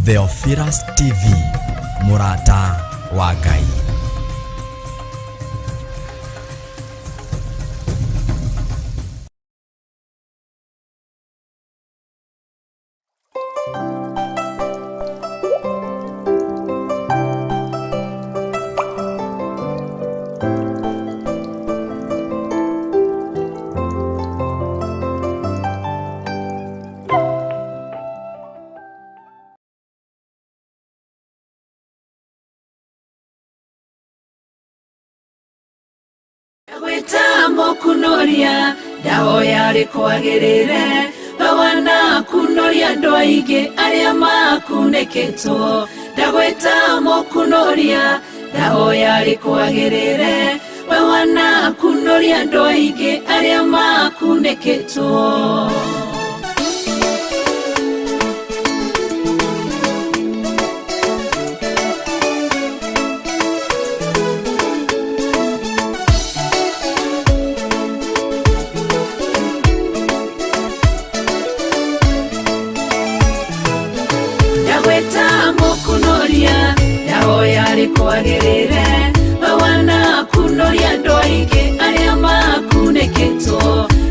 Theophilus TV, mũrata wa Ngai. Gwĩta mũkunoria ndahoya rĩkwagĩrĩre we wanakunoria andũ aingĩ arĩa makunĩkĩtwo. Ndagwĩta mũkunoria ndahoya rĩkwagĩrĩre we wanakunoria andũ aingĩ arĩa makunĩkĩtwo. Ndagwĩta mũkunoria ndahoya rĩkwagĩrĩre we wanakunoria andũ aingĩ arĩa makunĩkĩtwo.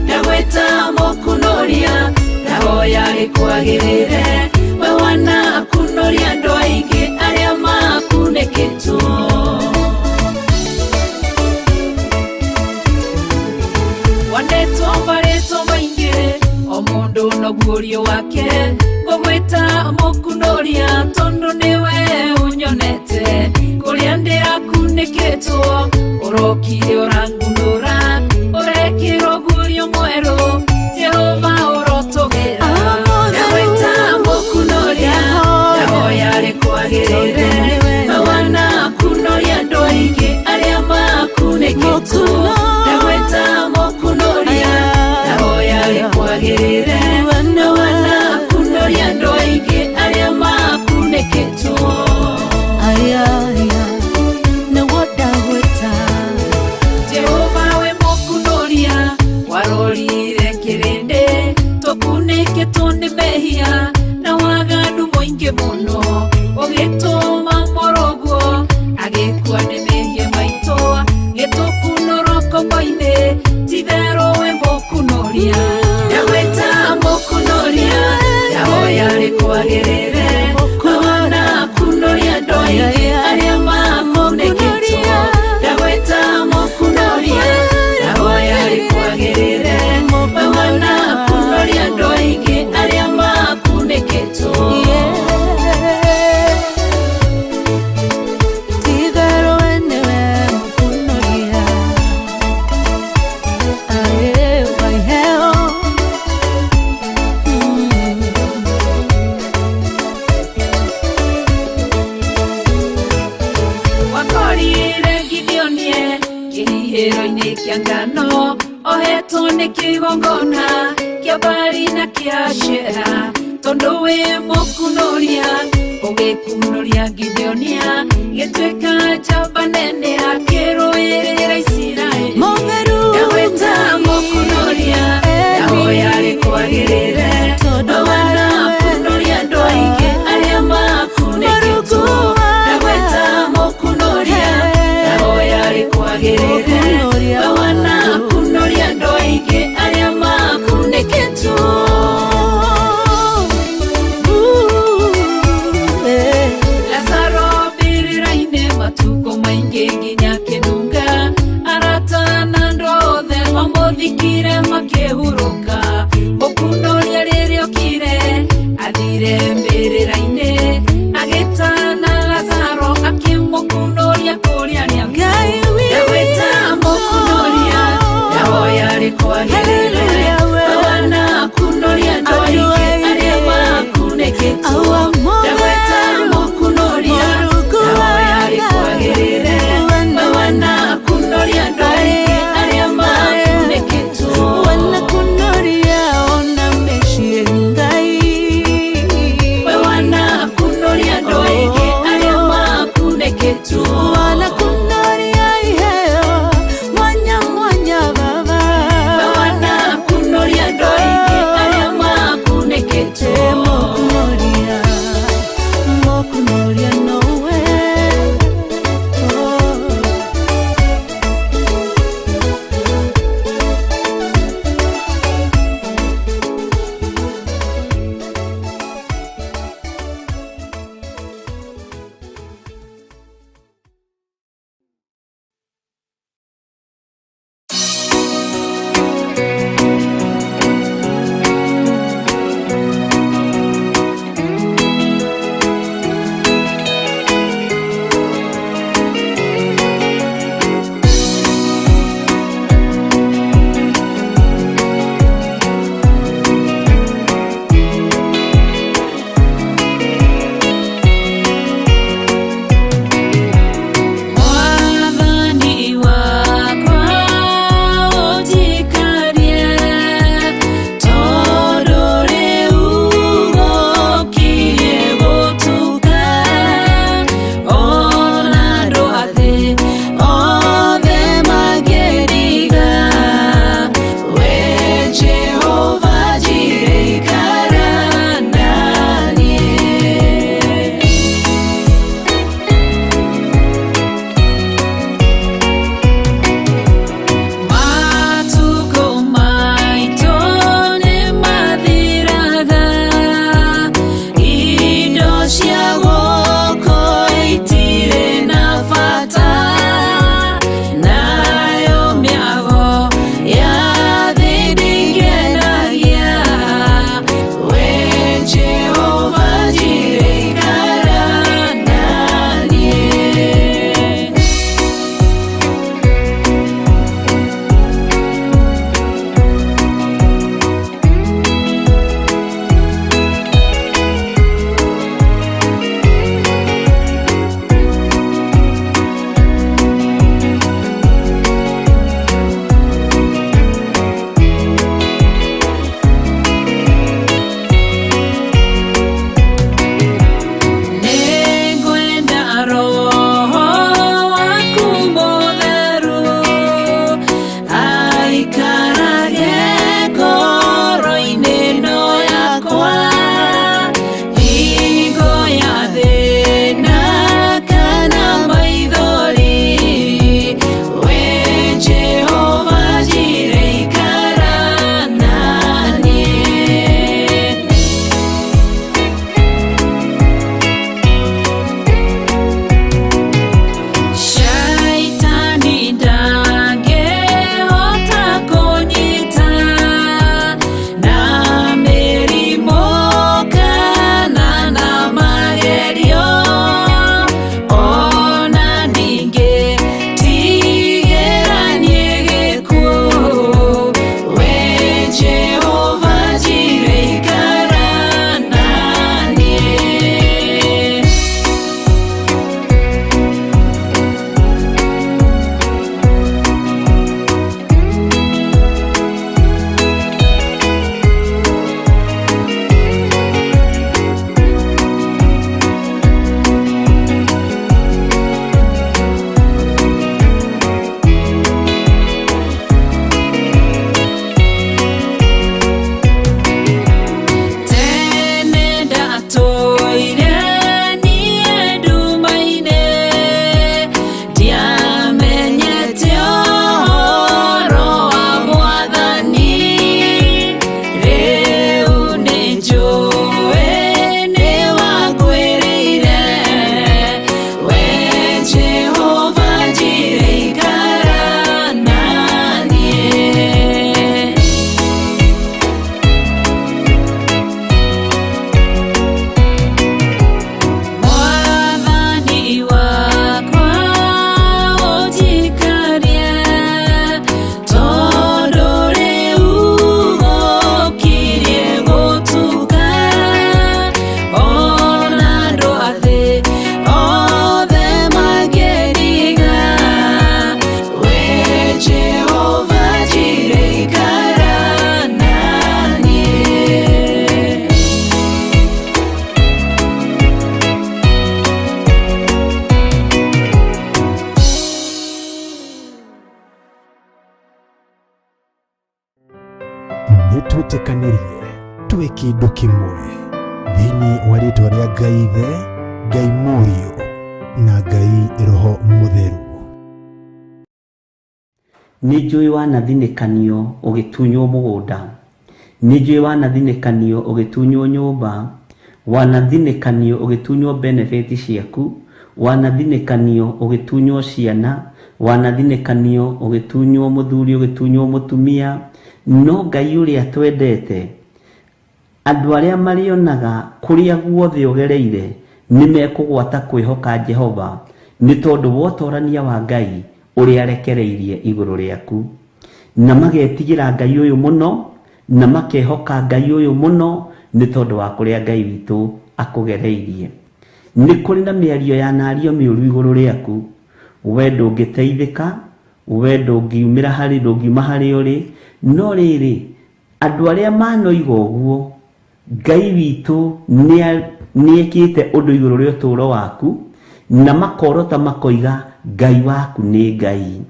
Ndagwĩta mũkunoria ndahoya rĩkwagĩrĩre we wanakunoria andũ aingĩ arĩa makunĩkĩtwo. Wandetwo marĩtwo maingĩ o mũndũ noguo wake ngũgwĩta mũkunoria tondũ nĩwe ũnyonete kũrĩa ndĩrakunĩkĩtwo ũrokire ũrangunũra ũrekĩrwo guorio mwerũ Jehova ũrotũgĩra. Ndagwĩta mũkunoria ndahoya rĩkwagĩrĩre we wanakunoria andũ aingĩ arĩa makunĩkĩtwo. Ndagwĩta mũkunoria ndahoya rĩkwagĩrĩre we wanakunoria andũ aingĩ arĩa makunĩkĩtwo. Jehova we mũkunoria warorire kĩrĩndĩ tũkunĩkĩtwo nĩ mehia na waganu mũingĩ mũno ũgĩtũma mũrũguo agĩkua nĩ mehia maitũ gĩtũkunũrwo ngombo-inĩ titherũ we mũkunoria. Ndagwĩta mũkunoria ndahoya rĩkwagĩrĩre we wanakunoria andũ aingĩ arĩa makunĩkĩtwo. Ndagwĩta mũkunoria ndahoya rĩkwagĩrĩre we wanakunoria andũ aingĩ arĩa makunĩkĩtwo. Wakorire Gideonie kĩhihĩro-inĩ kĩa ngano ohetwo nĩ kĩgongona kĩa Baali na kĩa Ashera tondũ wĩ mũkunoria ũgĩkunoria Gideonia gĩtuĩka njamba nene akĩrũĩrĩra Isiraeli. Ndagwĩta mũkunoria ndahoya rĩkwagĩrĩre we wanakunoria andũ aingĩ arĩa makunĩkĩtwo. Ndagwĩta mũkunoria ndahoya rĩkwagĩrĩre we wanakunoria andũ aingĩ arĩa makunĩkĩtwo. Lazaro mbĩrĩra-inĩ matukũ maingĩ nginya kĩnunga arata na andũ othe mamũthikire makĩhurũka mũkunoria rĩrĩa Kĩndũ kĩmwe thĩinĩ wa rĩtwa rĩa Ngai Ithe, Ngai Mũriũ na Ngai Roho Mũtheru. Nĩ njũĩ wanathinĩkanio ũgĩtunywo mũgũnda, nĩ njũĩ wanathinĩkanio ũgĩtunywo nyũmba, wanathinĩkanio ũgĩtunywo benefit ciaku, wanathinĩkanio ũgĩtunywo ciana, wanathinĩkanio ũgĩtunywo mũthuri, ũgĩtunywo mũtumia. No Ngai ũrĩa twendete, andũ arĩa marĩonaga kũrĩa guothe ũgereire nĩ mekũgwata kwĩhoka Jehova, nĩ tondũ wa ũtorania wa Ngai ũrĩa arekereirie igũrũ rĩaku. Na magetigĩra Ngai ũyũ mũno, na makehoka Ngai ũyũ mũno, nĩ tondũ wa kũrĩa Ngai witũ akũgereirie. Nĩ kũrĩ na mĩario yanario mĩũru igũrũ rĩaku, we ndũngĩteithĩka, we ndũngiumĩra harĩ, ndũngiuma harĩa ũrĩ, no rĩrĩ, andũ arĩa manoiga ũguo, Ngai witũ nĩekĩte ũndũ igũrũ rĩa ũtũũro waku, na makorota makoiga Ngai waku nĩ Ngai.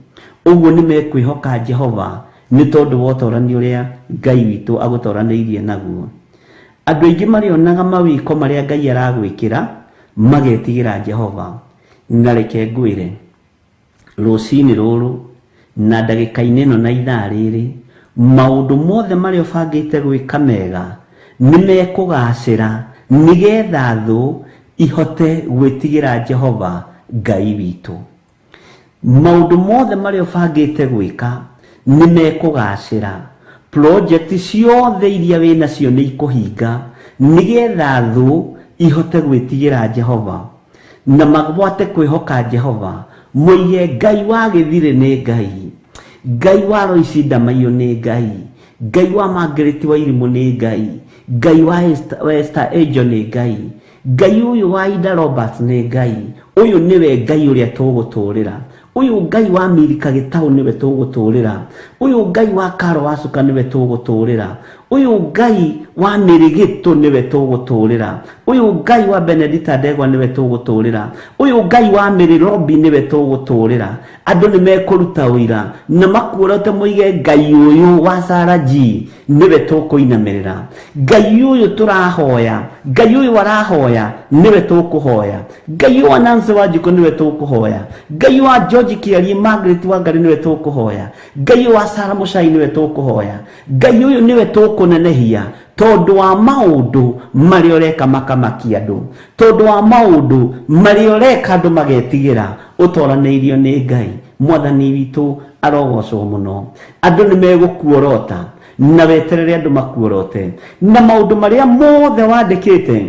Ũguo nĩ mekwĩhoka Jehova nĩ tondũ wa ũtorani ũrĩa Ngai witũ agũtoranĩirie naguo. Andũ aingĩ marĩonaga mawĩko marĩa Ngai aragwĩkĩra, magetigĩra Jehova. Na reke ngwĩre, rũcinĩ rũrũ na ndagĩka-inĩ ĩno na ithaa rĩrĩ, maũndũ mothe marĩa ũbangĩte gwĩka mega nĩ mekũgacĩra, nĩgetha thũ ihote gwĩtigĩra Jehova Ngai witũ. Maũndũ mothe marĩa ũbangĩte gwĩka nĩ mekũgacĩra, project ciothe iria wĩ nacio nĩ ikũhinga, nĩgetha thũ ihote gwĩtigĩra Jehova na magwate kwĩhoka Jehova, moige Ngai wa Gĩthirĩ nĩ Ngai, Ngai wa Loici Ndamaiyũ nĩ Ngai, Ngai wa Margaret Wairimũ nĩ Ngai, Ngai wa Esther Angel nĩ Ngai, Ngai ũyũ wa Ida Roberts nĩ Ngai, ũyũ nĩwe Ngai ũrĩa tũgũtũrĩra, ũyũ Ngai wa Milika Gĩtaũ nĩwe tũgũtũrĩra, ũyũ Ngai wa Karo wa Cuka nĩwe tũgũtũrĩra, ũyũ Ngai wa Mĩrĩgĩtũ nĩwe tũgũtũrĩra, ũyũ Ngai wa Benedita Ndegwa nĩwe tũgũtũrĩra, ũyũ Ngai wa Mĩrĩ Robi nĩwe tũgũtũrĩra. Andũ nĩ mekũruta ũira na makuorote moige Ngai ũyũ wa Sarah G nĩwe tũkũinamĩrĩra, Ngai ũyũ tũrahoya, Ngai ũyũ arahoya nĩwe tũkũhoya, Ngai ũyũ wa Nancy Wanjikũ nĩwe tũkũhoya, Ngai ũyũ wa George Kĩarie Margaret Wangari nĩwe tũkũhoya, Ngai ũyũ wa Sarah Mũcai nĩwe tũkũhoya, Ngai ũyũ nĩwe tũkũnenehia, tondũ wa maũndũ marĩa ũreka makamakia andũ, tondũ wa maũndũ marĩa ũreka andũ magetigĩra, ũtoranĩirio nĩ Ngai. Mwathani witũ arogocwo mũno. Andũ nĩ megũkuorota na weterere andũ makuorote, na maũndũ marĩa mothe wandĩkĩte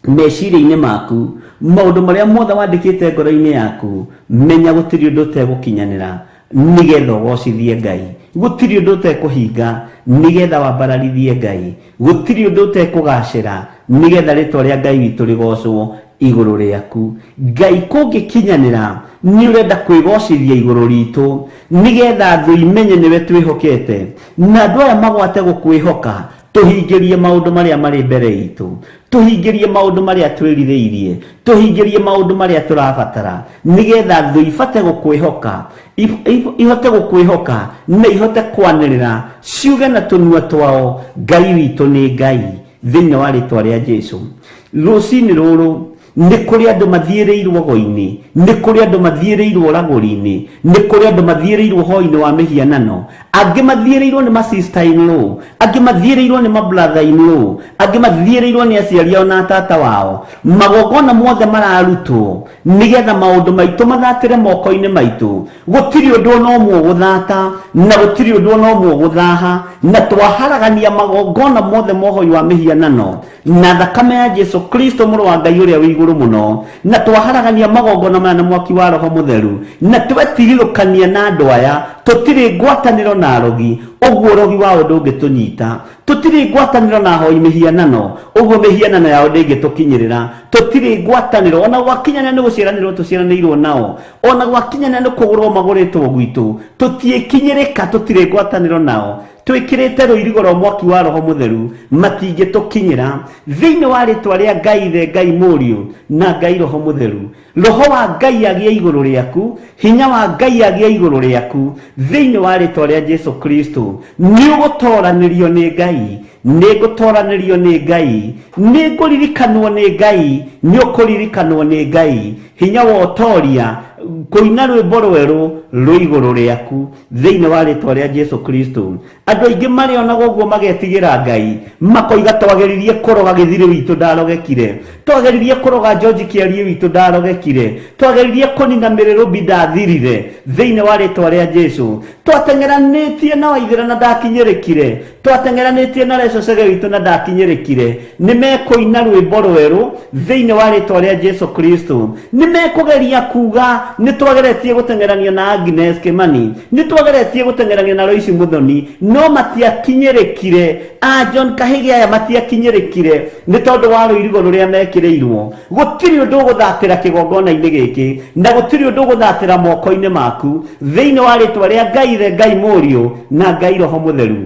meciria-inĩ maku, maũndũ marĩa mothe wandĩkĩte ngoro-inĩ yaku, menya gũtirĩ ũndũ ũtegũkinyanĩra nĩgetha ũgocithie Ngai, gũtirĩ ũndũ ũtekũhinga nĩgetha wambararithie Ngai, gũtirĩ ũndũ ũtekũgacĩra nĩgetha rĩtwa rĩa Ngai witũ rĩgocwo igũrũ rĩaku. Ngai kũngĩkinyanĩra nĩ ũrenda kwĩgocithia igũrũ ritũ nĩgetha thũ imenye nĩwe twĩhokete, na andũ aya magwate gũkwĩhoka, tũhingĩrie maũndũ marĩa marĩ mbere itũ, tũhingĩrie maũndũ marĩa twĩrirĩirie, tũhingĩrie maũndũ marĩa tũrabatara, nĩgetha thũ ibate gũkwĩhoka, ihote gũkwĩhoka na ihote kwanĩrĩra ciuge na tũnua twao, Ngai witũ nĩ Ngai, thĩinĩ wa rĩtwa rĩa Jesu. Rũcinĩ rũrũ nĩ kũrĩ andũ mathiĩrĩirwo go-inĩ, nĩ kũrĩ andũ mathiĩrĩirwo ragũri-inĩ, nĩ kũrĩ andũ mathiĩrĩirwo hoi-inĩ wa mĩhianano, angĩ mathiĩrĩirwo nĩ ma sister in law, angĩ mathiĩrĩirwo nĩ ma brother in law, angĩ mathiĩrĩirwo nĩ aciari ao na tata wao. Magongona mothe mararutwo nĩgetha maũndũ maitũ mathatĩre moko-inĩ maitũ. Gũtirĩ ũndũ ona ũmwe ũgũthata, na gũtirĩ ũndũ ona ũmwe ũgũthaha, na twaharagania magongona mothe ma ũhoi wa mĩhianano na thakame ya Jesu Kristo mũrũ wa Ngai ũrĩa wĩ igũrũ mũno, na twaharagania magongona maya na mwaki wa Roho Mũtheru, na twetigithũkania na andũ aya, tũtirĩ ngwatanĩro na arogi, ũguo ũrogi wao ndũngĩtũnyita, tũtirĩ ngwatanĩro na ahoi mĩhianano, ũguo mĩhianano yao ndĩngĩtũkinyĩrĩra, tũtirĩ ngwatanĩro ona gwakinyanĩra nĩ gũciaranĩrwo tũciaranĩirwo nao, ona gwakinyanĩra nĩ kũgũrwo magũrĩtwo gwitũ, tũtiĩkinyĩrĩka, tũtirĩ ngwatanĩro nao, twĩkĩrĩte rũirigo rwa mwaki wa Roho Mũtheru, matingĩtũkinyĩra. Thĩinĩ wa rĩtwa rĩa Ngai Ithe, Ngai Mũriũ na Ngai Roho Mũtheru, Roho wa Ngai agĩe igũrũ rĩaku, hinya wa Ngai agĩe igũrũ rĩaku, thĩinĩ wa rĩtwa rĩa Jesu Kristo, nĩ ũgũtoranĩrio nĩ Ngai. Ngai, nĩ ngũtoranĩrio nĩ Ngai, nĩ ngũririkanwo nĩ Ngai, nĩ ũkũririkanwo nĩ Ngai. Hinya wa ũtoria kũina rwĩmbo rwerũ rwĩ igũrũ rĩaku thĩinĩ wa rĩtwa rĩa Jesu Kristo. Andũ aingĩ marĩonaga ũguo magetigĩra Ngai, makoiga twageririe kũroga gĩthirĩ witũ ndarogekire, twageririe kũroga George Kĩariĩ witũ ndarogekire, twageririe kũnina mĩrĩrũmbi ndathirire thĩinĩ wa rĩtwa rĩa Jesu, twateng'eranĩtie na Waithĩra na ndakinyĩrĩkire, twateng'eranĩtie na Reco Chege witũ na ndakinyĩrĩkire. Nĩ mekũina rwĩmbo rwerũ thĩinĩ wa rĩtwa rĩa Jesu Kristo. Nĩ mekũgeria kuga nĩ twageretie gũteng'erania na Agnes Kimani, nĩ twageretie gũteng'erania na Lois Muthoni, no matiakinyĩrĩkire. A John Kahĩgĩ aya matiakinyĩrĩkire nĩ tondũ wa rũirigo rũrĩa mekĩrĩirwo. Gũtirĩ ũndũ ũgũthatĩra kĩgongona-inĩ gĩkĩ, na gũtirĩ ũndũ ũgũthatĩra moko-inĩ maku thĩinĩ wa rĩtwa rĩa Ngai Ithe, Ngai Mũriũ na Ngai Roho Mũtheru.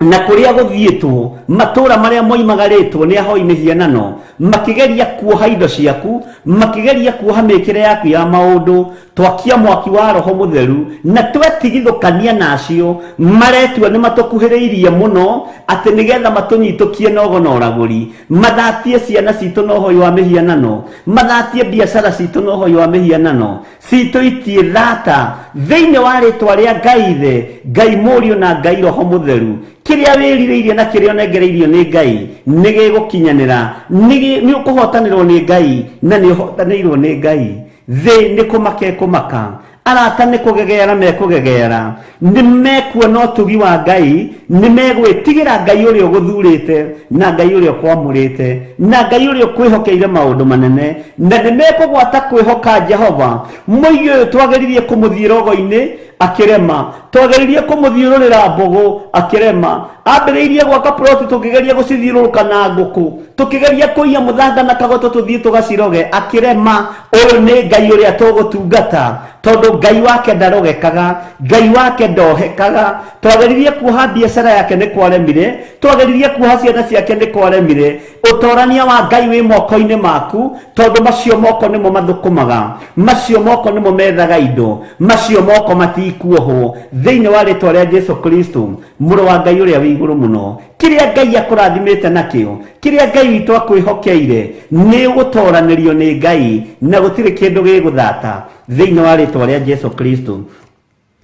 Na kũrĩa gũthiĩtwo, matũũra marĩa moimagarĩtwo nĩ ahoi mĩhianano, makĩgeria kuoha indo ciaku, makĩgeria kuoha mĩkĩre yaku ya maũndũ, twakia mwaki wa Roho Mũtheru na twetigithũkania nacio, maretua nĩ matũkuhĩrĩirie mũno atĩ nĩgetha matũnyitũkie na ũgo na ũragũri, mathatie ciana citũ na ũhoi wa mĩhianano, mathatie biacara citũ na ũhoi wa mĩhianano. Citũ itiĩ thata thĩinĩ wa rĩtwa rĩa Ngai Ithe, Ngai Mũriũ na Ngai Roho Mũtheru. Kĩrĩa wĩrirĩirie na kĩrĩa ũnengereirio nĩ Ngai nĩ gĩgũkinyanĩra, nĩ ũkũhotanĩrwo nĩ Ngai na nĩ ũhotanĩirwo nĩ Ngai. Thĩ nĩ kũmaka ĩkũmaka, arata nĩ kũgegeara mekũgegeara, nĩ mekuona ũtugi wa Ngai, nĩ megwĩtigĩra Ngai ũrĩa ũgũthurĩte na Ngai ũrĩa ũkwamũrĩte na Ngai ũrĩa ũkwĩhokeire maũndũ manene, na nĩ mekũgwata kwĩhoka Jehova. Mũigi ũyũ twageririe kũmũthiĩra ũgo-inĩ akĩrema, twageririe kũmũthiũrũrĩra mbũgũ akĩrema, ambĩrĩirie gwaka ploti tũkĩgeria gũcithiũrũrũka na ngũkũ, tũkĩgeria kũiya mũthanga na kagoto tũthiĩ tũgaciroge akĩrema. Ũyũ nĩ Ngai ũrĩa tũgũtungata, tondũ Ngai wake ndarogekaga, Ngai wake ndohekaga. Twageririe kuoha biacara yake nĩ kwaremire, twageririe kuoha ciana ciake nĩ kwaremire. Ũtorania wa Ngai wĩ moko-inĩ maku, tondũ macio moko nĩmo mathũkũmaga, macio moko nĩmo methaga indo, macio moko matikuohwo thĩinĩ wa rĩtwa rĩa Jesu Kristo, mũrũ wa Ngai ũrĩa wĩ igũrũ mũno. Kĩrĩa Ngai akũrathimĩte nakĩo, kĩrĩa Ngai witũ akwĩhokeire, nĩ ũgũtoranĩrio nĩ Ngai na gũtirĩ kĩndũ gĩgũthata thĩinĩ wa rĩtwa rĩa Jesu Kristo.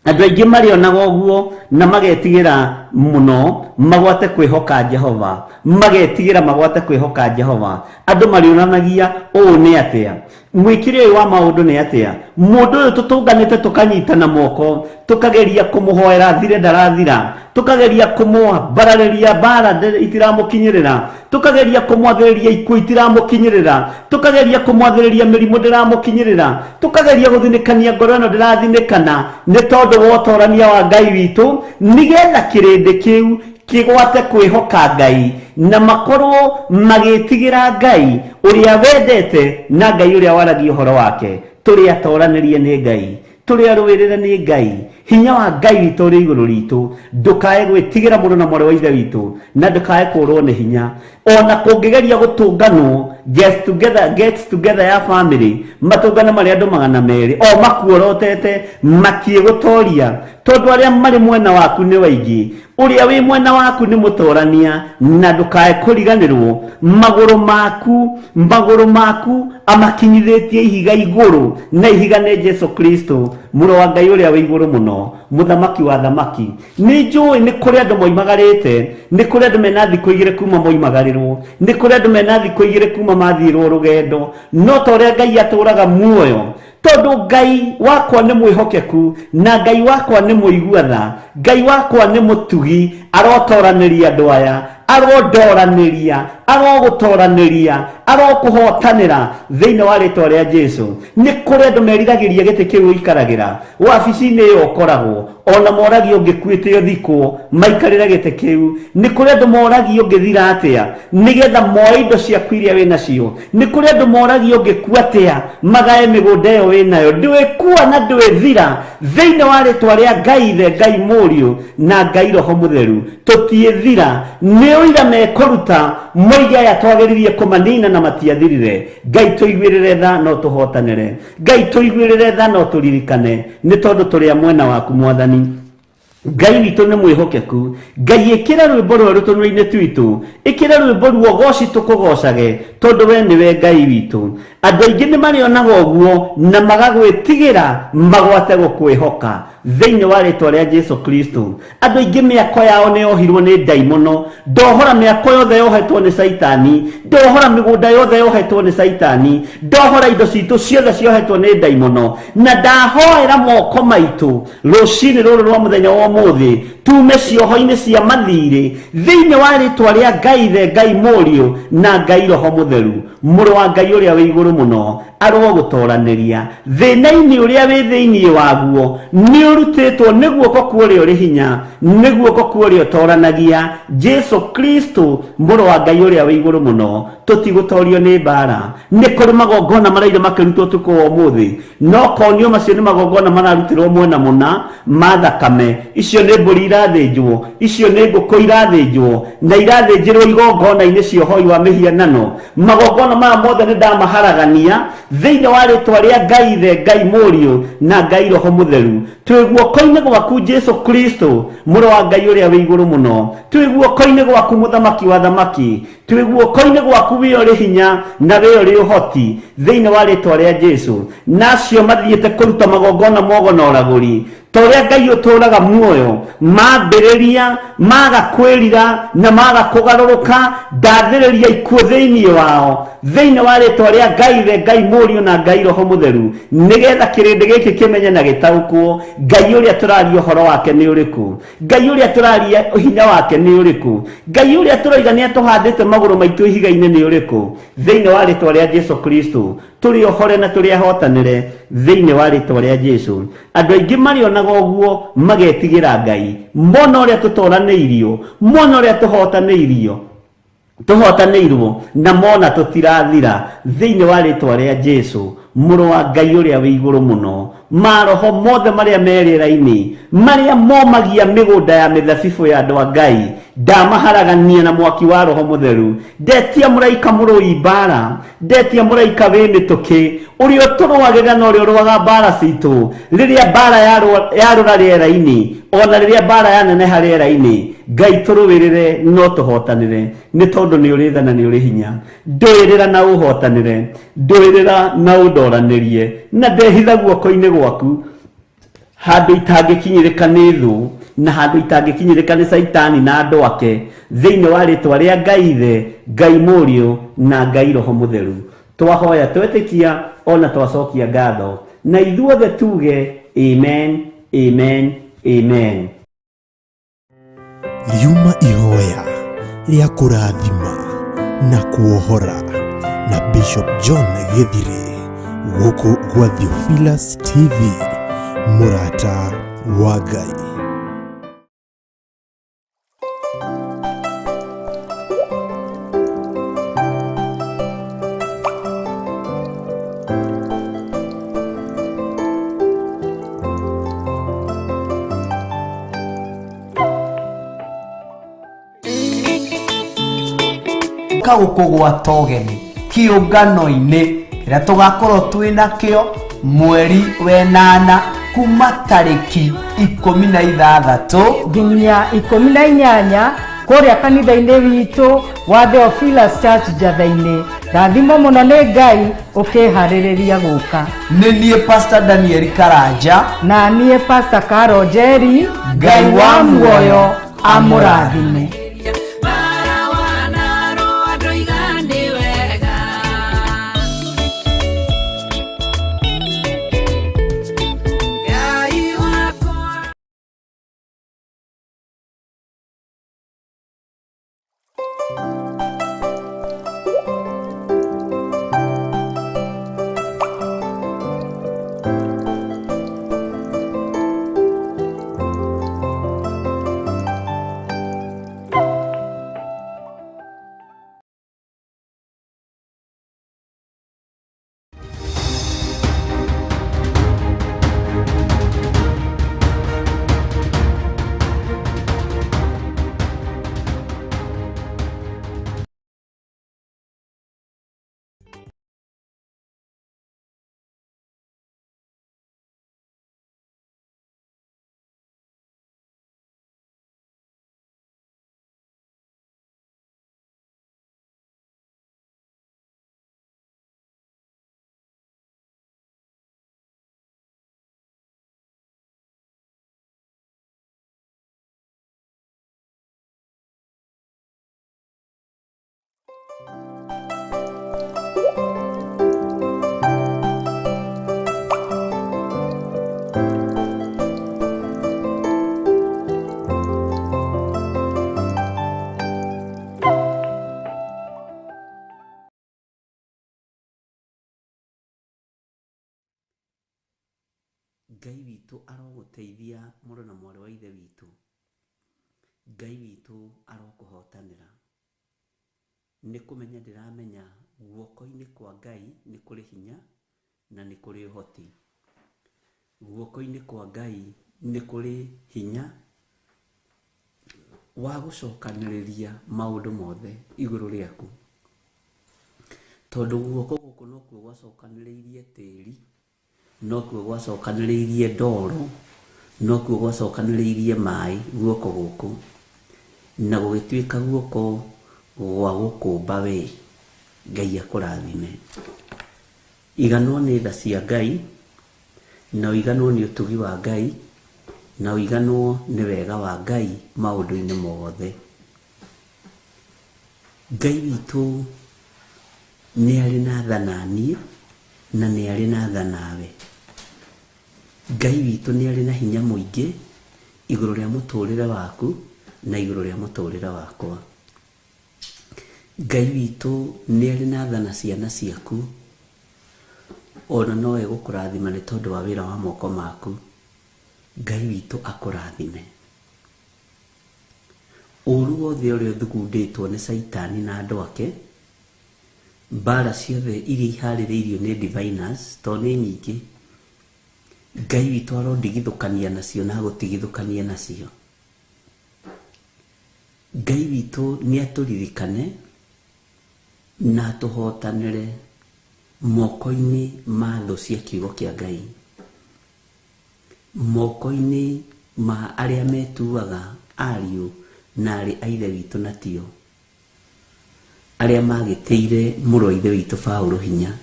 Andũ aingĩ marĩonaga ũguo na magetigĩra mũno magwate kwĩhoka Jehova, magetigĩra magwate kwĩhoka Jehova. Andũ marĩonanagia ũũ nĩ atĩa, mwĩkĩre ũyũ wa maũndũ nĩ atĩa, mũndũ ũyũ tũtũnganĩte tũkanyitana moko, tũkageria kũmũhoera athire ndarathira, tũkageria kũmwambararĩria mbara itiramũkinyĩrĩra, tũkageria kũmwathĩrĩria ikuũ itiramũkinyĩrĩra, tũkageria kũmwathĩrĩria mĩrimũ ndĩramũkinyĩrĩra, tũkageria gũthinĩkania ngoro ĩno ndĩrathinĩkana, nĩ tondũ wa ũtorania wa Ngai witũ, nĩgetha kĩrĩndĩ kĩu kĩgwate kwĩhoka Ngai na makorwo magĩtigĩra Ngai ũrĩa wendete na Ngai ũrĩa waragia ũhoro wake. Tũrĩ atoranĩrie nĩ Ngai, tũrĩ arũĩrĩre nĩ Ngai, hinya wa Ngai witũ ũrĩ igũrũ ritũ. Ndũkae gwĩtigĩra mũrũ na mwarĩ wa Ithe witũ, na ndũkae kũrwo nĩ hinya. Ona kũngĩgeria gũtũnganwo get together, get together ya family, matũngane marĩ andũ 200 o makuorotete, matiĩgũtoria, tondũ arĩa marĩ mwena waku nĩ waingĩ. Ũrĩa wĩ mwena waku nĩ mũtorania, na ndũkae kũriganĩrwo magũrũ maku, magũrũ maku amakinyithĩtie ihiga igũrũ, na ihiga nĩ Jesu Kristo, mũrũ wa Ngai ũrĩa wĩ igũrũ mũno, mũthamaki wa thamaki. Nĩ njũĩ nĩ kũrĩ andũ moimagarĩte, nĩ kũrĩ andũ mena thikũ igĩrĩ kuma moimagarĩrwo, nĩ kũrĩ andũ mena thikũ igĩrĩ kuma mathiĩrwo rũgendo, no ta ũrĩa Ngai atũraga muoyo, tondũ Ngai wakwa nĩ mwĩhokeku na Ngai wakwa nĩ mũigua tha, Ngai wakwa nĩ mũtugi, arotoranĩria andũ aya, arondoranĩria, arogũtoranĩria, arokũhotanĩra thĩinĩ wa rĩtwa rĩa Jesu. Nĩ kũrĩ andũ meriragĩria gĩtĩ kĩu ũikaragĩra, wabici-inĩ ĩyo ũkoragwo, ona moragio ũngĩkuĩte ũthikwo, maikarĩre gĩtĩ kĩu. Nĩ kũrĩ andũ moragio ũngĩthira atĩa, nĩgetha moe indo ciaku iria wĩ nacio. Nĩ kũrĩ andũ moragio ũngĩkua atĩa, magae mĩgũnda ĩyo wĩ nayo. Ndwĩkua na ndwĩthira thĩinĩ wa rĩtwa rĩa Ngai Ithe, Ngai Mũriũ na Ngai Roho Mũtheru. Tũtiĩthira. Nĩ ũira mekũruta moige aya twageririe kũmanina na matiathirire. Ngai tũiguĩrĩre tha no tũhotanĩre. Ngai tũiguĩrĩre tha no tũririkane, nĩ tondũ tũrĩ a mwena waku Mwathani. Ngai witũ nĩ mwĩhokeku. Ngai ĩkĩra rwĩmbo rwerũ tũnua-inĩ twitũ, ĩkĩra rwĩmbo ruogoci tũkũgocage, tondũ we nĩwe Ngai witũ. Andũ aingĩ nĩ marĩonaga ũguo na magagwĩtigĩra magwate gũkwĩhoka thĩinĩ wa rĩtwa rĩa Jesu Kristo. Andũ aingĩ mĩako yao nĩ yohirwo nĩ ndaimono. Ndohora mĩako yothe yohetwo nĩ Caitani, ndohora mĩgũnda yothe yohetwo nĩ Caitani, ndohora indo citũ ciothe ciohetwo nĩ ndaimono, na ndahoera moko maitũ rũcinĩ rũrũ rwa mũthenya wa ũmũthĩ tume cioho-inĩ cia mathirĩ thĩinĩ wa rĩtwa rĩa Ngai Ithe, Ngai Mũriũ na Ngai Roho Mũtheru. Mũrũ wa Ngai ũrĩa wĩ igũrũ mũno arwo gũtoranĩria thĩna-inĩ ũrĩa wĩ thĩinĩ waguo nĩ ũrutĩtwo nĩ guoko kwa ũrĩa ũrĩ hinya, nĩ guoko kwa ũrĩa ũtoranagia, Jesu Kristo mũrũ wa Ngai ũrĩa wĩ igũrũ mũno. Tũtigũtorio nĩ mbara. Nĩ kũrĩ magongona maraire makĩrutwo ũtukũ wa ũmũthĩ, no konio macio nĩ magongona mararutĩrwo mwena mũna ma thakame. Icio nĩ mbũri irathĩnjwo, icio nĩ ngũkũ irathĩnjwo, na irathĩnjĩrwo igongona-inĩ cia ũhoi wa mĩhianano. Magongona maya mothe nĩ ndamaharagania thĩinĩ wa rĩtwa rĩa Ngai Ithe, Ngai Mũriũ na Ngai Roho Mũtheru. Twĩ guoko-inĩ gwaku Jesu Kristo mũrũ wa Ngai ũrĩa wĩ igũrũ mũno, twĩ guoko-inĩ gwaku mũthamaki wa thamaki, twĩ guoko-inĩ gwaku wĩ ũrĩ hinya na wĩ ũrĩ ũhoti thĩinĩ wa rĩtwa rĩa Jesu. Na acio mathiĩte kũruta magongona mogo na ũragũri, ta ũrĩa Ngai ũtũũraga muoyo, mambĩrĩria maga kwĩrira na maga kũgarũrũka, ndathĩrĩria ikuũ thĩinĩ wao thĩinĩ wa rĩtwa rĩa Ngai Ithe, Ngai Mũriũ na Ngai Roho Mũtheru, nĩgetha kĩrĩndĩ gĩkĩ kĩmenye na gĩtaũkwo Ngai ũrĩa tũraria ũhoro wake nĩ ũrĩkũ, Ngai ũrĩa tũraria hinya wake nĩ ũrĩkũ, Ngai ũrĩa tũroiga nĩ atũhandĩte magũrũ maitũ ihiga-inĩ nĩ ũrĩkũ. Thĩinĩ wa rĩtwa rĩa Jesu Kristo tũrĩ ohore na tũrĩ ahotanĩre thĩinĩ wa rĩtwa rĩa Jesu. Andũ aingĩ marĩonaga ũguo magetigĩra Ngai, mona ũrĩa tũtoranĩirio, mona ũrĩa tũhotanĩirio, tũhotanĩirwo, na mona tũtirathira thĩinĩ wa rĩtwa rĩa Jesu mũrũ wa Ngai ũrĩa wĩ igũrũ mũno. Maroho mothe marĩa me rĩera-inĩ, marĩa momagia mĩgũnda ya mĩthabibũ ya andũ a Ngai, ndamaharagania na mwaki wa Roho Mũtheru. Ndetia mũraika mũrũi mbara, ndetia mũraika wĩ mĩtũkĩ, ũrĩa ũtũrũagĩrĩra na ũrĩa ũrũaga mbara citũ, rĩrĩa mbara yarũra rĩera-inĩ, ona rĩrĩa mbara yaneneha rĩera-inĩ, Ngai tũrũĩrĩre no tũhotanĩre, nĩ tondũ nĩ ũrĩ tha na nĩ ũrĩ hinya. Ndũĩrĩra na ũhotanĩre, ndũĩrĩra na ũndoranĩrie, na ndehitha guoko-inĩ gwaku handũ itangĩkinyĩrĩka nĩ thũ, na handũ itangĩkinyĩrĩka nĩ Caitani na andũ ake, thĩinĩ wa rĩtwa rĩa Ngai Ithe, Ngai Mũriũ na Ngai Roho Mũtheru. Twahoya twetĩkia ona twacokia ngatho, na ithuothe tuge amen, amen, amen. Riuma ihoya rĩa kũrathima na kuohora na Bishop John Gĩthirĩ gũkũ gwa Theophilus TV, mũrata wa Ngai. Kagũkũgwata ũgeni kĩũngano-inĩ kĩrĩa tũgakorwo twĩ nakĩo mweri wenana kuma tarĩki 16 nginya 18 kũrĩa kanitha-inĩ witũ wa Theophilus Church Njatha-inĩ. Rathimo mũno nĩ Ngai ũkĩharĩrĩria gũka. Nĩ niĩ Pastor Daniel Karanja na niĩ Pastor Caro Njeri. Ngai wa muoyo amũrathime. Ngai witũ arogũteithia mũrũ na mwarĩ wa ithe witũ. Ngai witũ arokũhotanĩra. Nĩ kũmenya ndĩramenya guoko-inĩ kwa Ngai nĩ kũrĩ hinya na nĩ kũrĩ ũhoti. Guoko-inĩ kwa Ngai nĩ kũrĩ hinya wa gũcokanĩrĩria maũndũ mothe igũrũ rĩaku. Tondũ guoko gũkũ nokuo gwacokanĩrĩirie tĩri, nokuo gwacokanĩrĩirie ndoro, nokuo gwacokanĩrĩirie maĩ guoko gũkũ, na gũgĩtuĩka guoko gwa gũkũmba we. Ngai akũrathime. Iganwo nĩ tha cia Ngai, na ũiganwo nĩ ũtugi wa Ngai, na ũiganwo nĩ wega wa Ngai maũndũ-inĩ mothe. Ngai witũ nĩ arĩ na tha naniĩ, na nĩ arĩ na tha nawe. Ngai witũ nĩ arĩ na hinya mũingĩ igũrũ rĩa mũtũrĩre waku na igũrũ rĩa mũtũrĩre wakwa. Ngai witũ nĩ arĩ na tha na ciana ciaku, ona no egũkũrathima nĩ tondũ wa wĩra wa moko maku. Ngai witũ akũrathime. Ũru wothe ũrĩa ũthugundĩtwo nĩ Caitani na andũ ake, mbara ciothe iria iharĩrĩirio nĩ diviners, tondũ nĩ nyingĩ, Ngai witũ arondigithũkania nacio na agũtigithũkanie nacio. Ngai witũ nĩ atũririkane na atũhotanĩre moko-inĩ ma thũ cia kiugo kĩa Ngai, moko-inĩ ma arĩa metuaga ariũ na arĩ a ithe witũ na tio, arĩa magĩtĩire mũrũ wa ithe witũ Paũlũ hinya,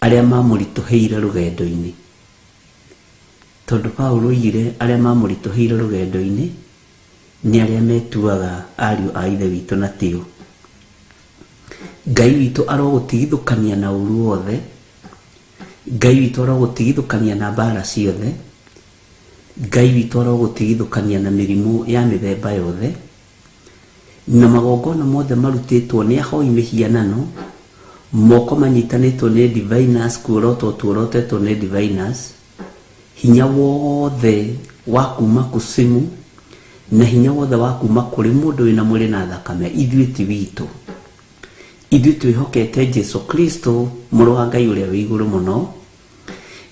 arĩa mamũritũhĩire rũgendo-inĩ. Tondũ Paũlũ oigire arĩa mamũritũhĩire rũgendo-inĩ nĩ arĩa metuaga ariũ a ithe witũ na tio. Ngai witũ arogũtigithũkania na ũru wothe, Ngai witũ arogũtigithũkania na mbara ciothe, Ngai witũ arogũtigithũkania na mĩrimũ ya mĩthemba yothe, na magongona mothe marutĩtwo nĩ ahoi mĩhianano, moko manyitanĩtwo nĩ diviners, kuorotwo tuorotetwo nĩ diviners, hinya wothe wa kuma kusimu, na hinya wothe wa kuma kũrĩ mũndũ wĩna mwĩrĩ na thakame, ithuĩ ti witũ. Ithuĩ twĩhokete Jesu Kristo, mũrũ wa Ngai ũrĩa wĩ igũrũ mũno,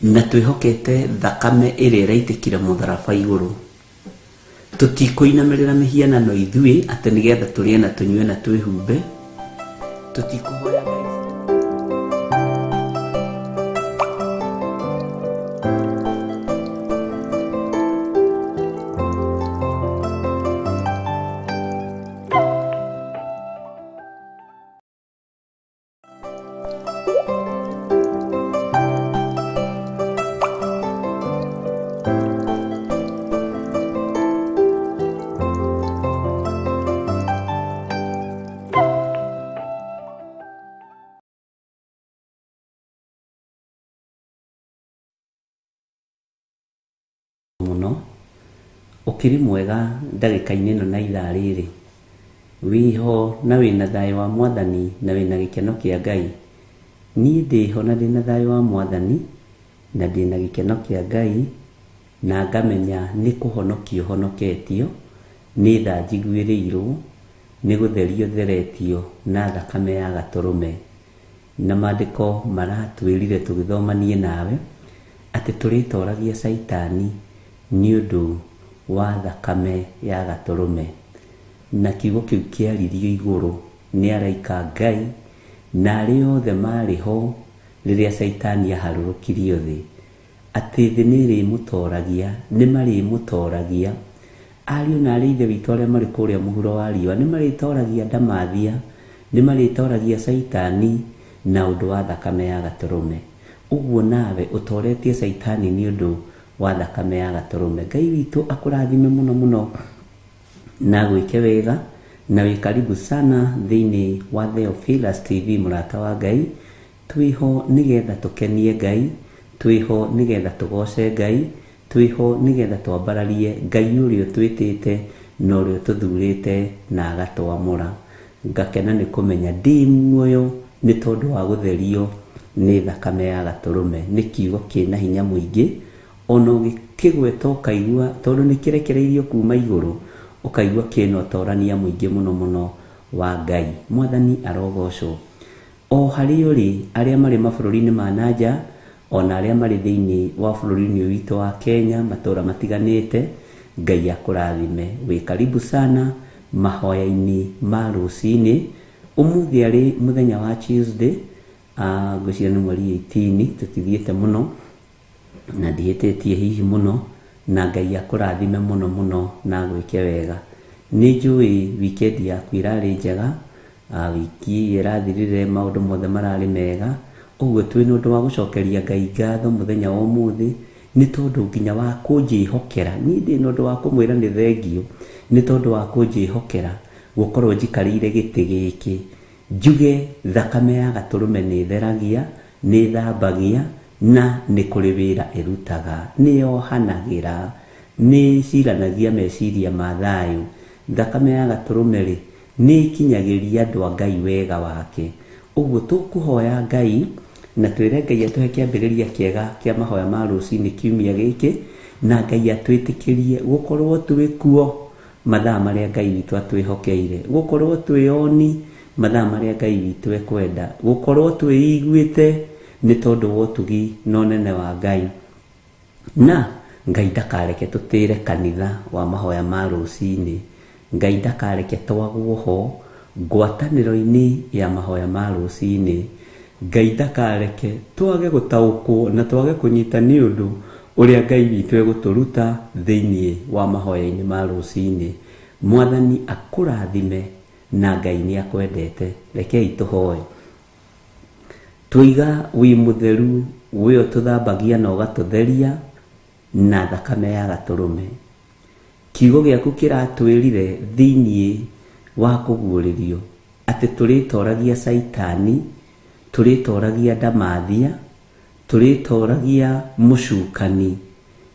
na twĩhokete thakame ĩrĩa ĩraitĩkire mũtharaba igũrũ. Tũtikũinamĩrĩra mĩhianano ithuĩ atĩ nĩgetha tũrĩe na tũnyue na twĩhumbe. Tũtikũhoya Ngai. Mũno ũkĩrĩ mwega ndagĩka-inĩ ĩno na ithaa rĩrĩ, wĩho na wĩna thayũ wa Mwathani na wĩna gĩkeno kĩa Ngai. Niĩ ndĩho na ndĩna thayũ wa Mwathani na ndĩna gĩkeno kĩa Ngai, na ngamenya nĩ kũhonokio honoketio, nĩ tha njiguĩrĩirwo, nĩ gũtherio theretio na thakame ya Gatũrũme. Na maandĩko maratwĩrire tũgĩthoma niĩ nawe atĩ tũrĩtoragia Caitani nĩ ũndũ wa thakame ya Gatũrũme. Na kiugo kĩu kĩaririo igũrũ nĩ araika a Ngai na arĩa othe maarĩ ho rĩrĩa Caitani aharũrũkirio thĩ, atĩ thĩ nĩ ĩrĩmũtoragia, nĩ marĩmũtoragia. Ariũ na aarĩ a Ithe witũ arĩa marĩ kũrĩa mũhuro wa riũa nĩ marĩtoragia ndamathia, nĩ marĩtoragia Caitani na ũndũ wa thakame ya Gatũrũme. Ũguo nawe ũtoretie Caitani nĩ ũndũ wa thakame ya Gatũrũme. Ngai witũ akũrathime mũno mũno na agwĩke wega, na wĩ karibu sana thĩinĩ wa Theophilus TV, mũrata wa Ngai. Twĩho nĩgetha tũkenie Ngai, twĩho nĩgetha tũgoce Ngai, twĩho nĩgetha twambararie Ngai ũrĩa ũtwĩtĩte na ũrĩa ũtũthurĩte na agatwamũra. Ngakena nĩ kũmenya ndĩ muoyo nĩ tondũ wa gũtherio nĩ thakame ya Gatũrũme. Nĩ kiugo kĩna hinya mũingĩ, Ona ũgĩkĩgweta ũkaigua tondũ nĩ kĩrekereirio kuma igũrũ, ũkaigua kĩna ũtorania mũingĩ mũno mũno wa Ngai. Mwathani arogocwo. O harĩa ũrĩ, arĩa marĩ mabũrũri-inĩ ma na nja, ona arĩa marĩ thĩinĩ wa bũrũri-inĩ ũyũ witũ wa Kenya, matũra matiganĩte, Ngai akũrathime. Wĩ karibu sana mahoya-inĩ ma rũcinĩ. Ũmũthĩ arĩ mũthenya wa Tuesday, ngwĩciria nĩ mweri 18, tũtithiĩte mũno na ndihĩtĩtie hihi mũno, na Ngai akũrathime mũno mũno na agwĩke wega. Nĩ njũĩ weekend yaku ĩrarĩ njega, wiki ĩrathirire maũndũ mothe mararĩ mega, ũguo twĩna ũndũ wa gũcokeria Ngai ngatho mũthenya wa ũmũthĩ, nĩ tondũ nginya wa kũnjĩhokera. Niĩ ndĩna ũndũ wa kũmwĩra nĩ thengiũ, nĩ tondũ wa kũnjĩhokera gũkorwo njikarĩire gĩtĩ gĩkĩ. Njuge thakame ya gatũrũme nĩ ĩtheragia, nĩ ĩthambagia, na nĩ kũrĩ wĩra ĩrutaga. Nĩ yohanagĩra, nĩ ĩciranagia meciria ma thayũ. Thakame ya gatũrũme rĩ, nĩ ĩkinyagĩria andũ a Ngai wega wake. Ũguo tũkũhoya Ngai na twĩre Ngai atũhe kĩambĩrĩria kĩega kĩa mahoya ma rũcinĩ kiumia gĩkĩ, na Ngai atwĩtĩkĩrie gũkorwo twĩ kuo mathaa marĩa Ngai witũ atwĩhokeire, gũkorwo twĩ oni mathaa marĩa Ngai witũ ekwenda, gũkorwo twĩiguĩte nĩ tondũ wa ũtugi na ũnene wa Ngai. Na Ngai ndakareke tũtĩre kanitha wa mahoya ma rũcinĩ. Ngai ndakareke twagwo ho ngwatanĩro-inĩ ya mahoya ma rũcinĩ. Ngai ndakareke twage gũtaũkwo na twage kũnyita nĩ ũndũ ũrĩa Ngai witũ egũtũruta thĩinĩ wa mahoya-inĩ ma rũcinĩ. Mwathani akũrathime na Ngai nĩ akwendete. Rekei tũhoe. Tũiga wĩ mũtheru, we ũtũthambagia na ũgatũtheria na thakame ya gatũrũme. Kiugo gĩaku kĩratwĩrire thĩinĩ wa kũguũrĩrio atĩ tũrĩtoragia Caitani, tũrĩtoragia ndamathia, tũrĩtoragia mũcukani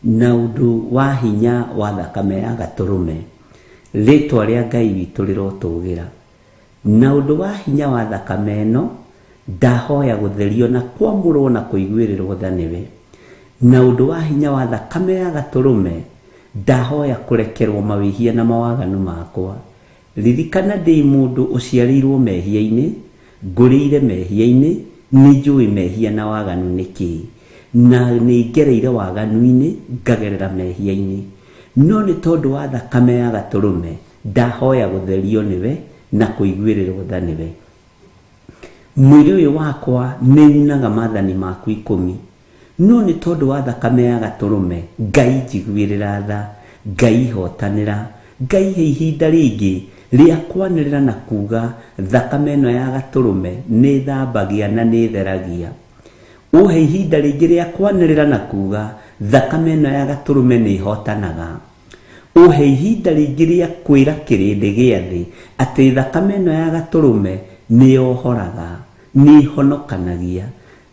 na ũndũ wa hinya wa thakame ya gatũrũme. Rĩtwa rĩa Ngai witũ rĩrotũgĩra. Na ũndũ wa hinya wa thakame ĩno, ndahoya gũtherio na kwamũrwo na kũiguĩrĩrwo tha nĩwe. Na ũndũ wa hinya wa thakame ya gatũrũme, ndahoya kũrekerwo mawĩhia na mawaganu makwa. Ririkana ndĩ mũndũ ũciarĩirwo mehia-inĩ, ngũrĩire mehia-inĩ, nĩ njũĩ mehia na waganu nĩ kĩĩ. Na nĩ ngereire waganu-inĩ, ngagerera mehia-inĩ. No nĩ tondũ wa thakame ya gatũrũme, ndahoya gũtherio nĩwe na kũiguĩrĩrwo tha nĩwe. Mwĩrĩ ũyũ wakwa nĩ unaga maathani maku 10. No nĩ tondũ wa thakame ya gatũrũme, Ngai njiguĩrĩra tha, Ngai hotanĩra, Ngai he ihinda rĩngĩ rĩa kwanĩrĩra na kuga thakame ĩno ya gatũrũme nĩ thambagia na nĩ theragia. Ũhe ihinda rĩngĩ rĩa kwanĩrĩra na kuga thakame ĩno ya gatũrũme nĩ hotanaga. Ũhe ihinda rĩngĩ rĩa kwĩra kĩrĩndĩ gĩa thĩ atĩ thakame ĩno ya gatũrũme nĩ yohoraga, nĩ ĩhonokanagia,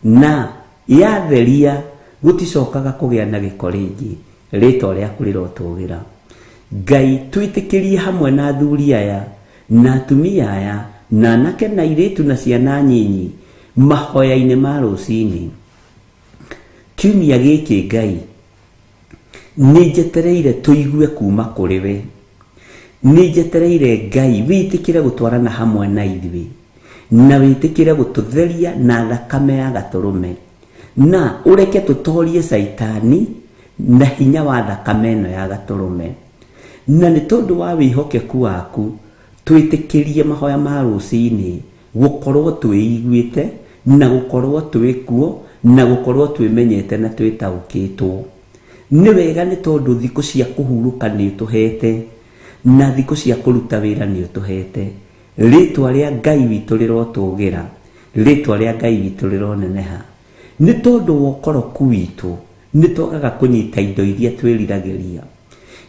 na yatheria gũticokaga kũgĩa na gĩko rĩngĩ. Rĩtwa rĩaku rĩrotũgĩra. Ngai twĩtĩkĩrie hamwe na athuri aya na atumia aya na anake na airĩtu na ciana nyinyi mahoya-inĩ ma rũcinĩ. Kiumia gĩkĩ Ngai nĩ njetereire tũigue kuma kũrĩ we. Nĩ njetereire Ngai wĩtĩkĩre gũtwarana hamwe na ithuĩ na wĩtĩkĩre gũtũtheria na thakame ya gatũrũme, na ũreke tũtorie Caitani na hinya wa thakame ĩno ya gatũrũme. Na nĩ tondũ wa wĩhokeku waku twĩtĩkĩrie mahoya ma rũcinĩ gũkorwo twĩiguĩte na gũkorwo twĩkuo na gũkorwo twĩmenyete na twĩtaũkĩtwo. Nĩ wega nĩ tondũ thikũ cia kũhurũka nĩ ũtũhete na thikũ cia kũruta wĩra nĩ ũtũhete. Rĩtwa rĩa Ngai witũ rĩrotũgĩra, rĩtwa rĩa Ngai witũ rĩroneneha. Nĩ tondũ wa ũkoroku witũ nĩ twagaga kũnyita indo iria twĩriragĩria.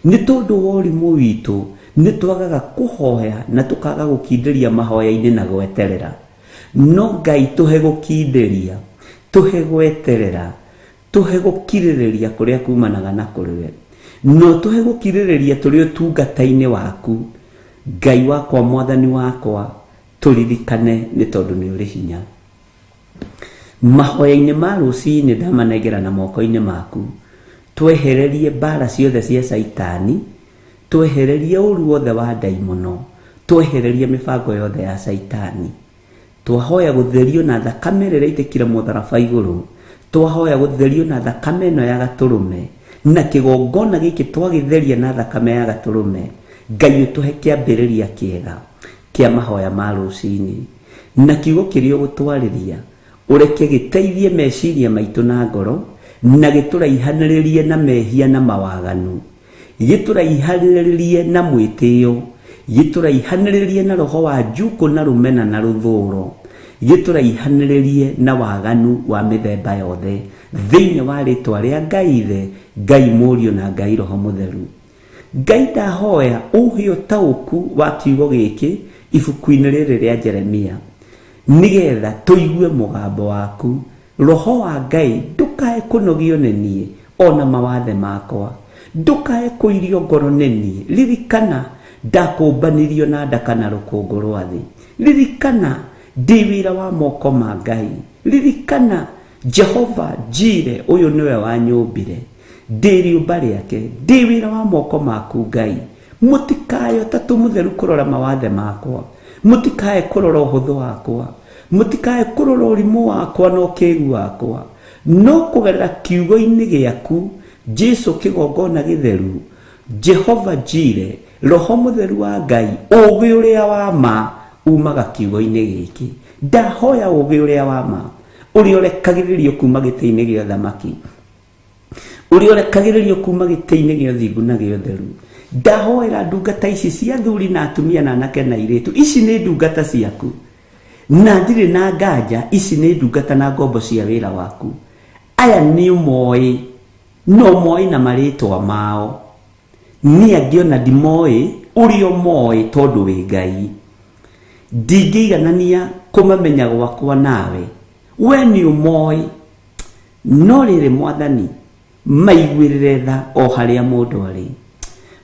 Nĩ tondũ wa ũrimũ witũ nĩ twagaga kũhoya na tũkaga gũkindĩria mahoya-inĩ na gweterera. No Ngai tũhe gũkindĩria, tũhe gweterera, tũhe gũkirĩrĩria kũrĩa kumanaga na kũrĩ we. No tũhe gũkirĩrĩria tũrĩ ũtungata-inĩ waku. Ngai wakwa, Mwathani wakwa, tũririkane nĩ tondũ nĩ ũrĩ hinya. Mahoya-inĩ ma rũcinĩ ndamanengera na moko-inĩ maku. Twehererie mbara ciothe cia Caitani, twehererie ũru wothe wa ndaimono, twehererie mĩbango yothe ya Caitani. Twahoya gũtherio na thakame ĩrĩa ĩraitĩkire mũtharaba igũrũ, twahoya gũtherio na thakame ĩno ya gatũrũme, na kĩgongona gĩkĩ twagĩtheria na thakame ya gatũrũme. Ngai ũtũhe kĩambĩrĩria kĩega kĩa mahoya ma rũcinĩ, na kiugo kĩrĩa ũgũtwarĩria ũreke gĩteithie meciria maitũ na ngoro, na gĩtũraihanĩrĩrie na mehia na mawaganu, gĩtũraihanĩrĩrie na mwĩtĩo, gĩtũraihanĩrĩrie na roho wa njukũ na rũmena na rũthũro, gĩtũraihanĩrĩrie na waganu wa mĩthemba yothe, thĩinĩ wa rĩtwa rĩa Ngai Ithe, Ngai Mũriũ na Ngai Roho Mũtheru. Ngai ndahoya ũhe ũtaũku wa kiugo gĩkĩ ibuku-inĩ rĩrĩ rĩa Jeremia, nĩgetha tũigue mũgambo waku. Roho wa Ngai ndũkae kũnogio nĩ niĩ ona mawathe makwa, ndũkae kũirio ngoro nĩ niĩ. Ririkana ndakũmbanirio na nda kana rũkũngũ rwa thĩ. Ririkana ndĩ wĩra wa moko ma Ngai. Ririkana Jehova Jire ũyũ nĩwe wanyũmbire, ndĩ rĩũmba rĩake, ndĩ wĩra wa moko maku Ngai. Mũtikae Ũtatũ Mũtheru kũrora mawathe makwa, mũtikae kũrora ũhũthũ wakwa, mũtikae kũrora ũrimũ wakwa na ũkĩgu wakwa, no kũgerera kiugo-inĩ gĩaku Jesu kĩgongona gĩtheru, Jehova Jire, Roho Mũtheru wa Ngai, ũũgĩ ũrĩa wa ma umaga kiugo-inĩ gĩkĩ. Ndahoya ũũgĩ ũrĩa wa ma ũrĩa ũrekagĩrĩrio kuma gĩtĩ-inĩ gĩa ũthamaki, ũrĩa ũrekagĩrĩrio kuma gĩtĩ-inĩ gĩa ũthingu na gĩa ũtheru. Ndahoera ndungata ici cia athuri na atumia na anake na airĩtu, ici nĩ ndungata ciaku na ndirĩ na nganja, ici nĩ ndungata na ngombo cia wĩra waku. Aya nĩ ũmoĩ, no moĩ na marĩtwa mao, niĩ angĩ ona ndimoĩ ũrĩa ũmoĩ, tondũ wĩ Ngai. Ndingĩiganania kũmamenya gwakwa nawe, we nĩ ũmoĩ. No rĩrĩ Mwathani, maiguĩrĩre tha o harĩa mũndũ arĩ,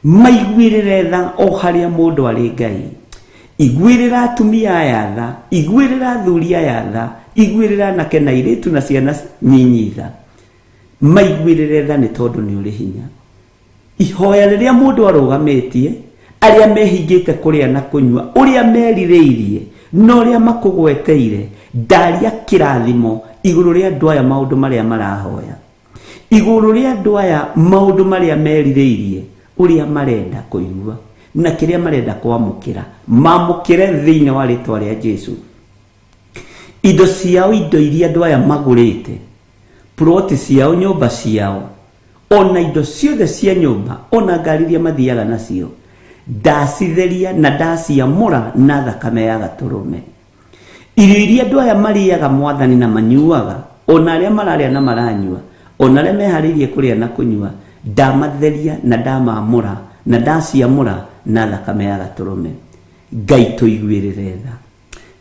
maiguĩrĩre tha o harĩa mũndũ arĩ. Ngai, iguĩrĩra atumia aya tha, iguĩrĩra athuri aya tha, iguĩrĩra anake na airĩtu na ciana nyinyi tha, maiguĩrĩre tha nĩ tondũ nĩ ũrĩ hinya. Ihoya rĩrĩa mũndũ arũgamĩtie, arĩa mehingĩte kũrĩa na kũnyua, ũrĩa merirĩirie na ũrĩa makũgweteire, ndaria kĩrathimo igũrũ rĩa andũ aya, maũndũ marĩa marahoya igũrũ rĩa andũ aya, maũndũ marĩa merirĩirie, ũrĩa marenda kũigua na kĩrĩa marenda kwamũkĩra, mamũkĩre thĩinĩ wa rĩtwa rĩa Jesu. Indo ciao, indo iria andũ aya magũrĩte, ploti ciao, nyũmba ciao, ona indo ciothe cia nyũmba, ona ngari iria mathiaga nacio, ndacitheria na ndaciamũra na thakame ya gatũrũme. Irio iria andũ aya marĩaga Mwathani na manyuaga, ona arĩa mararĩa na maranyua, ona arĩa meharĩirie kũrĩa na kũnyua, ndamatheria na ndamamũra na ndaciamũra na thakame ya gatũrũme. Ngai tũiguĩrĩre tha.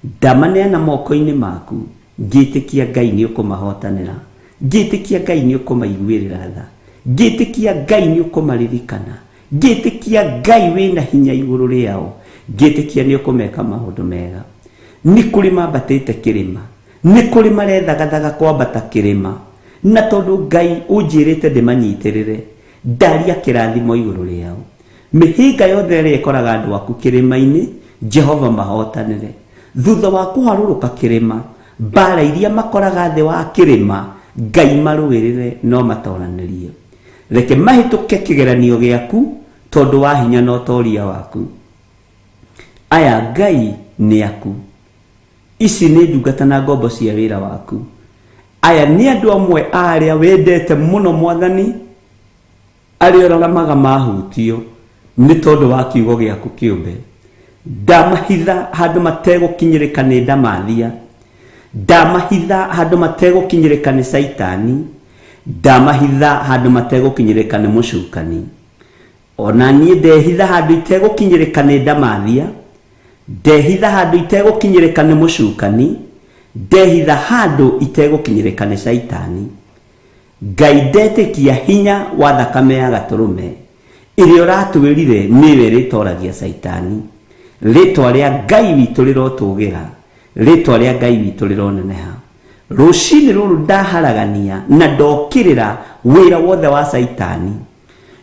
Ndamaneana moko-inĩ maku, ngĩtĩkia Ngai nĩ ũkũmahotanĩra, ngĩtĩkia Ngai nĩ ũkũmaiguĩrĩra tha, ngĩtĩkia Ngai nĩ ũkũmaririkana, ngĩtĩkia Ngai wĩna hinya igũrũ rĩao, ngĩtĩkia nĩ ũkũmeka maũndũ mega. Nĩ kũrĩ mambatĩte kĩrĩma, nĩ kũrĩ marethagathaga kwambata kĩrĩma, na tondũ Ngai ũnjĩrĩte ndĩmanyitĩrĩre, ndaria kĩrathimo igũrũ rĩao. Mĩhĩnga yothe ĩrĩa ĩkoraga andũ aku kĩrĩma-inĩ, Jehova mahotanĩre. Thutha wa kũharũrũka kĩrĩma, mbara iria makoraga thĩ wa kĩrĩma, Ngai marũĩrĩre no matoranĩrie. Reke mahĩtũke kĩgeranio gĩaku tondũ wa hinya na ũtoria waku. Aya Ngai nĩ aku. Ici nĩ ndungata na ngombo cia wĩra waku. Aya nĩ andũ amwe a arĩa wendete mũno Mwathani, arĩa ũraramaga mahutio nĩ tondũ wa kiugo gĩaku kĩũmbe. Ndamahitha handũ mategũkinyĩrĩka nĩ ndamathia, ndamahitha handũ mategũkinyĩrĩka nĩ Caitani, ndamahitha handũ mategũkinyĩrĩka nĩ mũcukani. Ona niĩ ndehitha handũ itegũkinyĩrĩka nĩ ndamathia, ndehitha handũ itegũkinyĩrĩka nĩ mũcukani, ndehitha handũ itegũkinyĩrĩka nĩ Caitani. Ngai ndetĩkia hinya wa thakame ya gatũrũme ĩrĩa ũratwĩrire nĩyo ĩrĩtoragia Caitani. Rĩtwa rĩa Ngai witũ rĩrotũgĩra, rĩtwa rĩa Ngai witũ rĩroneneha. Rũcinĩ rũrũ ndaharagania na ndokĩrĩra Wĩra wothe wa Caitani,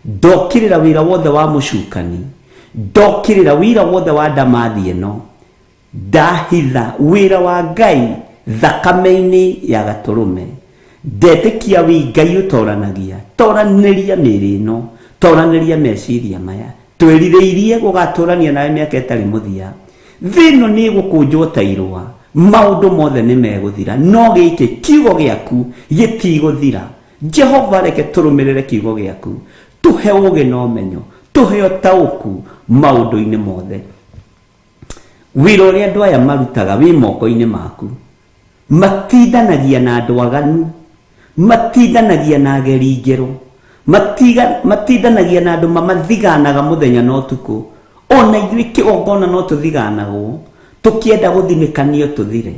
ndokĩrĩra wĩra wothe wa mũcukani, ndokĩrĩra wĩra wothe wa ndamathi ĩno, ndahitha wĩra wa Ngai thakame-inĩ ya gatũrũme. Ndetĩkia wĩ Ngai ũtoranagia, toranĩria mĩĩrĩ ĩno, toranĩria meciria maya. Twĩrirĩirie gũgatũrania nawe mĩaka ĩtarĩ mũthia. Thĩ ĩno nĩ ĩgũkũnjwo ta irũa, maũndũ mothe nĩ megũthira, no gĩkĩ kiugo gĩaku gĩtigũthira. Jehova, reke tũrũmĩrĩre kiugo gĩaku, tũhe ũũgĩ na ũmenyo, tũhe ũtaũku maũndũ-inĩ mothe. Wĩra ũrĩa andũ aya marutaga wĩ moko-inĩ maku. Matindanagia na andũ aganu, matindanagia na ageri ngero, matindanagia na andũ mamathiganaga mũthenya na ũtukũ. Ona ithuĩ kĩgongona no tũthiganagwo, tũkĩenda gũthinĩkanio tũthire.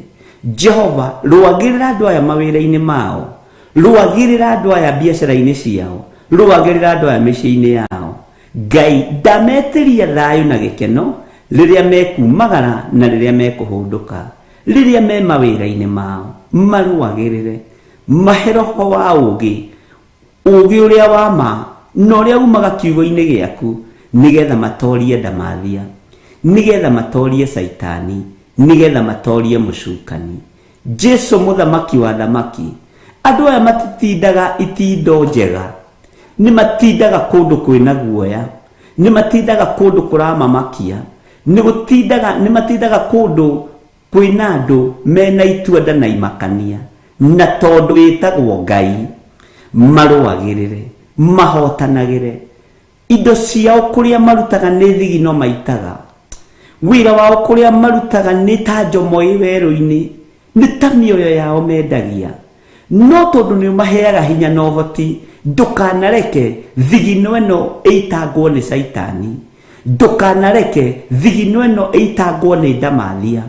Jehova, rũagĩrĩra andũ aya mawĩra-inĩ mao, rũagĩrĩra andũ aya biacara-inĩ ciao, rũagĩrĩra andũ aya mĩciĩ-inĩ yao. Ngai, ndametĩria thayũ na gĩkeno rĩrĩa mekumagara na rĩrĩa mekũhũndũka, rĩrĩa me mawĩra-inĩ mao, marũagĩrĩre, mahe roho wa ũũgĩ, ũũgĩ ũrĩa wa ma na ũrĩa umaga kiugo-inĩ gĩaku, nĩgetha matorie ndamathia, nĩgetha matorie Caitani, nĩgetha matorie mũcukani. Jesu mũthamaki wa thamaki, andũ aya matitindaga itindo njega, nĩ matindaga kũndũ kwĩna guoya, nĩ matindaga kũndũ kũramamakia, nĩ matindaga kũndũ kwĩna andũ mena itua na imakania, na tondũ wĩtagwo Ngai, marũagĩrĩre, mahotanagĩre. Indo ciao kũrĩa marutaga nĩ thigino maitaga, wĩra wao kũrĩa marutaga nĩ ta njomo ĩ werũ-inĩ, nĩ ta mĩoyo yao mendagia. No tondũ nĩ ũmaheaga hinya na ũhoti, ndũkanareke thigino ĩno ĩitangwo nĩ Caitani, ndũkanareke thigino ĩno ĩitangwo nĩ ndamathia,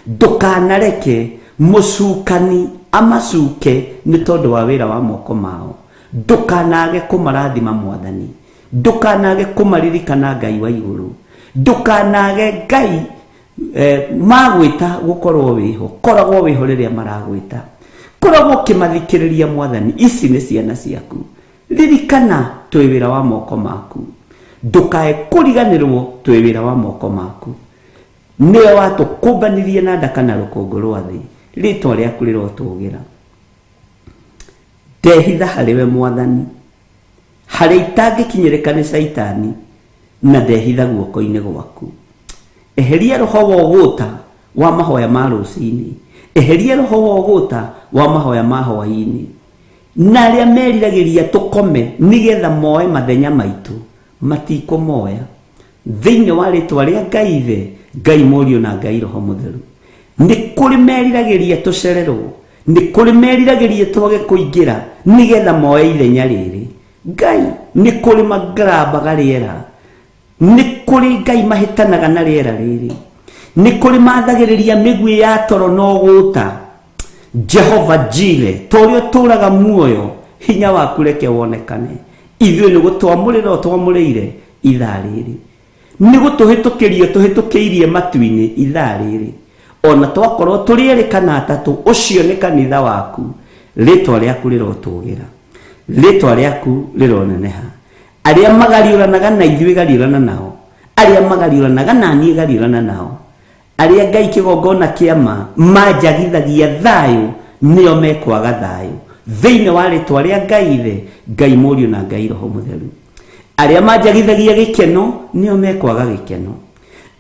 ndũkanareke mũcukani amacuke nĩ tondũ wa wĩra wa moko mao. Ndũkanage kũmarathima Mwathani, ndũkanage kũmaririkana Ngai wa igũrũ, ndũkanage Ngai magwĩta gũkorwo wĩho, koragwo wĩho rĩrĩa maragwĩta, koragwo ũkĩmathikĩrĩria Mwathani. Ici nĩ ciana ciaku, ririkana twĩ wĩra wa moko maku, ndũkae kũriganĩrwo twĩ wĩra wa moko maku. Nĩwe watũkũmbanirie na ndaka na rũkũngũ rwa thĩ, rĩtwa rĩaku rĩrotũgĩra. Ndehitha harĩ we Mwathani, harĩa itangĩkinyĩrĩka nĩ Caitani, na ndehitha guoko-inĩ gwaku. Eheria roho wa ũgũta wa mahoya ma rũcinĩ, eheria roho wa ũgũta wa mahoya ma hwaĩ-inĩ, na arĩa meriragĩria tũkome nĩgetha moe mathenya maitũ, matikũmoya. Thĩinĩ wa rĩtwa rĩa Ngai Ithe, Ngai Mũriũ na Ngai Roho Mũtheru, nĩ kũrĩ meriragĩria tũcererwo, nĩ kũrĩ meriragĩria twage kũingĩra nĩgetha moe ithenya rĩrĩ. Ngai, nĩ kũrĩ magarambaga rĩera, nĩ kũrĩ Ngai mahĩtanaga na rĩera rĩrĩ, nĩ kũrĩ mathagĩrĩria mĩguĩ ya toro na ũgũta. Jehova Jire, ta ũrĩa ũtũũraga muoyo, hinya waku reke wonekane. Ithuĩ nĩ gũtwamũrĩra ũtwamũrĩire ithaa rĩrĩ, nĩ gũtũhĩtũkĩria ũtũhĩtũkĩirie matu-inĩ ithaa rĩrĩ. Ona twakorwo tũrĩ erĩ kana atatũ, ũcio nĩ kanitha waku. Rĩtwa rĩaku rĩrotũgĩra, rĩtwa rĩaku rĩroneneha. Arĩa magariũranaga na ithuĩ gariũrana nao, arĩa magariũranaga na niĩ gariũrana nao. Arĩa Ngai kĩgongona kĩa ma manjagithagia thayũ, nĩo mekwaga thayũ. Thĩinĩ wa rĩtwa rĩa Ngai Ithe, Ngai Mũriũ na Ngai Roho Mũtheru. Arĩa manjagithagia gĩkeno, nĩo mekwaga gĩkeno.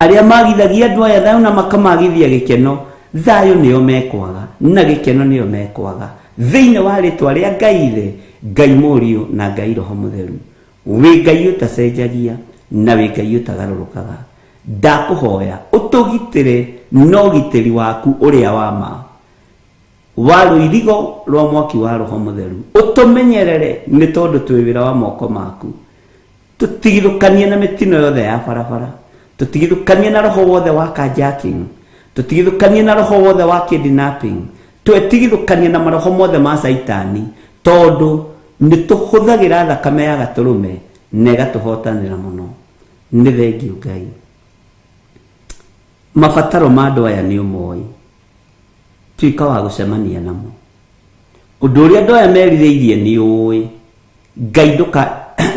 Arĩa magithagia andũ aya thayũ na makamagithia gĩkeno, thayũ nĩo mekwaga na gĩkeno nĩo mekwaga. Thĩinĩ wa rĩtwa rĩa Ngai Ithe, Ngai Mũriũ na Ngai Roho Mũtheru. Wĩ Ngai ũtacenjagia na wĩ Ngai ũtagarũrũkaga. Ndakũhoya ũtũgitĩre na ũgitĩri waku ũrĩa wa ma wa rũirigo rwa mwaki wa Roho Mũtheru. Ũtũmenyerere nĩ tondũ twĩ wĩra wa moko maku. Tũtigithũkanie na mĩtino yothe ya barabara, tũtigithũkanie na roho wothe wa carjacking, tũtigithũkanie na roho wothe wa kidnapping, twetigithũkanie na maroho mothe ma Caitani, tondũ nĩ tũhũthagĩra thakame ya gatũrũme na ĩgatũhotanĩra mũno. Nĩ thengiũ Ngai. Mabataro ma andũ aya nĩ ũmoĩ, tuĩka wa gũcemania namo. Ũndũ ũrĩa andũ aya merirĩirie nĩ ũĩ. Ngai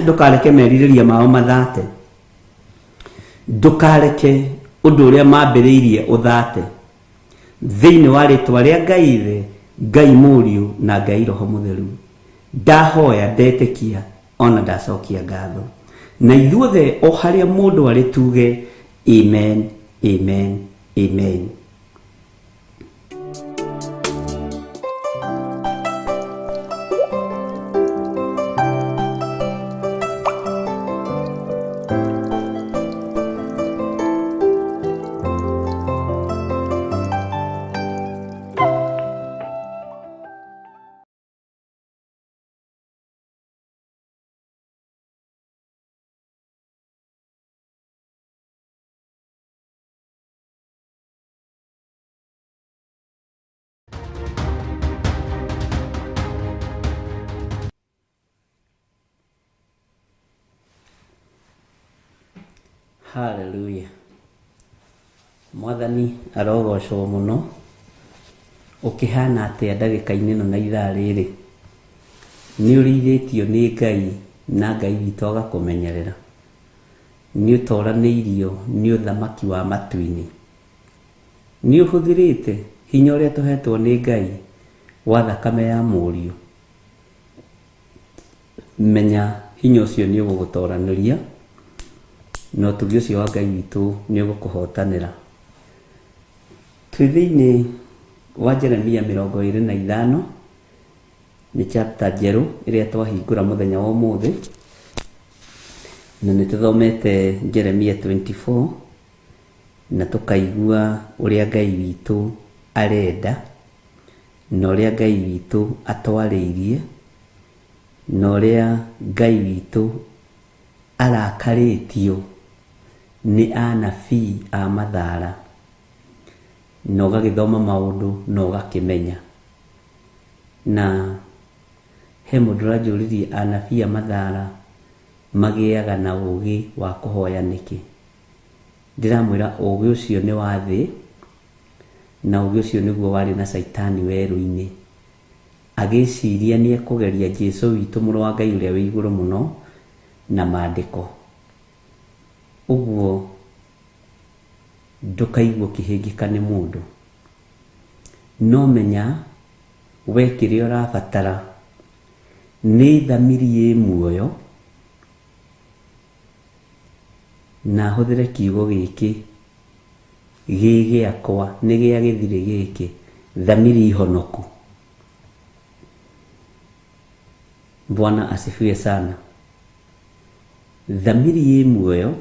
ndũkareke merirĩria mao mathate, ndũkareke ũndũ ũrĩa mambĩrĩirie ũthate, thĩinĩ wa rĩtwa rĩa Ngai Ithe, Ngai Mũriũ na Ngai Roho Mũtheru. Ndahoya, ndetĩkia, ona ndacokia ngatho. Na ithuothe o harĩa mũndũ arĩ tuge amen, amen, amen. Haleluya. Mwathani arogocwo mũno. Ũkĩhana atĩa ndagĩka-inĩ ĩno na ithaa rĩrĩ? Nĩ ũrĩithĩtio nĩ Ngai na Ngai witũ agakũmenyerera. Nĩ ũtoranĩirio nĩ ũthamaki wa matu-inĩ. Nĩ ũhũthĩrĩte hinya ũrĩa tũhetwo nĩ Ngai wa thakame ya mũriũ. Menya hinya ũcio nĩ ũgũgũtoranĩria na ũtugi ũcio wa Ngai witũ nĩ ũgũkũhotanĩra. Twĩ thĩinĩ wa Jeremia 25, nĩ chapter njerũ ĩrĩa twahingũra mũthenya wa ũmũthĩ, na nĩ tũthomete Jeremia 24 na tũkaigua ũrĩa Ngai witũ arenda na ũrĩa Ngai witũ atwarĩirie na ũrĩa Ngai witũ arakarĩtio nĩ anabii a mathara, na ũgagĩthoma maũndũ na ũgakĩmenya. Na he mũndũ ũranjũririe anabii a mathara magĩaga na ũgĩ wa kũhoya nĩkĩ. Ndĩramwĩra ũgĩ ũcio nĩ wa thĩ, na ũgĩ ũcio nĩguo warĩ na Caitani werũ-inĩ, agĩciria nĩ ekũgeria Jesu witũ mũrũ wa Ngai ũrĩa wĩ igũrũ mũno na maandĩko. Ũguo ndũkaigua ũkĩhĩngĩka nĩ mũndũ, no menya we kĩrĩa ũrabatara nĩ thamiri ĩ muoyo, na hũthĩre kiugo gĩkĩ gĩ gĩakwa nĩ gĩa gĩthirĩ gĩkĩ, thamiri honoku. Bwana asifiwe sana. Thamiri ĩ muoyo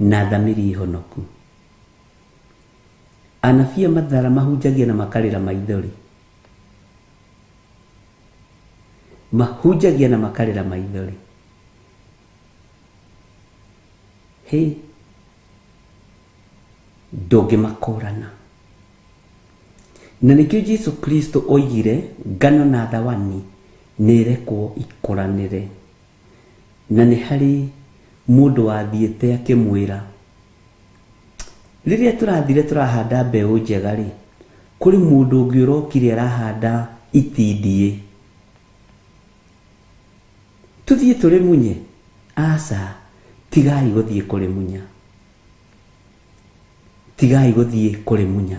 na thamiri honoku. Anabii a mathara mahunjagia na makarĩra maithori, mahunjagia na makarĩra maithori. Hĩ, ndũngĩmakũrana. Na nĩkĩo Jesu Kristo oigire ngano na thawani nĩ irekwo ikũranĩre. Na nĩ harĩ mũndũ wathiĩte akĩmwĩra, rĩrĩa tũrathire tũrahanda mbeũ njega rĩ, kũrĩ mũndũ ũngĩ ũrokire arahanda itindiĩ, tũthiĩ tũrĩmunye? Aca, tigai gũthiĩ kũrĩmunya, tigai gũthiĩ kũrĩmunya.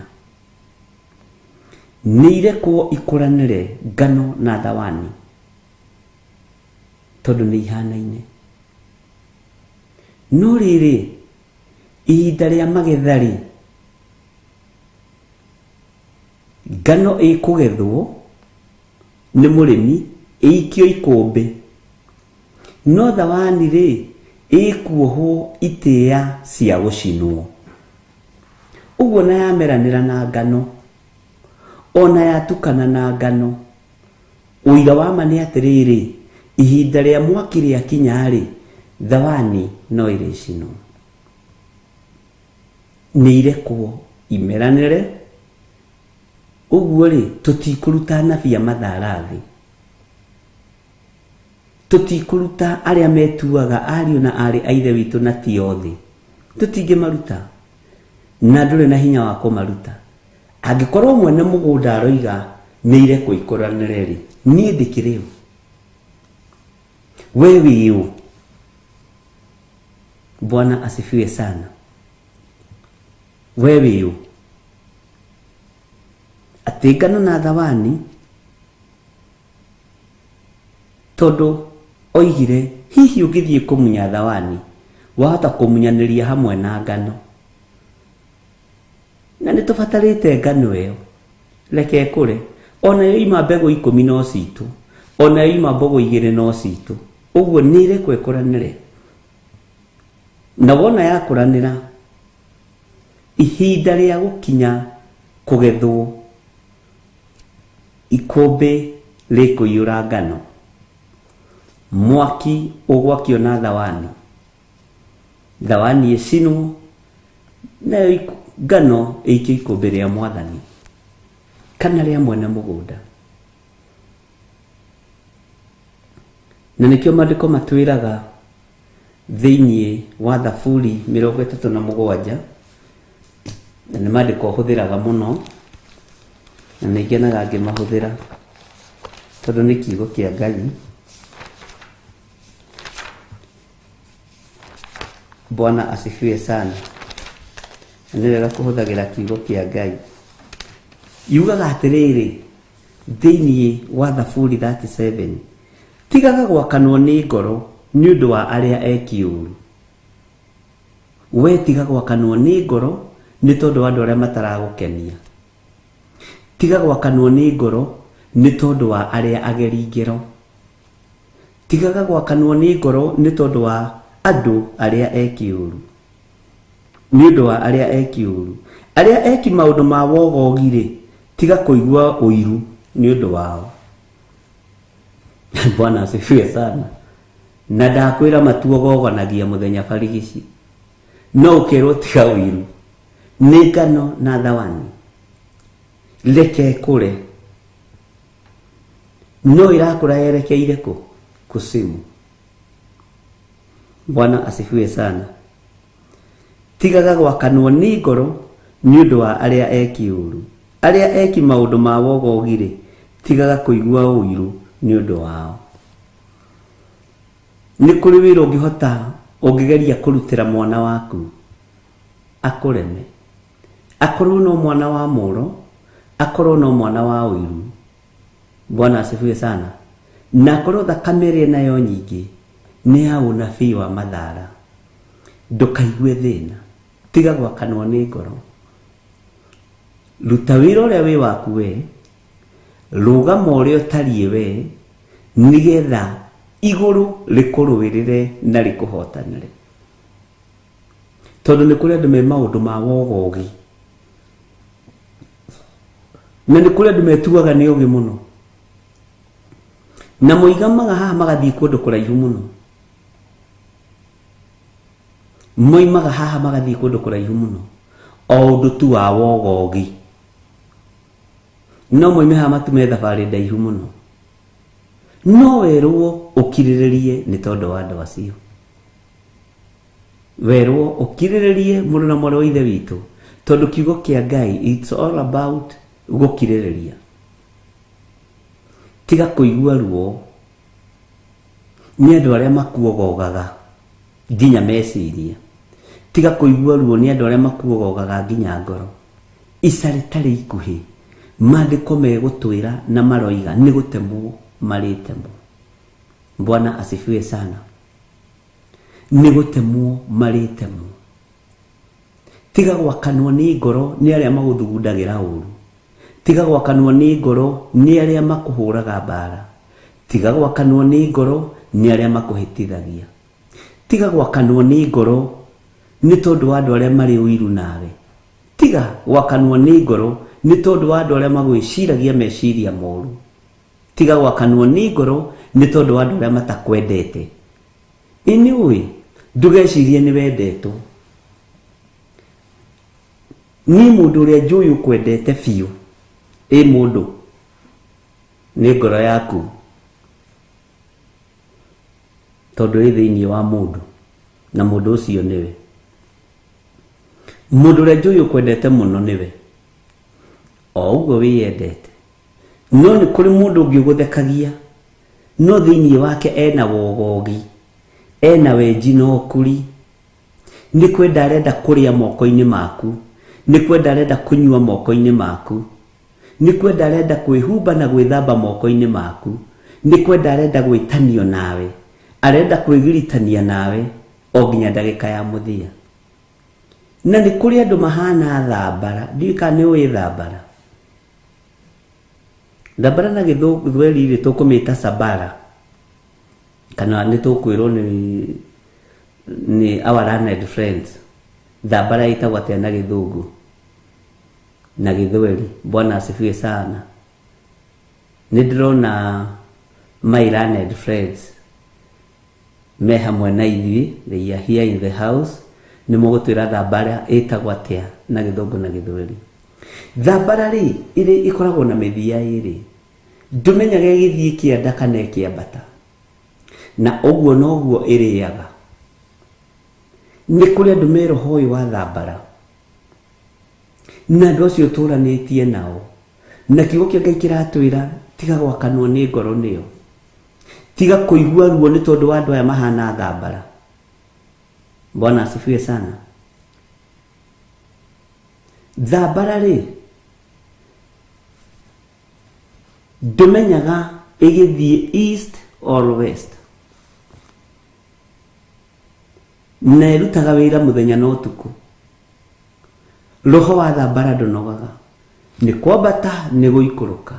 Nĩ irekwo ikũranĩre ngano na thawani, tondũ nĩ ihanaine. No rĩrĩ, ihinda rĩa magetha rĩ, ngano ĩkũgethwo nĩ mũrĩmi ĩikio ikũmbĩ, no thawani rĩ ĩkuohwo itĩĩa cia gũcinwo. Ũguo na yameranĩra na ngano, ona yatukana na ngano, ũira wa ma nĩ atĩrĩrĩ, ihinda rĩa mwaki rĩakinya rĩ, thawani no ĩrĩcinwo. Nĩ irekwo imeranĩre. Ũguo rĩ, tũtikũruta anabii a mathara thĩ, tũtikũruta arĩa metuaga ariũ na aarĩ a Ithe witũ na ti othe, tũtingĩmaruta, na ndũrĩ na hinya wa kũmaruta. Angĩkorwo mwene mũgũnda aroiga nĩ irekwo ikũranĩre rĩ, niĩ ndĩkĩrĩ ũ? We wĩ ũ? Bwana asifiwe sana. We wĩ ũ? Atĩ ngano na thawani, tondũ oigire hihi ũngĩthiĩ kũmunya thawani wahota kũmunyanĩria hamwe na ngano, na nĩ tũbatarĩte ngano ĩyo, reke ĩkũre. Ona yoima mbegũ 10 no citũ, ona yoima mbogo 2 no citũ, ũguo nĩ ĩrekwo ĩkũranĩre. Na wona yakũranĩra, ihinda rĩa gũkinya kũgethwo, ikũmbĩ rĩkũiyũra ngano, mwaki ũgwakio na thawani, thawani ĩcinwo, nayo ngano ĩikio ikũmbĩ rĩa mwathani kana rĩa mwene mũgũnda. Na nĩkĩo maandĩko matwĩraga thĩinĩ wa Thaburi 37, na nĩ maandĩko hũthĩraga mũno, na nĩ ngenaga ngĩmahũthĩra tondũ nĩ kiugo kĩa Ngai. Bwana asifiwe sana. Na nĩ wega kũhũthagĩra kiugo kĩa Ngai. Yugaga atĩrĩrĩ thĩinĩ wa Thaburi 37, tigaga gwakanwo nĩ ngoro nĩ ũndũ wa arĩa eki ũũru. We tiga gwakanwo nĩ ngoro nĩ tondũ wa andũ arĩa mataragũkenia. Tiga gwakanwo nĩ ngoro nĩ tondũ wa arĩa ageri ngero. Tigaga gwakanwo nĩ ngoro nĩ tondũ wa andũ arĩa eki ũũru. Nĩ ũndũ wa arĩa eki ũũru. Arĩa eki maũndũ ma wogogi-rĩ, tiga kũigua ũiru nĩ ũndũ wao. Bwana asifiwe sana. Na ndakwĩra matuogogonagia mũthenya barigici, no ũkerwo tiga ũiru. Nĩ ngano na thawani, reke ĩkũre. No ĩrakũra yerekeire kũ? Kusimu. Bwana asifiwe sana. Tigaga gwakanwo nĩ ngoro nĩ ũndũ wa arĩa eki ũũru. Arĩa eki maũndũ ma wogogi-rĩ, tigaga kũigua ũiru nĩ ũndũ wao. Nĩ kũrĩ wĩra ũngĩhota ũngĩgeria kũrutĩra mwana waku akũreme, akorwo no mwana wa mũro, akorwo no mwana wa ũiru. Bwana asifiwe sana. Na akorwo thakame ĩrĩa nayo nyingĩ nĩ ya ũnabii wa mathara, ndũkaigue thĩna, tiga gwakanwo nĩ ngoro. Ruta wĩra ũrĩa wĩ waku we, rũgama ũrĩa ũtariĩ we, nĩgetha igũrũ rĩkũrũĩrĩre na rĩkũhotanĩre. Tondũ nĩ kũrĩ andũ me maũndũ ma wogogi, na nĩ kũrĩ andũ metuaga nĩ ogĩ mũno, na moigamaga haha magathiĩ kũndũ kũraihu mũno. Moimaga haha magathiĩ kũndũ kũraihu mũno, o ũndũ tu wa wogogi. No moime haha matume thabarĩ ndaihu mũno, no werwo ũkirĩrĩrie nĩ tondũ wa andũ acio. Werwo ũkirĩrĩrie mũrũ na mwarĩ wa ithe witũ, tondũ kiugo kĩa Ngai it's all about gũkirĩrĩria. Tiga kũigua ruo nĩ andũ arĩa makuogogaga nginya meciria. Tiga kũigua ruo nĩ andũ arĩa makuogogaga nginya ngoro. Ica rĩtarĩ ikuhĩ, maandĩko megũtwĩra na maroiga nĩ gũtemwo marĩtemwo. Bwana asifiwe sana. Nĩ gũtemwo marĩtemwo. Tiga gwakanwo nĩ ngoro nĩ arĩa magũthugundagĩra ũũru. Tiga gwakanwo nĩ ngoro nĩ arĩa makũhũraga mbara. Tiga gwakanwo nĩ ngoro nĩ arĩa makũhĩtithagia. Tiga gwakanwo nĩ ngoro nĩ tondũ wa andũ arĩa marĩ ũiru nawe. Tiga gwakanwo nĩ ngoro nĩ tondũ wa andũ arĩa magwĩciragia meciria moru. Tiga gwakanwo nĩ ngoro nĩ tondũ wa andũ arĩa matakwendete. Anyway, ndũgecirie nĩ wendetwo. Niĩ mũndũ ũrĩa njũĩ ũkwendete biũ, ĩ mũndũ, nĩ ngoro yaku. Tondũ ĩ thĩinĩ wa mũndũ, na mũndũ ũcio nĩwe. Mũndũ ũrĩa njũĩ ũkwendete mũno nĩwe. O ũguo wĩyendete. No nĩ kũrĩ mũndũ ũngĩ ũgũthekagia. No thĩinĩ wake ena wogogi, ena wenji na ũkuri. Nĩ kwenda arenda kũrĩa moko-inĩ maku, nĩ kwenda arenda kũnyua moko-inĩ maku, nĩ kwenda arenda kwĩhumba na gwĩthamba moko-inĩ maku, nĩ kwenda arenda gwĩtanio nawe, arenda kwĩgiritania nawe o nginya ndagĩka ya mũthia. Na nĩ kũrĩ andũ mahana thambara, ndiũĩ kana nĩ ũĩ thambara. Thambara na gĩthweri rĩ tũkũmĩta sabara, kana nĩ tũkwĩrwo nĩ our learned friends. Thambara ĩtagwo atĩa na gĩthũngũ na gĩthweri? Bwana asifiwe sana. Nĩ ndĩrona my learned friends me hamwe na ithuĩ, they are here in the house. Nĩ mũgũtwĩra thambara ĩtagwo atĩa na gĩthũngũ na gĩthweri. Thambara rĩ ĩrĩ ĩkoragwo na mĩthia ĩrĩ, ndũmenyaga ĩgĩthiĩ kĩanda kana ĩkĩambata, na ũguo noguo ĩrĩaga. Nĩ kũrĩ andũ me roho ũyũ wa thambara, na andũ acio ũtũranĩtie nao, na kiugo kĩa Ngai kĩratwĩra tiga gwakanwo nĩ ngoro nĩo, tiga kũigua ruo nĩ tondũ wa andũ aya mahana thambara. Bwana asifiwe sana. Thambara rĩ ndũmenyaga ĩgĩthiĩ east or west, na ĩrutaga wĩra mũthenya na ũtukũ. Roho wa thambara ndũnogaga, nĩ kwambata nĩ gũikũrũka,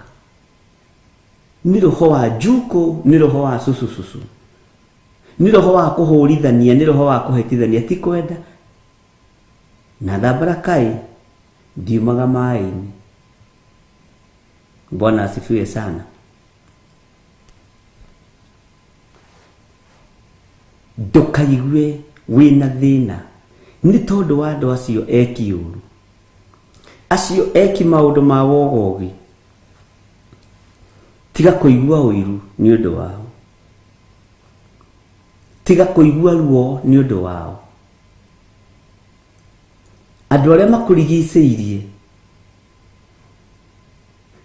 nĩ roho wa njukũ, nĩ roho wa cucucucu, nĩ roho wa kũhũrithania, nĩ roho wa kũhetithania, ti kwenda. Na thambara kaĩ ndiumaga maĩ-inĩ. Bwana asifiwe sana. Ndũkaigue wĩna thĩna nĩ tondũ wa andũ acio eki ũru, acio eki maũndũ ma wogogi. Tiga kũigua ũiru nĩ ũndũ wao, tiga kũigua ruo nĩ ũndũ wao. Andũ arĩa makũrigicĩirie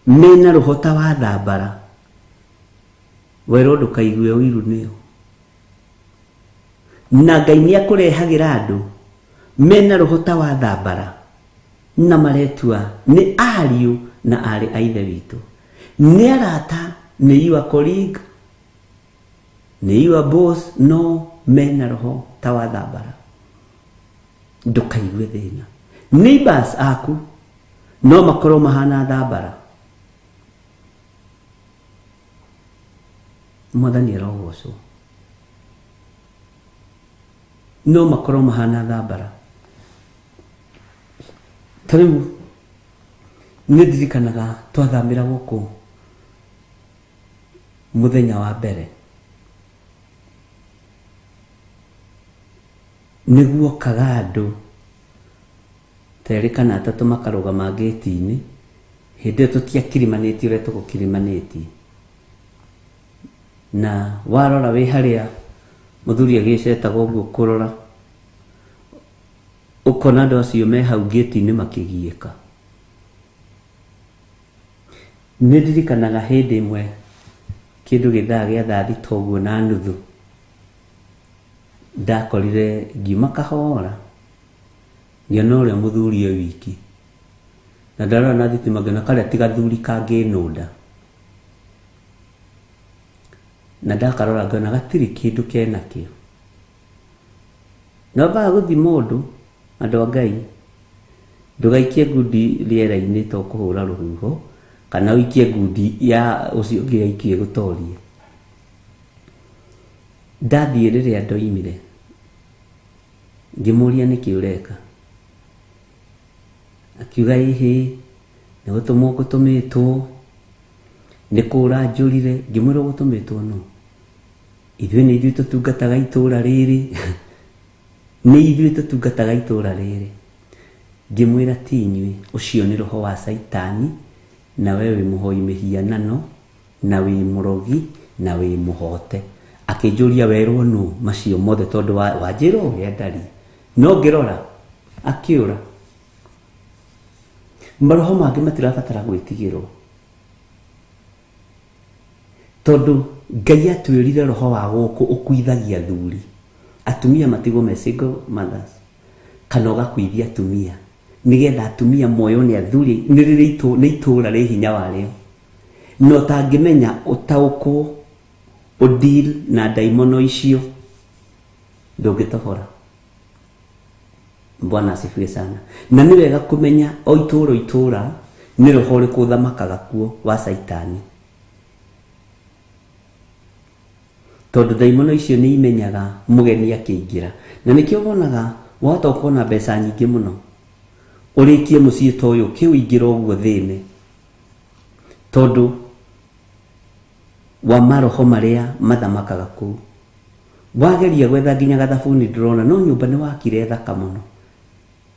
mena roho ta wa thambara, werwo ndũkaigue ũiru nĩo. Na Ngai nĩ akũrehagĩra andũ mena roho ta wa thambara, na maretua nĩ ariũ na aarĩ a Ithe witũ, nĩ arata, nĩ your colleague, nĩ your boss, no mena roho ta wa thambara. Ndũkaigue thĩna. Neighbors aku no makorwo mahana thambara. Mwathani arogocwo. No makorwo mahana thambara. Ta rĩu nĩ ndirikanaga twathamĩra gũkũ mũthenya wa mbere, nĩguokaga andũ ta erĩ kana atatũ makarũgama ngĩti-inĩ. Hĩndĩ ĩyo tũtiakirimanĩtie ũrĩa tũgũkirimanĩtie, na warora wĩ harĩa mũthuri agĩcetaga ũguo kũrora, ũkona andũ acio me hau ngĩti-inĩ makĩgiĩka. Nĩ ndirikanaga hĩndĩ ĩmwe kĩndũ gĩthaa gĩa thaa thita ũguo na nuthu, ndakorire ngiuma kahora ngĩona ũrĩa mũthuri e wiki, na ndarora na thitima ngĩona karĩa ti gathuri kangĩnũnda, na ndakarora ngĩona gatirĩ kĩndũ kenakĩo. Na wambaga gũthima ũndũ, andũ a Ngai, ndũgaikie ngundi rĩera-inĩ to kũhũra rũhuho, kana ũikie ngundi ya ũcio ũngĩ aikie gũtorie. Ndathiĩ rĩrĩa ndoimire, ngĩmũria nĩkĩ ũreka, akiuga ĩhĩ nĩ gũtũmwo ngũtũmĩtwo, nĩ kũra njũrire. Ngĩmwĩra ũgũtũmĩtwo nũ? Ithuĩ nĩ ithuĩ tũtungataga itũra rĩrĩ, nĩ ithuĩ tũtungataga itũra rĩrĩ. Ngĩmwĩra ti inyuĩ, ũcio nĩ roho wa Caitani, na we wĩ mũhoi mĩhianano, na wĩ mũrogi, na wĩ mũhote. Akĩnjũria werwo nũ macio mothe tondũ wanjĩra ũrĩa ndariĩ. No ngĩrora akĩũra. Maroho mangĩ matirabatara gwĩtigĩrwo. Tondũ Ngai atwĩrire roho wa gũkũ ũkuithagia athuri. Atumia matigwo me single mothers. Kana ũgakuithia atumia. Nĩgetha atumia moywo nĩ athuri, nĩ rĩrĩ nĩ itũra rĩ hinya warĩo. Na ũtangĩmenya ũtaũkwo, ũdeal na ndaimono icio, ndũngĩtobora. Bwana asifiwe sana. Na nĩ wega kũmenya o itũra itũra nĩ roho ũrĩkũ ũthamakaga kuo wa Caitani. Tondũ ndaimono icio nĩ imenyaga mũgeni akĩingĩra. Na nĩkĩo wonaga wahota gũkorwo na mbeca nyingĩ mũno, ũrĩkie mũciĩ ta ũyũ ũkĩũingĩra ũguo thĩne, tondũ wa maroho marĩa mathamakaga kũu. Wageria gwetha nginya gathabuni ndũrona, no nyũmba nĩ wakire thaka mũno,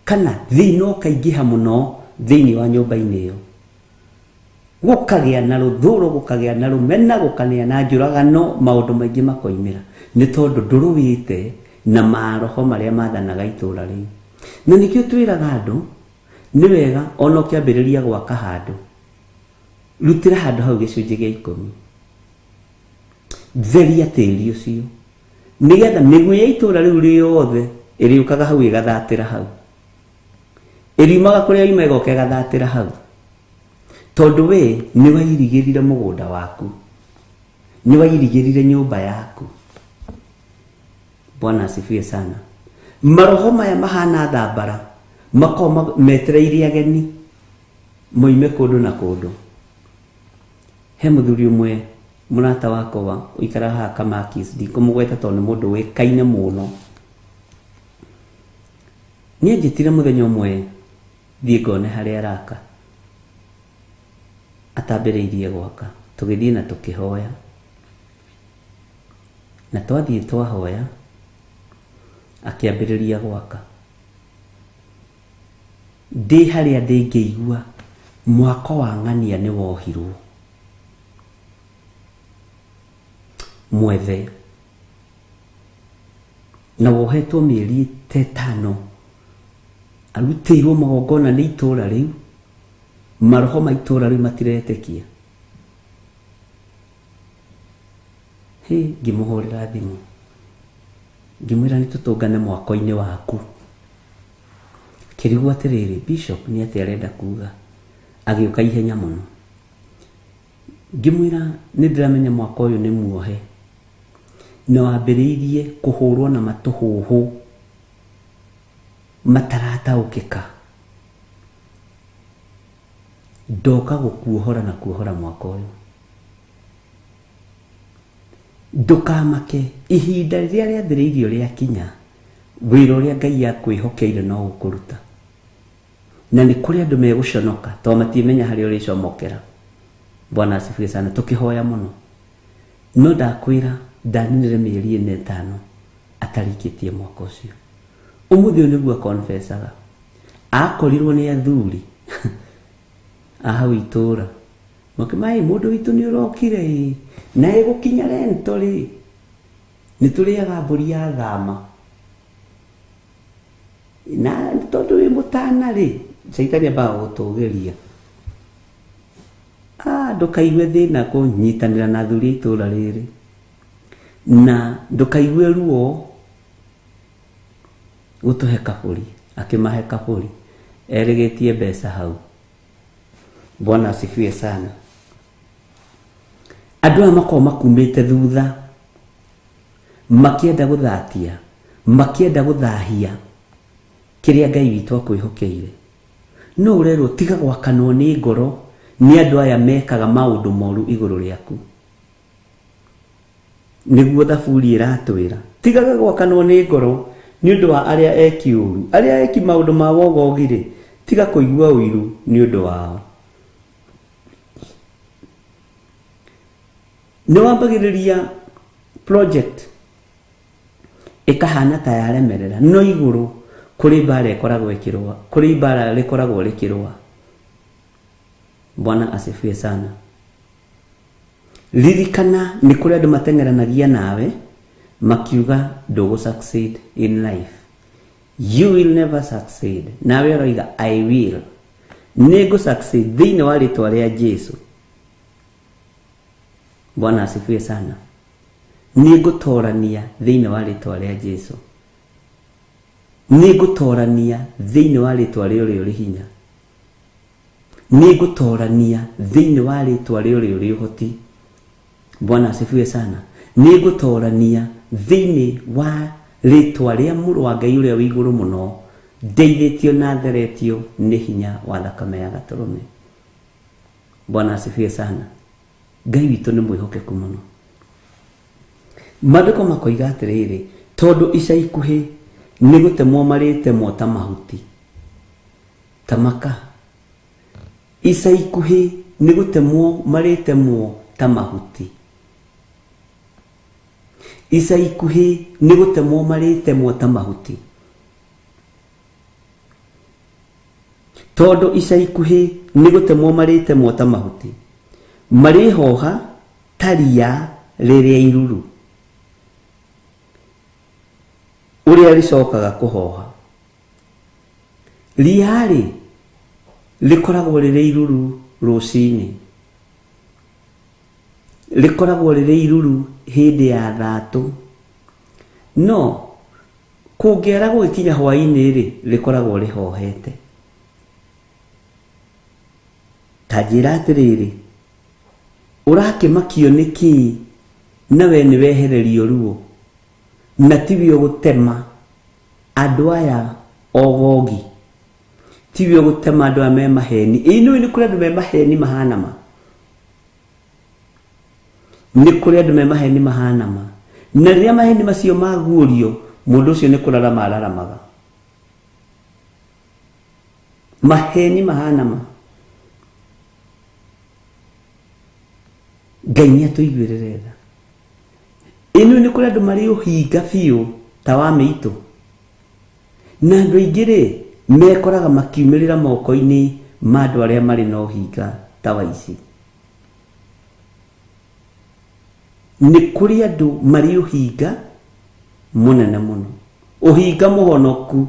kana thĩna ũkaingĩha mũno thĩinĩ wa nyũmba-inĩ ĩyo, gũkagĩa na rũthũro, gũkagĩa na rũmena, gũkagĩa na njũragano, maũndũ maingĩ makoimĩra, nĩ tondũ ndũrũĩte na maroho marĩa mathanaga itũra rĩu. Na nĩkĩo twĩraga andũ nĩ wega ona ũkĩambĩrĩria gwaka handũ, rutĩra handũ hau gĩcunjĩ gĩa 10, theria tĩri ũcio, nĩgetha mĩguĩ ya itũra rĩu rĩothe ĩrĩũkaga hau ĩgathatĩra hau, ĩriumaga kũrĩa yuma ĩgoka ĩgathatĩra hau, tondũ we nĩ wairigĩrire mũgũnda waku, nĩ wairigĩrire nyũmba yaku. Bwana asifiwe sana. Maroho maya mahana thambara makoragwo metereire ageni moime kũndũ na kũndũ. He mũthuri ũmwe mũrata wakwa ũikaraga haha Kamakis, ndikũmũgweta tondũ nĩ mũndũ ũĩkaine mũno. Nĩ anjĩtire mũthenya ũmwe thiĩ ngone harĩa araka, atambĩrĩirie gwaka. Tũgĩthiĩ na tũkĩhoya, na twathiĩ twahoya akĩambĩrĩria gwaka. Ndĩ harĩa ndĩngĩigua mwako wa ng'ania nĩ wohirwo mwethe, na wohetwo mĩeri 5, arutĩirwo magongona nĩ itũra rĩu, maroho ma itũra rĩu matiretĩkia. Hĩ, ngĩmũhũrĩra thimũ ngĩmwĩra nĩ tũtũngane mwako-inĩ waku. Akĩrigwo atĩrĩrĩ, Bishop nĩ atĩa arenda kuga? Agĩũka ihenya mũno. Ngĩmwĩra nĩ ndĩramenya mwako ũyũ nĩ muohe, na wambĩrĩirie kũhũrwo na matũhũhũ matarataũkĩka, ndoka gũkuohora na kuohora mwako ũyũ. Ndũkamake, ihinda rĩrĩa rĩathĩrĩirio rĩakinya, wĩra ũrĩa Ngai akwĩhokeire no gũkũruta. Na nĩ kũrĩ andũ megũconoka tondũ matiĩmenya harĩa ũrĩcomokera. Bwana asifiwe sana. Tũkĩhoya mũno, no ndakwĩra ndaninire mĩeri 4 5 atarĩkĩtie mwaka ũcio. Ũmũthĩ ũyũ nĩguo akonfesaga, akorirwo nĩ athuri a hau itũra, makĩma mũndũ witũ nĩ ũrokire ĩ, na ĩgũkinya rento rĩ, nĩ tũrĩaga mbũri ya thama, na tondũ wĩ mũtana rĩ, Caitani ambaga gũtũgĩria. Ndũkaigue thĩna kũnyitanĩra na athuri a itũra rĩrĩ, na ndũkaigue ruo gũtũhe kabũri. Akĩmahe kabũri, erĩgĩtie mbeca hau. Bwana asifiwe sana. Andũ aya makoragwo makumĩte thutha, makĩenda gũthatia, makĩenda gũthahia kĩrĩa Ngai witũ akwĩhokeire. No ũrerwo tiga gwakanwo nĩ ngoro nĩ andũ aya mekaga maũndũ moru igũrũ rĩaku. Nĩguo thaburi ĩratwĩra, tigaga gwakanwo nĩ ngoro nĩ ũndũ wa arĩa eki ũru, arĩa eki maũndũ ma wogogi rĩ, tiga kũigua ũiru nĩ ũndũ wao. Nĩ wambagĩrĩria project ĩkahana ta yaremerera, no igũrũ kũrĩ mbara ĩkoragwo ĩkĩrũa, kũrĩ mbara rĩkoragwo rĩkĩrũa. Bwana asifiwe sana. Ririkana nĩ kũrĩ andũ mateng'eranagia nawe makiuga ndũgũ succeed in life, you will never succeed, nawe ũroiga I will, nĩ ngũ succeed thĩinĩ wa rĩtwa rĩa Jesu. Bwana asifiwe sana. Nĩ ngũtorania thĩinĩ wa rĩtwa rĩa Jesu. Nĩ ngũtorania thĩinĩ wa rĩtwa rĩa ũrĩa ũrĩ hinya. Nĩ ngũtorania thĩinĩ wa rĩtwa rĩa ũrĩa ũrĩ ũhoti. Bwana asifiwe sana. Nĩ ngũtorania thĩinĩ wa rĩtwa rĩa mũrũ wa Ngai ũrĩa wĩ igũrũ mũno, ndeithĩtio na theretio nĩ hinya wa thakame ya gatũrũme. Bwana asifiwe sana. Ngai witũ nĩ mwĩhokeku mũno. Maandĩko makoiga atĩrĩrĩ, tondũ ica ikuhĩ nĩ gũtemwo marĩtemwo ta mahuti, ta maka. Ica ikuhĩ nĩ gũtemwo marĩtemwo ta mahuti. Ica ikuhĩ nĩ gũtemwo marĩtemwo ta mahuti. Tondũ ica ikuhĩ nĩ gũtemwo marĩtemwo ta mahuti, marĩhoha ta ria rĩrĩa iruru, ũrĩa rĩcokaga kũhoha. Ria-rĩ, rĩkoragwo rĩrĩ iruru rũcinĩ, rĩkoragwo rĩrĩ iruru hĩndĩ ya thatũ, no kũngĩara gũgĩkinya hwaĩ-inĩ rĩ, rĩkoragwo rĩhohete. Ta njĩra atĩrĩrĩ, ũrakĩmakio nĩ kĩĩ na we nĩ wehererio ruo, na tiwe ũgũtema andũ aya ogogi, tiwe ũgũtema andũ aya me maheni. Ĩĩ nĩũĩ nĩ kũrĩ andũ me maheni mahana ma? Nĩ kũrĩ andũ me maheni mahana ma? Na rĩrĩa maheni macio maguũrio, mũndũ ũcio nĩ kũrarama araramaga. Maheni mahana ma? Ngai nĩ atũiguĩrĩre tha. Ĩno nĩ kũrĩ andũ marĩ ũhinga biũ ta wa mĩitũ. Na andũ aingĩ rĩ, mekoraga makiumĩrĩra moko-inĩ ma andũ arĩa marĩ na ũhinga ta wa ici. Nĩ kũrĩ andũ marĩ ũhinga mũnene mũno. Ũhinga mũhonoku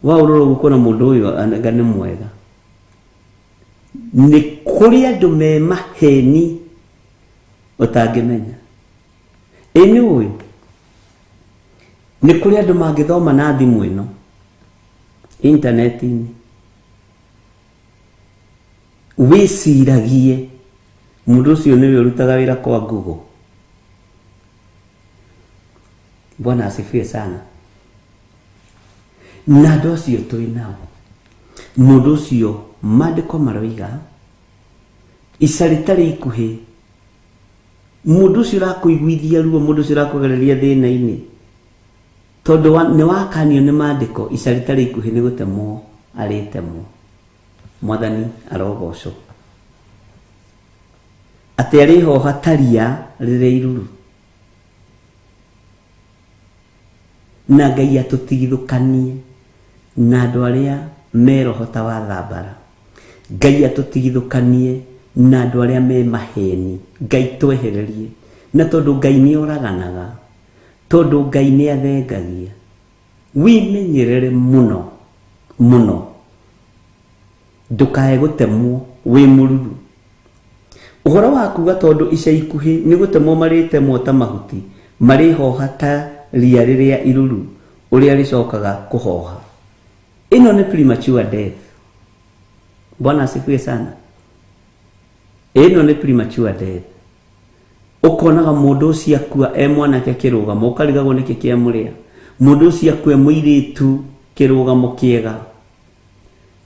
wa ũrora ũguo ũkona mũndũ ũyũ anga nĩ mwega. Nĩ kũrĩ andũ me maheni ũtangĩmenya. Ĩ nĩ ũĩ, nĩ kũrĩ andũ mangĩthoma na thimũ ĩno intaneti-inĩ, wĩciragie mũndũ ũcio nĩwe ũrutaga wĩra kwa Google. Bwana asifiwe sana. Na andũ acio twĩ nao, mũndũ ũcio maandĩko maroiga ica rĩtarĩ ikuhĩ, mũndũ ũcio ũrakũiguithia ruo, mũndũ ũcio ũrakũgereria thĩna-inĩ, tondũ nĩ wakanio nĩ maandĩko, ica rĩtarĩ ikuhĩ nĩ gũtemwo arĩtemwo. Mwathani arogocwo. Atĩ arĩhoha ta ria rĩrĩa iruru. Na Ngai atũtigithũkanie na andũ arĩa me roho ta wa thambara. Ngai atũtigithũkanie na andũ arĩa me maheni. Ngai twehererie. Na tondũ Ngai nĩ oraganaga, tondũ Ngai nĩ athengagia, wĩmenyerere mũno mũno, ndũkae gũtemwo wĩ mũruru. Ũhoro wa kuga tondũ ica ikuhĩ nĩ gũtemwo marĩtemwo ta mahuti, marĩhoha ta ria rĩrĩa iruru, ũrĩa rĩcokaga kũhoha. Ĩno nĩ premature death. Bwana asifiwe sana. Ĩno nĩ premature death. Ũkonaga mũndũ ũcio akua e mwanake kĩrũgamo, ũkarigagwo nĩkĩ kĩamũrĩa. Mũndũ ũcio akua e mũirĩtu kĩrũgamo kĩega,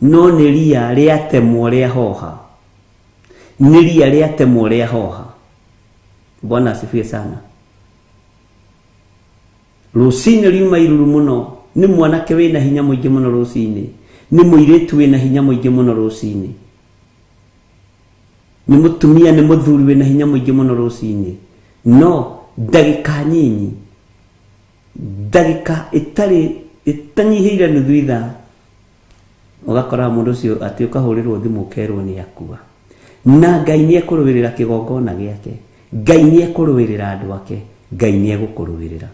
no nĩ ria rĩatemwo rĩahoha. Nĩ ria rĩatemwo rĩahoha. Bwana asifiwe sana. Rũcinĩ riuma iruru mũno, nĩ mwanake wĩna hinya mũingĩ mũno rũcinĩ, nĩ mũirĩtu wĩna hinya mũingĩ mũno rũcinĩ, nĩ mũtumia, nĩ mũthuri wĩna hinya mũingĩ mũno rũcinĩ, no ndagĩka nyinyi, ndagĩka ĩtarĩ ĩtanyihĩire nuthu ithaa, ũgakora mũndũ ũcio atĩ ũkahũrĩrwo thimũ ũkerwo nĩ akua. Na Ngai nĩ ekũrũĩrĩra kĩgongona gĩake, Ngai nĩ ekũrũĩrĩra andũ ake, Ngai nĩ egũkũrũĩrĩra.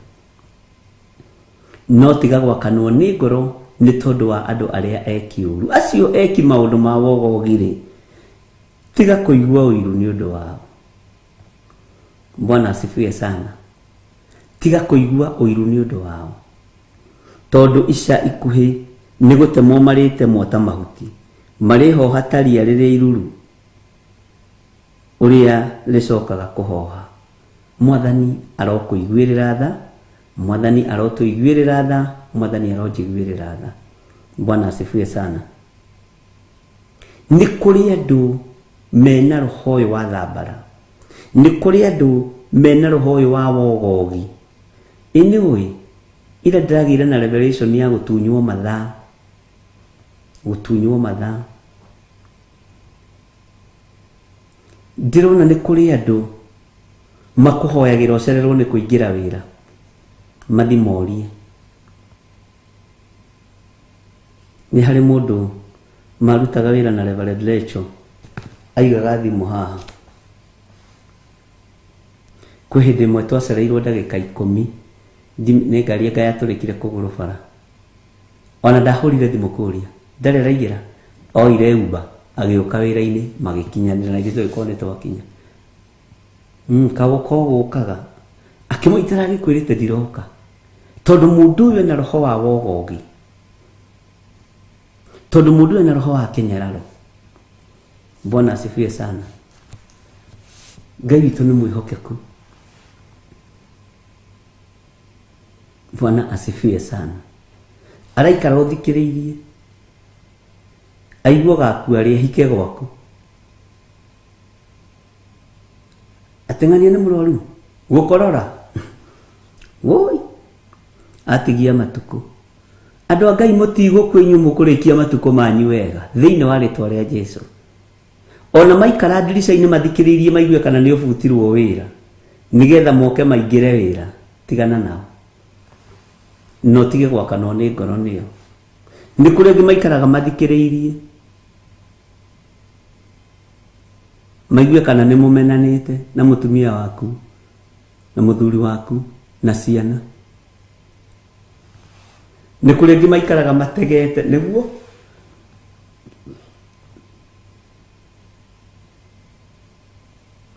No tiga gwakanwo nĩ ngoro nĩ tondũ wa andũ arĩa eki ũru, acio eki maũndũ ma wogogi-rĩ, tiga kũigua ũiru nĩ ũndũ wao. Bwana asifiwe sana. Tiga kũigua ũiru nĩ ũndũ wao, tondũ ica ikuhĩ nĩ gũtemwo marĩtemwo ta mahuti, marĩhoha ta ria rĩrĩa iruru ũrĩa rĩcokaga kũhoha. Mwathani arokũiguĩrĩra tha, Mwathani arotũiguĩrĩra tha, Mwathani aronjiguĩrĩra tha. Bwana asifiwe sana. Nĩ kũrĩ andũ mena roho ũyũ wa thambara, nĩ kũrĩ andũ mena roho ũyũ wa wogogi. Ĩ nĩũĩ ira ndĩragĩire na revelation ya gũtunywo mathaa, gũtunywo mathaa. Ndĩrona nĩ kũrĩ andũ makũhoyagĩra ũcererwo nĩ kũingĩra wĩra, mathi morie. Nĩ harĩ mũndũ marutaga wĩra na Reverend Rachel, aigaga thimũ haha. Kwĩ hĩndĩ ĩmwe twacereirwo ndagĩka 10 nĩ ngari anga yatũrĩkire kũgũrũ bara. Ona ndahũrire thimũ kũria, ndarĩ araingĩra, oire Uber agĩũka wĩra-inĩ magĩkinyanĩra na ithuĩ tũgĩkorwo nĩ twakinya. Kagoka gũkaga akĩmũitĩra agĩkwĩrĩte ndiroka, tondũ mũndũ ũyũ ena roho wa wogogi, tondũ mũndũ ũyũ ena roho wa kĩnyararo. Bwana asifiwe sana. Ngai witũ nĩ mwĩhokeku. Bwana asifiwe sana. Araikara ũthikĩrĩirie, aigua gakua rĩ ahike gwaku, ateng'ania nĩ mũrwaru gũkorora woi atigia matukũ. Andũ a Ngai mũtigũkua inyuĩ mũkũrĩkia matukũ manyu wega thĩinĩ wa rĩtwa rĩa Jesu. Ona maikara ndirica-inĩ mathikĩrĩirie maigue kana nĩ ũbutirwo wĩra nĩgetha moke maingĩre wĩra, tigana nao na ũtige gwakanwo nĩ ngoro nĩo. Nĩ kũrĩ angĩ maikaraga mathikĩrĩirie maigue kana nĩ mũmenanĩte na mũtumia waku na mũthuri waku na ciana. Nĩ kũrĩ angĩ maikaraga mategete nĩguo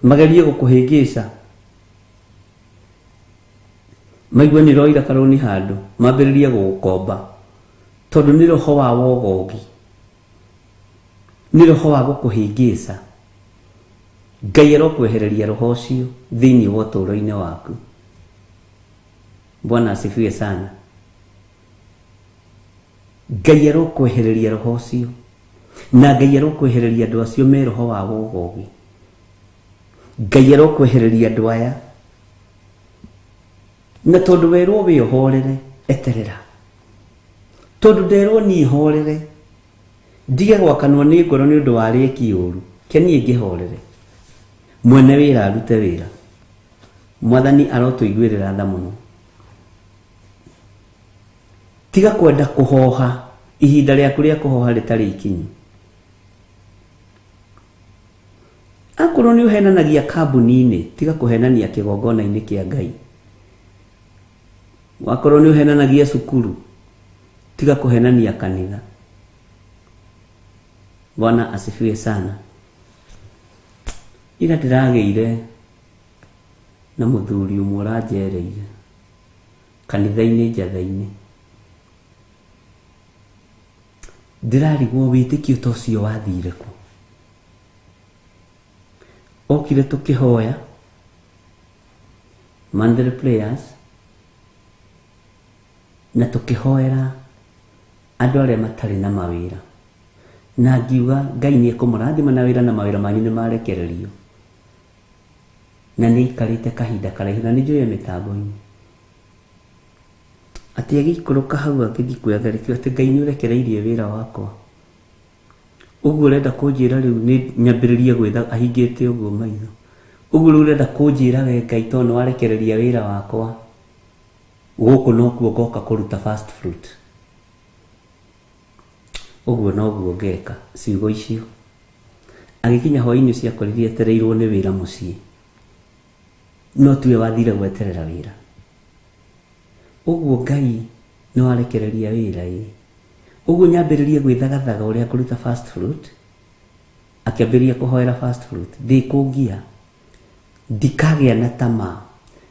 magerie gũkũhĩngĩca, maigue nĩ roira karũni handũ mambĩrĩrie gũgũkomba, tondũ nĩ roho wa wogogi, nĩ roho wa gũkũhĩngĩca. Ngai arokwehereria roho ũcio thĩinĩ wa ũtũũro-inĩ waku. Bwana asifiwe sana. Ngai arokwehereria roho ũcio, na Ngai arokwehereria andũ acio me roho wa wogogi. Ngai arokwehereria andũ aya, na tondũ werwo wĩohorere, eterera. Tondũ nderwo niĩ horere, ndige gwakanwo nĩ ngoro nĩ ũndũ wa arĩa eki ũru, ke niĩ ngĩhorere. Mwene wĩra arute wĩra. Mwathani arotũiguĩrĩra tha mũno. Tiga kwenda kũhoha ihinda rĩaku rĩa kũhoha rĩtarĩ ikinyu. Akorwo nĩ ũhenanagia kambuni-inĩ, tiga kũhenania kĩgongona-inĩ kĩa Ngai. Wakorwo nĩ ũhenanagia cukuru, tiga kũhenania kanitha. Bwana asifiwe sana. Ira ndĩragĩire na mũthuri ũmwe ũranjereire kanitha-inĩ njatha-inĩ. Ndĩrarigwo wĩtĩkio ta ũcio wathire kũ. Okire tũkĩhoya Monday prayers, na tũkĩhoera andũ arĩa matarĩ na mawĩra, na ngiuga Ngai nĩ ekũmũrathima na wĩra na mawĩra manyu nĩ marekererio. Na nĩ aikarĩte kahinda karaihu na nĩ njũĩ mĩtambo-inĩ atĩ agĩikũrũka hau agĩthiĩ kwĩyatharĩkĩra atĩ Ngai nĩ ũrekereirie wĩra wakwa. Ũguo ũrenda kũnjĩra rĩu nĩ nyambĩrĩrie gwĩtha ahingĩte ũguo maitho. Ũguo rĩu ũrenda kũnjĩra we Ngai tondũ nĩ warekereria wĩra wakwa, gũkũ nokuo ngoka kũruta first fruit. Ũguo noguo ngeka ciugo icio. Agĩkinya hwaĩ-inĩ ũcio akorire etereirwo nĩ wĩra mũciĩ, no tiwe wathire gweterera wĩra. Ũguo Ngai nĩ warekereria wĩra ĩ. Ũguo nyambĩrĩrie gwĩthagathaga ũrĩa ngũruta first fruit. Akĩambĩrĩria kũhoera first fruit. Ndĩkũngia. Ndikagĩa na tamaa,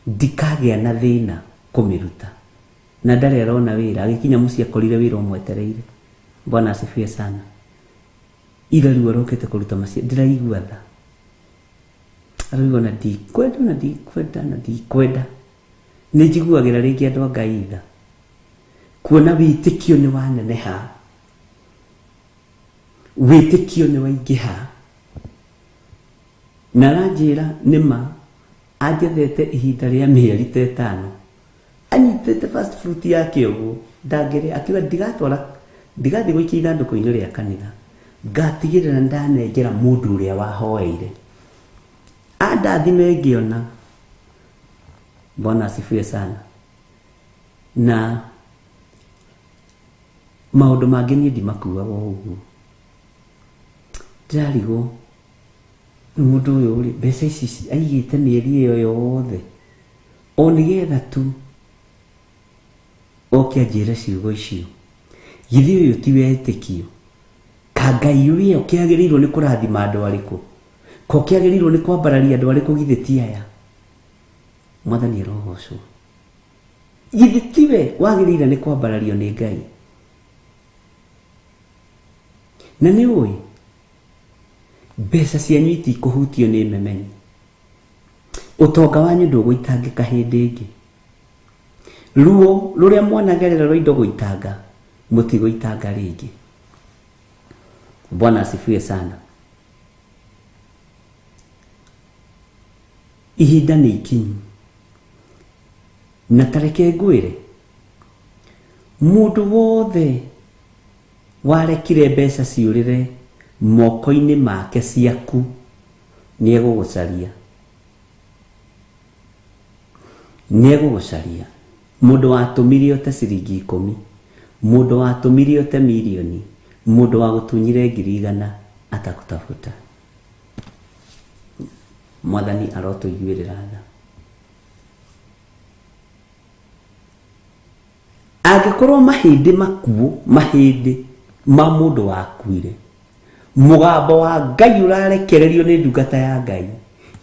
ndikagĩa na thĩna kũmĩruta. Na ndarĩ arona wĩra, agĩkinya mũciĩ akorire wĩra ũmwetereire. Bwana asifiwe sana. Ira rĩu arokĩte kũruta maciaro, ndĩraigua tha. Araigua na ndikwenda na ndikwenda na ndikwenda. Nĩ njiguagĩra rĩngĩ andũ a Ngai tha. Kuona wĩtĩkio nĩ waneneha, wĩtĩkio nĩ waingĩha. Na aranjĩra nĩma anjethete ihinda rĩa mĩeri ta ĩtano, anyitĩte first fruit yake ũguo ndangĩrĩa, akiuga ndigatwara, ndigathiĩ gũikia ithandũkũ-inĩ rĩa kanitha, ngatigĩrĩra ndanengera mũndũ ũrĩa wahoeire andathime ngĩona. Bwana asifiwe sana. Na maũndũ mangĩ niĩ ndimakuaga o ũguo. Ndĩrarigwo mũndũ ũyũ rĩ, mbeca ici aigĩte mĩeri ĩyo yothe o nĩgetha tu oke anjĩre ciugo icio. Githĩ ũyũ ti wetĩkio? Ka Ngai ũrĩa ũkĩagĩrĩirwo nĩ kũrathima andũ arĩkũ? Ko kĩagĩrĩirwo nĩ kwambararia andũ arĩkũ githĩ ti aya? Mwathani arogocwo. Githĩ tiwe wagĩrĩire nĩ kwambarario nĩ Ngai? Na nĩ ũĩ mbeca cianyu itikũhutio nĩ memenyi, ũtonga wanyu ndũgũitangĩka hĩndĩ ĩngĩ. Ruo rũrĩa mwanagerera rwa indo gũitanga, mũtigũitanga rĩngĩ. Bwana asifiwe sana. Ihinda nĩ ikinyu, na tareke ngwĩre, mũndũ wothe warekire mbeca ciũrĩre moko-inĩ make ciaku nĩ egũgũcaria. Nĩ egũgũcaria. Mũndũ watũmire ũte ciringi 10, mũndũ watũmire ũte mirioni, mũndũ wagũtunyire 100,000 atakũtafuta. Mwathani arotũiguĩrĩra tha. Angĩkorwo mahĩndĩ makuũ, mahĩndĩ ma mũndũ wakuire, mũgambo wa Ngai ũrarekererio nĩ ndungata ya Ngai,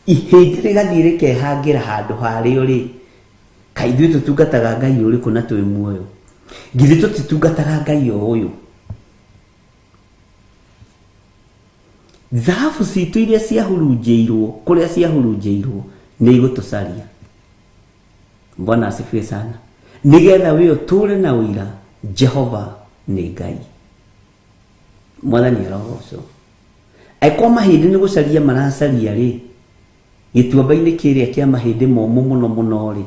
ihĩndĩ rĩgathiĩ rĩkehangĩra handũ harĩo rĩ, kaĩ ithuĩ tũtungataga Ngai ũrĩkũ na twĩ muoyo? Githĩ tũtitungataga Ngai o ũyũ? Thahabu citũ iria ciahurunjĩirwo kũrĩa ciahurunjĩirwo nĩ igũtũcaria. Bwana asifiwe sana. Nĩgetha we ũtũũre na ũira Jehova nĩ Ngai. Mwathani arogocwo. Angĩkorwo mahĩndĩ nĩ gũcaria maracaria rĩ, gĩtuamba-inĩ kĩrĩa kĩa mahĩndĩ momũ mũno mũno rĩ,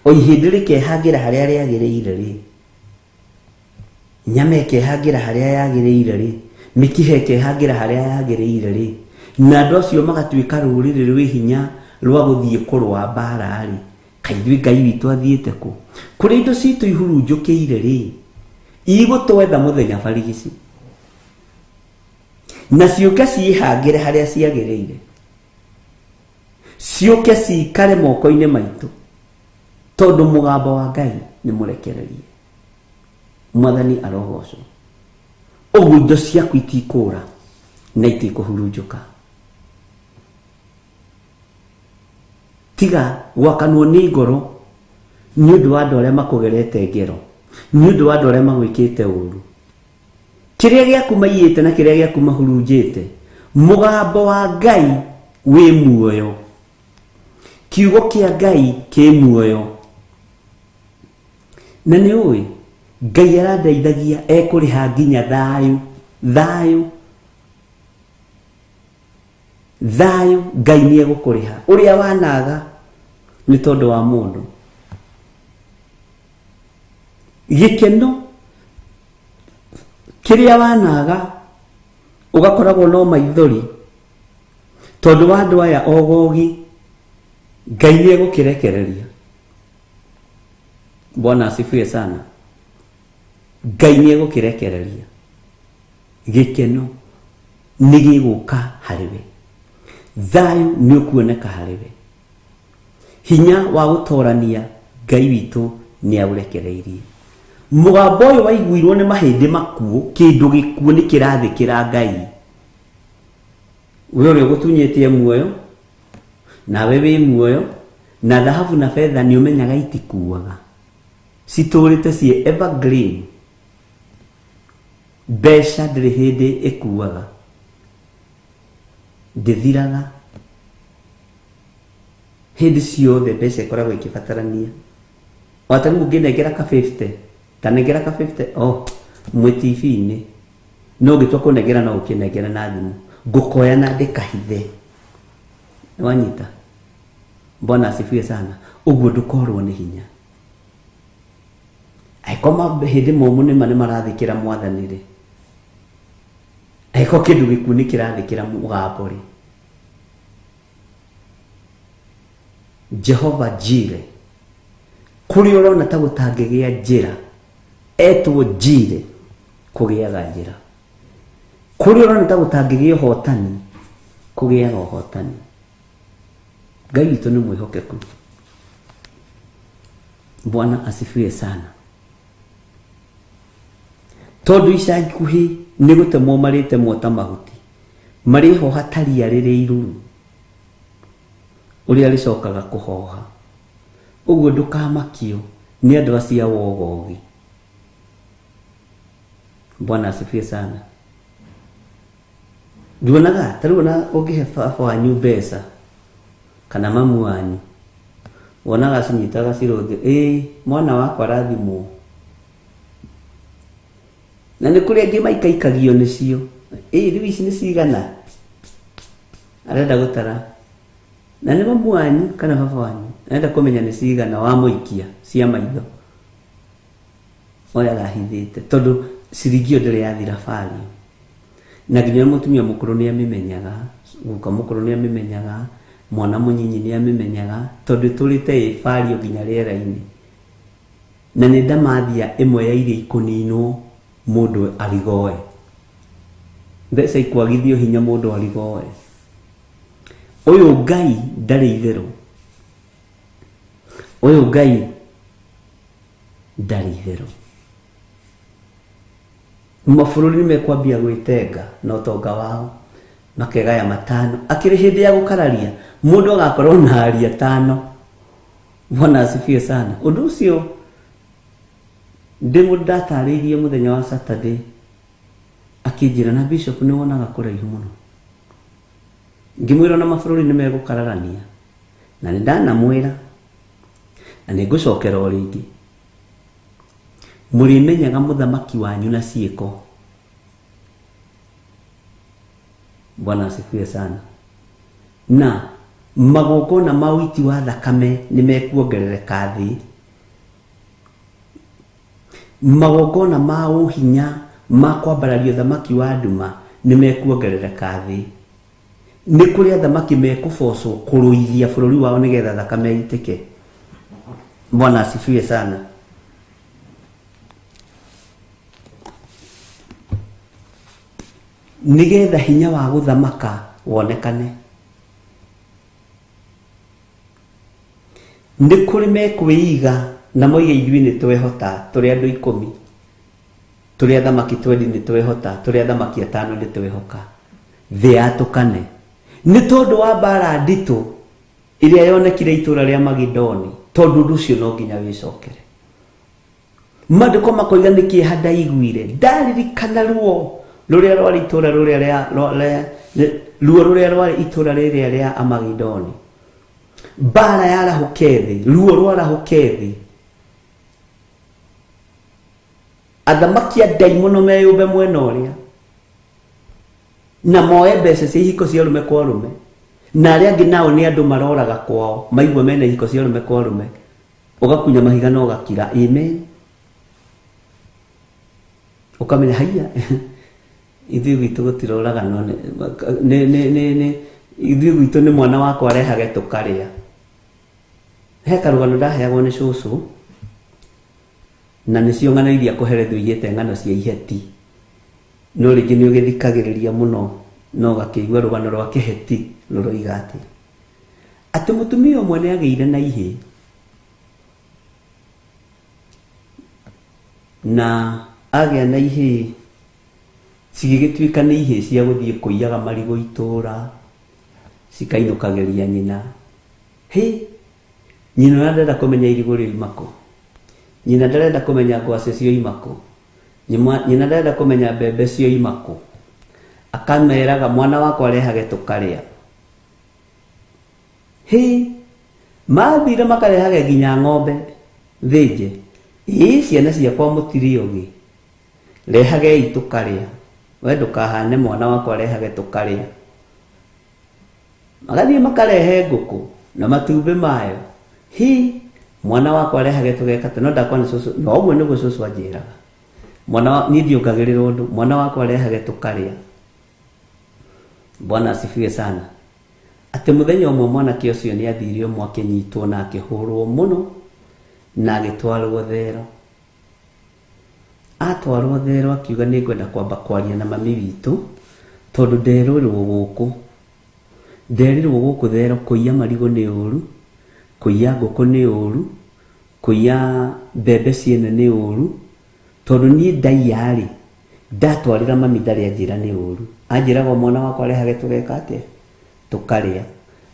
o ihĩndĩ rĩkehangĩra harĩa rĩagĩrĩire rĩ, nyama ĩkehangĩra harĩa yagĩrĩire rĩ, mĩkiha ĩkehangĩra harĩa yagĩrĩire rĩ, na andũ acio magatuĩka rũrĩrĩ rwĩ hinya rwa gũthiĩ kũrũa mbara rĩ, kaĩ ithuĩ Ngai witũ athiĩte kũ? Kũrĩa indo citũ ihurunjũkĩire rĩ, igũtwetha mũthenya barigici, na ciũke ciĩhangĩre harĩa ciagĩrĩire, ciũke cikare moko-inĩ maitũ, tondũ mũgambo wa Ngai nĩ mũrekererie. Mwathani arogocwo. Ũguo indo ciaku itikũra na itikũhurunjũka. Tiga gwakanwo nĩ ngoro nĩ ũndũ wa andũ arĩa makũgerete ngero, nĩ ũndũ wa andũ arĩa magwĩkĩte ũru. Kĩrĩa gĩaku maiyĩte na kĩrĩa gĩaku mahurunjĩte, mũgambo wa Ngai wĩ muoyo. Kiugo kĩa Ngai kĩ muoyo. Na nĩ ũĩ Ngai arandeithagia ekũrĩha nginya thayũ, thayũ, thayũ. Ngai nĩ egũkũrĩha ũrĩa wanaga nĩ tondũ wa mũndũ. Gĩkeno kĩrĩa wanaga ũgakoragwo no maithori tondũ wa andũ aya ogogi, Ngai nĩ egũkĩrekereria. Bwana asifiwe sana. Ngai nĩ egũkĩrekereria. Gĩkeno nĩ gĩgũka harĩ we, thayũ nĩ ũkuoneka harĩ we, hinya wa gũtorania Ngai witũ nĩ aũrekereirie. Mũgambo ũyũ waiguirwo nĩ mahĩndĩ makuũ, kĩndũ gĩkuũ nĩ kĩrathĩkĩra Ngai. We ũrĩa ũgũtunyĩtie muoyo, Nawe wĩ muoyo na thahabu na betha nĩ ũmenyaga itikuaga, citũrĩte ciĩ evergreen. Mbeca ndĩrĩ hĩndĩ ĩkuaga, ndĩthiraga, hĩndĩ ciothe mbeca ikoragwo ikĩbatarania. O ta rĩu ũngĩnengera ka 50, ta nengera ka 50 oh mwĩ TV-inĩ, no ũngĩtua kũnengera no ũkĩnengere na thimũ, ngũkoya na ndĩkahithe. Nĩwanyita? Bwana asifiwe sana. Ũguo ndũkorwo nĩ hinya. Angĩkorwo hĩndĩ momũ nĩma nĩ marathĩkĩra mwathani rĩ, angĩkorwo kĩndũ gĩkuũ nĩ kĩrathĩkĩra mũgambo rĩ, Jehova Jire, kũrĩa ũrona ta gũtangĩgĩa njĩra, etwo Jire, kũgĩaga njĩra. Kũrĩa ũrona ta gũtangĩgĩa ũhotani, kũgĩaga ũhotani. Ngai witũ nĩ mwĩhokeku. Bwana asifiwe sana. Tondũ ica ikuhĩ nĩ gũtemwo marĩtemwo ta mahuti, marĩhoha ta ria rĩrĩ iruru, ũrĩa rĩcokaga kũhoha. Ũguo ndũkamakio nĩ andũ acio a wogogi. Bwana asifiwe sana. Nduonaga ta rĩu ona ũngĩhe baba wanyu mbeca kana mamu wanyu, wonaga cinyitaga cirũthĩ, ĩĩ mwana wakwa rathimwo. Na nĩ kũrĩ angĩ maikaikagio nĩcio, ĩĩ rĩu ici nĩ cigana, arenda gũtara. Na nĩ mamu wanyu kana baba wanyu, arenda kũmenya nĩ cigana wamũikia cia maitho. Oyaga ahithĩte tondũ ciringi ĩyo ndĩrĩ yathira value. Na nginya mũtumia mũkũrũ nĩ amĩmenyaga, guka mũkũrũ nĩ amĩmenyaga, mwana mũnyinyi nĩ amĩmenyaga, tondũ ĩtũrĩte ĩ value nginya rĩera-inĩ. Na nĩ ndamathia ĩmwe ya iria ikũninwo mũndũ arigoe. Mbeca ikwagithio hinya mũndũ arigoe. Ũyũ Ngai ndarĩ itherũ. Ũyũ Ngai ndarĩ itherũ. Mabũrũri nĩ mekwambia gwĩtenga na ũtonga wao, makegaya matano. Akĩrĩ hĩndĩ ya gũkararia, mũndũ agakorwo na aria tano. Bwana asifiwe sana. Ũndũ ũcio ndĩ ndatarĩirie mũthenya wa Saturday, akĩnjĩra na Bishop nĩ wonaga kũraihu mũno. Ngĩmwĩra ona mabũrũri nĩ megũkararania, na nĩ ndanamwĩra, na nĩ ngũcokera o rĩngĩ. Mũrĩmenyaga mũthamaki wanyu na ciĩko. Bwana asifiwe sana. Na magongona ma ũiti wa thakame nĩ mekuongerereka thĩ. Magongona ma ũhinya ma kwambararia ũthamaki wa nduma nĩ mekuongerereka thĩ. Nĩ kũrĩ athamaki mekũbocwo kũrũithia bũrũri wao nĩgetha thakame ĩitĩke. Bwana asifiwe sana. Nĩgetha hinya wa gũthamaka wonekane. Nĩ kũrĩ mekwĩiga na moige ithuĩ nĩ twehota, tũrĩ andũ 10, tũrĩ athamaki 20 nĩ twehota, tũrĩ athamaki 5 nĩ twehoka. Thĩ yatũkane. Nĩ tondũ wa mbara nditũ ĩrĩa yonekire itũra rĩa Magidoni, tondũ ũndũ ũcio no nginya wĩcokere. Maandĩko makoiga nĩ kĩeha ndaiguire, ndaririkana ruo rũrĩa rwarĩ itũra rũrĩa rĩa ruo rũrĩa rwarĩ itũra rĩrĩa rĩa Amagidoni. Mbara yarahũke thĩ, ruo rwarahũke thĩ. Athamaki a ndaimono meyũmbe mwena ũrĩa, na moe mbeca cia ihiko cia arũme kwa arũme, na arĩa angĩ nao nĩ andũ maroraga kwao, maigua mena ihiko cia arũme kwa arũme, ũgakunya mahiga na ũgakira amen. Ũkamenya haiya ithuĩ gwitũ gũtiroraganwo nĩ ithuĩ gwitũ nĩ mwana wakwa arehage tũkarĩa. He karũgano ndaheagwo nĩ cũcũ, na nĩcio ng'ano iria kũherethio igĩte ng'ano cia iheti. No rĩngĩ nĩ ũgĩthikagĩrĩria mũno no ũgakĩigua rũgano rwa kĩheti rũroiga atĩ mũtumia ũmwe nĩ agĩire na ihĩĩ, na agĩa na ihĩĩ cigĩgĩtuĩka nĩ ihĩĩ cia gũthiĩ kũiyaga marigũ itũũra, cikainũkagĩria nyina. Hĩ, nyina ona ndarenda kũmenya irigũ rĩoima kũ, nyina ndarenda kũmenya ngwacĩ cioima kũ, nyina ndarenda kũmenya mbembe cioima kũ. Akameraga mwana wakwa arehage tũkarĩa. Hĩ, mathire makarehage nginya ng'ombe thĩnje. Ĩ, ciana ciakwa mũtirĩ ũgĩ, rehagei tũkarĩa. We ndũkahane mwana wakwa arehage tũkarĩa. Magathiĩ makarehe ngũkũ na matumbĩ mayo. Hi, mwana wakwa arehage tũgeka atĩ, no ndakwa nĩ cũcũ, no ũguo nĩguo cũcũ anjĩraga. Mwana wa, niĩ ndiongagĩrĩra ũndũ, mwana wakwa arehage tũkarĩa. Bwana asifiwe sana. Atĩ mũthenya ũmwe mwanake ũcio nĩ athire ũmwe akĩnyitwo na akĩhũrwo mũno na agĩtwarwo thero. Atwarwo thero akiuga nĩ ngwenda kwamba kwaria na mami witũ tondũ nderirwo gũkũ. Nderirwo gũkũ thero kũiya marigũ nĩ ũru, kũiya ngũkũ nĩ ũru, kũiya mbembe ciene nĩ ũru, tondũ niĩ ndaiya rĩ, ndatwarĩra mami ndarĩ anjĩra nĩ ũru. Anjĩraga mwana wakwa arehage tũgeka atĩa? Tũkarĩa.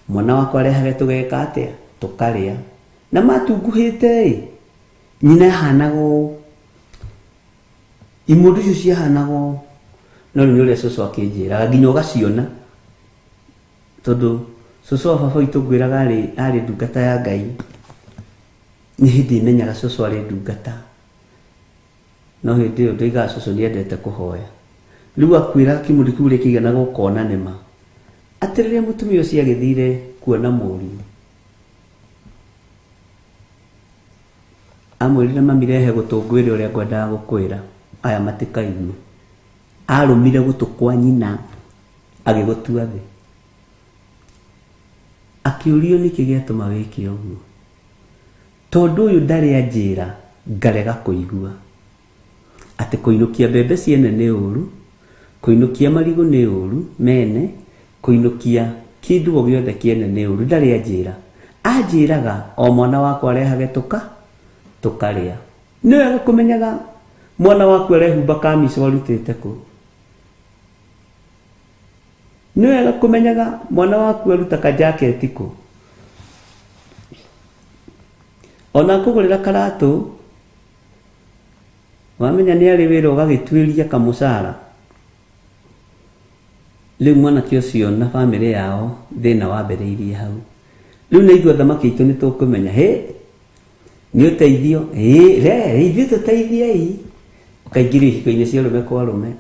Mwana wakwa arehage tũgeka atĩa? Tũkarĩa. Na matunguhĩte ĩ, nyina ahanaga ũũ, imũndũ icio ciahanaga ũũ. No rĩu nĩ ũrĩa cũcũ akĩnjĩraga nginya ũgaciona, tondũ cũcũ wa baba witũ ngwĩraga arĩ ndungata ya Ngai. Nĩ hĩndĩ menyaga cũcũ arĩ ndungata, no hĩndĩ ĩyo ndoigaga cũcũ nĩendete kũhoya. Rĩu akwĩra kĩmũndũ kĩu ũrĩa kĩiganaga ũkona nĩma. Atĩ rĩrĩa mũtumia ũcio agĩthire kuona mũriũ, amwĩrire mami rehe gũtũ ngwĩre ũrĩa ngwendaga gũkwĩra, aya matikaigue. Arũmire gũtũ kwa nyina agĩgũtua thĩ. Akĩũrio nĩkĩ gĩatũma wĩke ũguo, tondũ ũyũ ndarĩ anjĩra ngarega kũigua atĩ kũinũkia mbembe ciene nĩ ũru, kũinũkia marigũ nĩ ũru mene, kũinũkia kĩndũ o gĩothe kĩene nĩ ũru, ndarĩ anjĩra. Anjĩraga o mwana wakwa arehage tũkarĩa. Nĩ wega kũmenyaga mwana waku arehumba kamico arutĩte kũ. Nĩ wega kũmenyaga mwana waku aruta kajaketi kũ. Ona kũgũrĩra karatũ, wamenya nĩ arĩ wĩra ũgagĩtuĩria kamũcara. Rĩu mwanake ũcio na bamĩrĩ yao thĩna wambĩrĩirie hau. Rĩu nĩ ithuĩ athamaki aitũ nĩ tũkũmenya, hĩ, nĩ ũteithio, hĩ, re, ithuĩ tũteithiei. Ũkaingĩrio ihiko-inĩ cia arũme kwa arũme.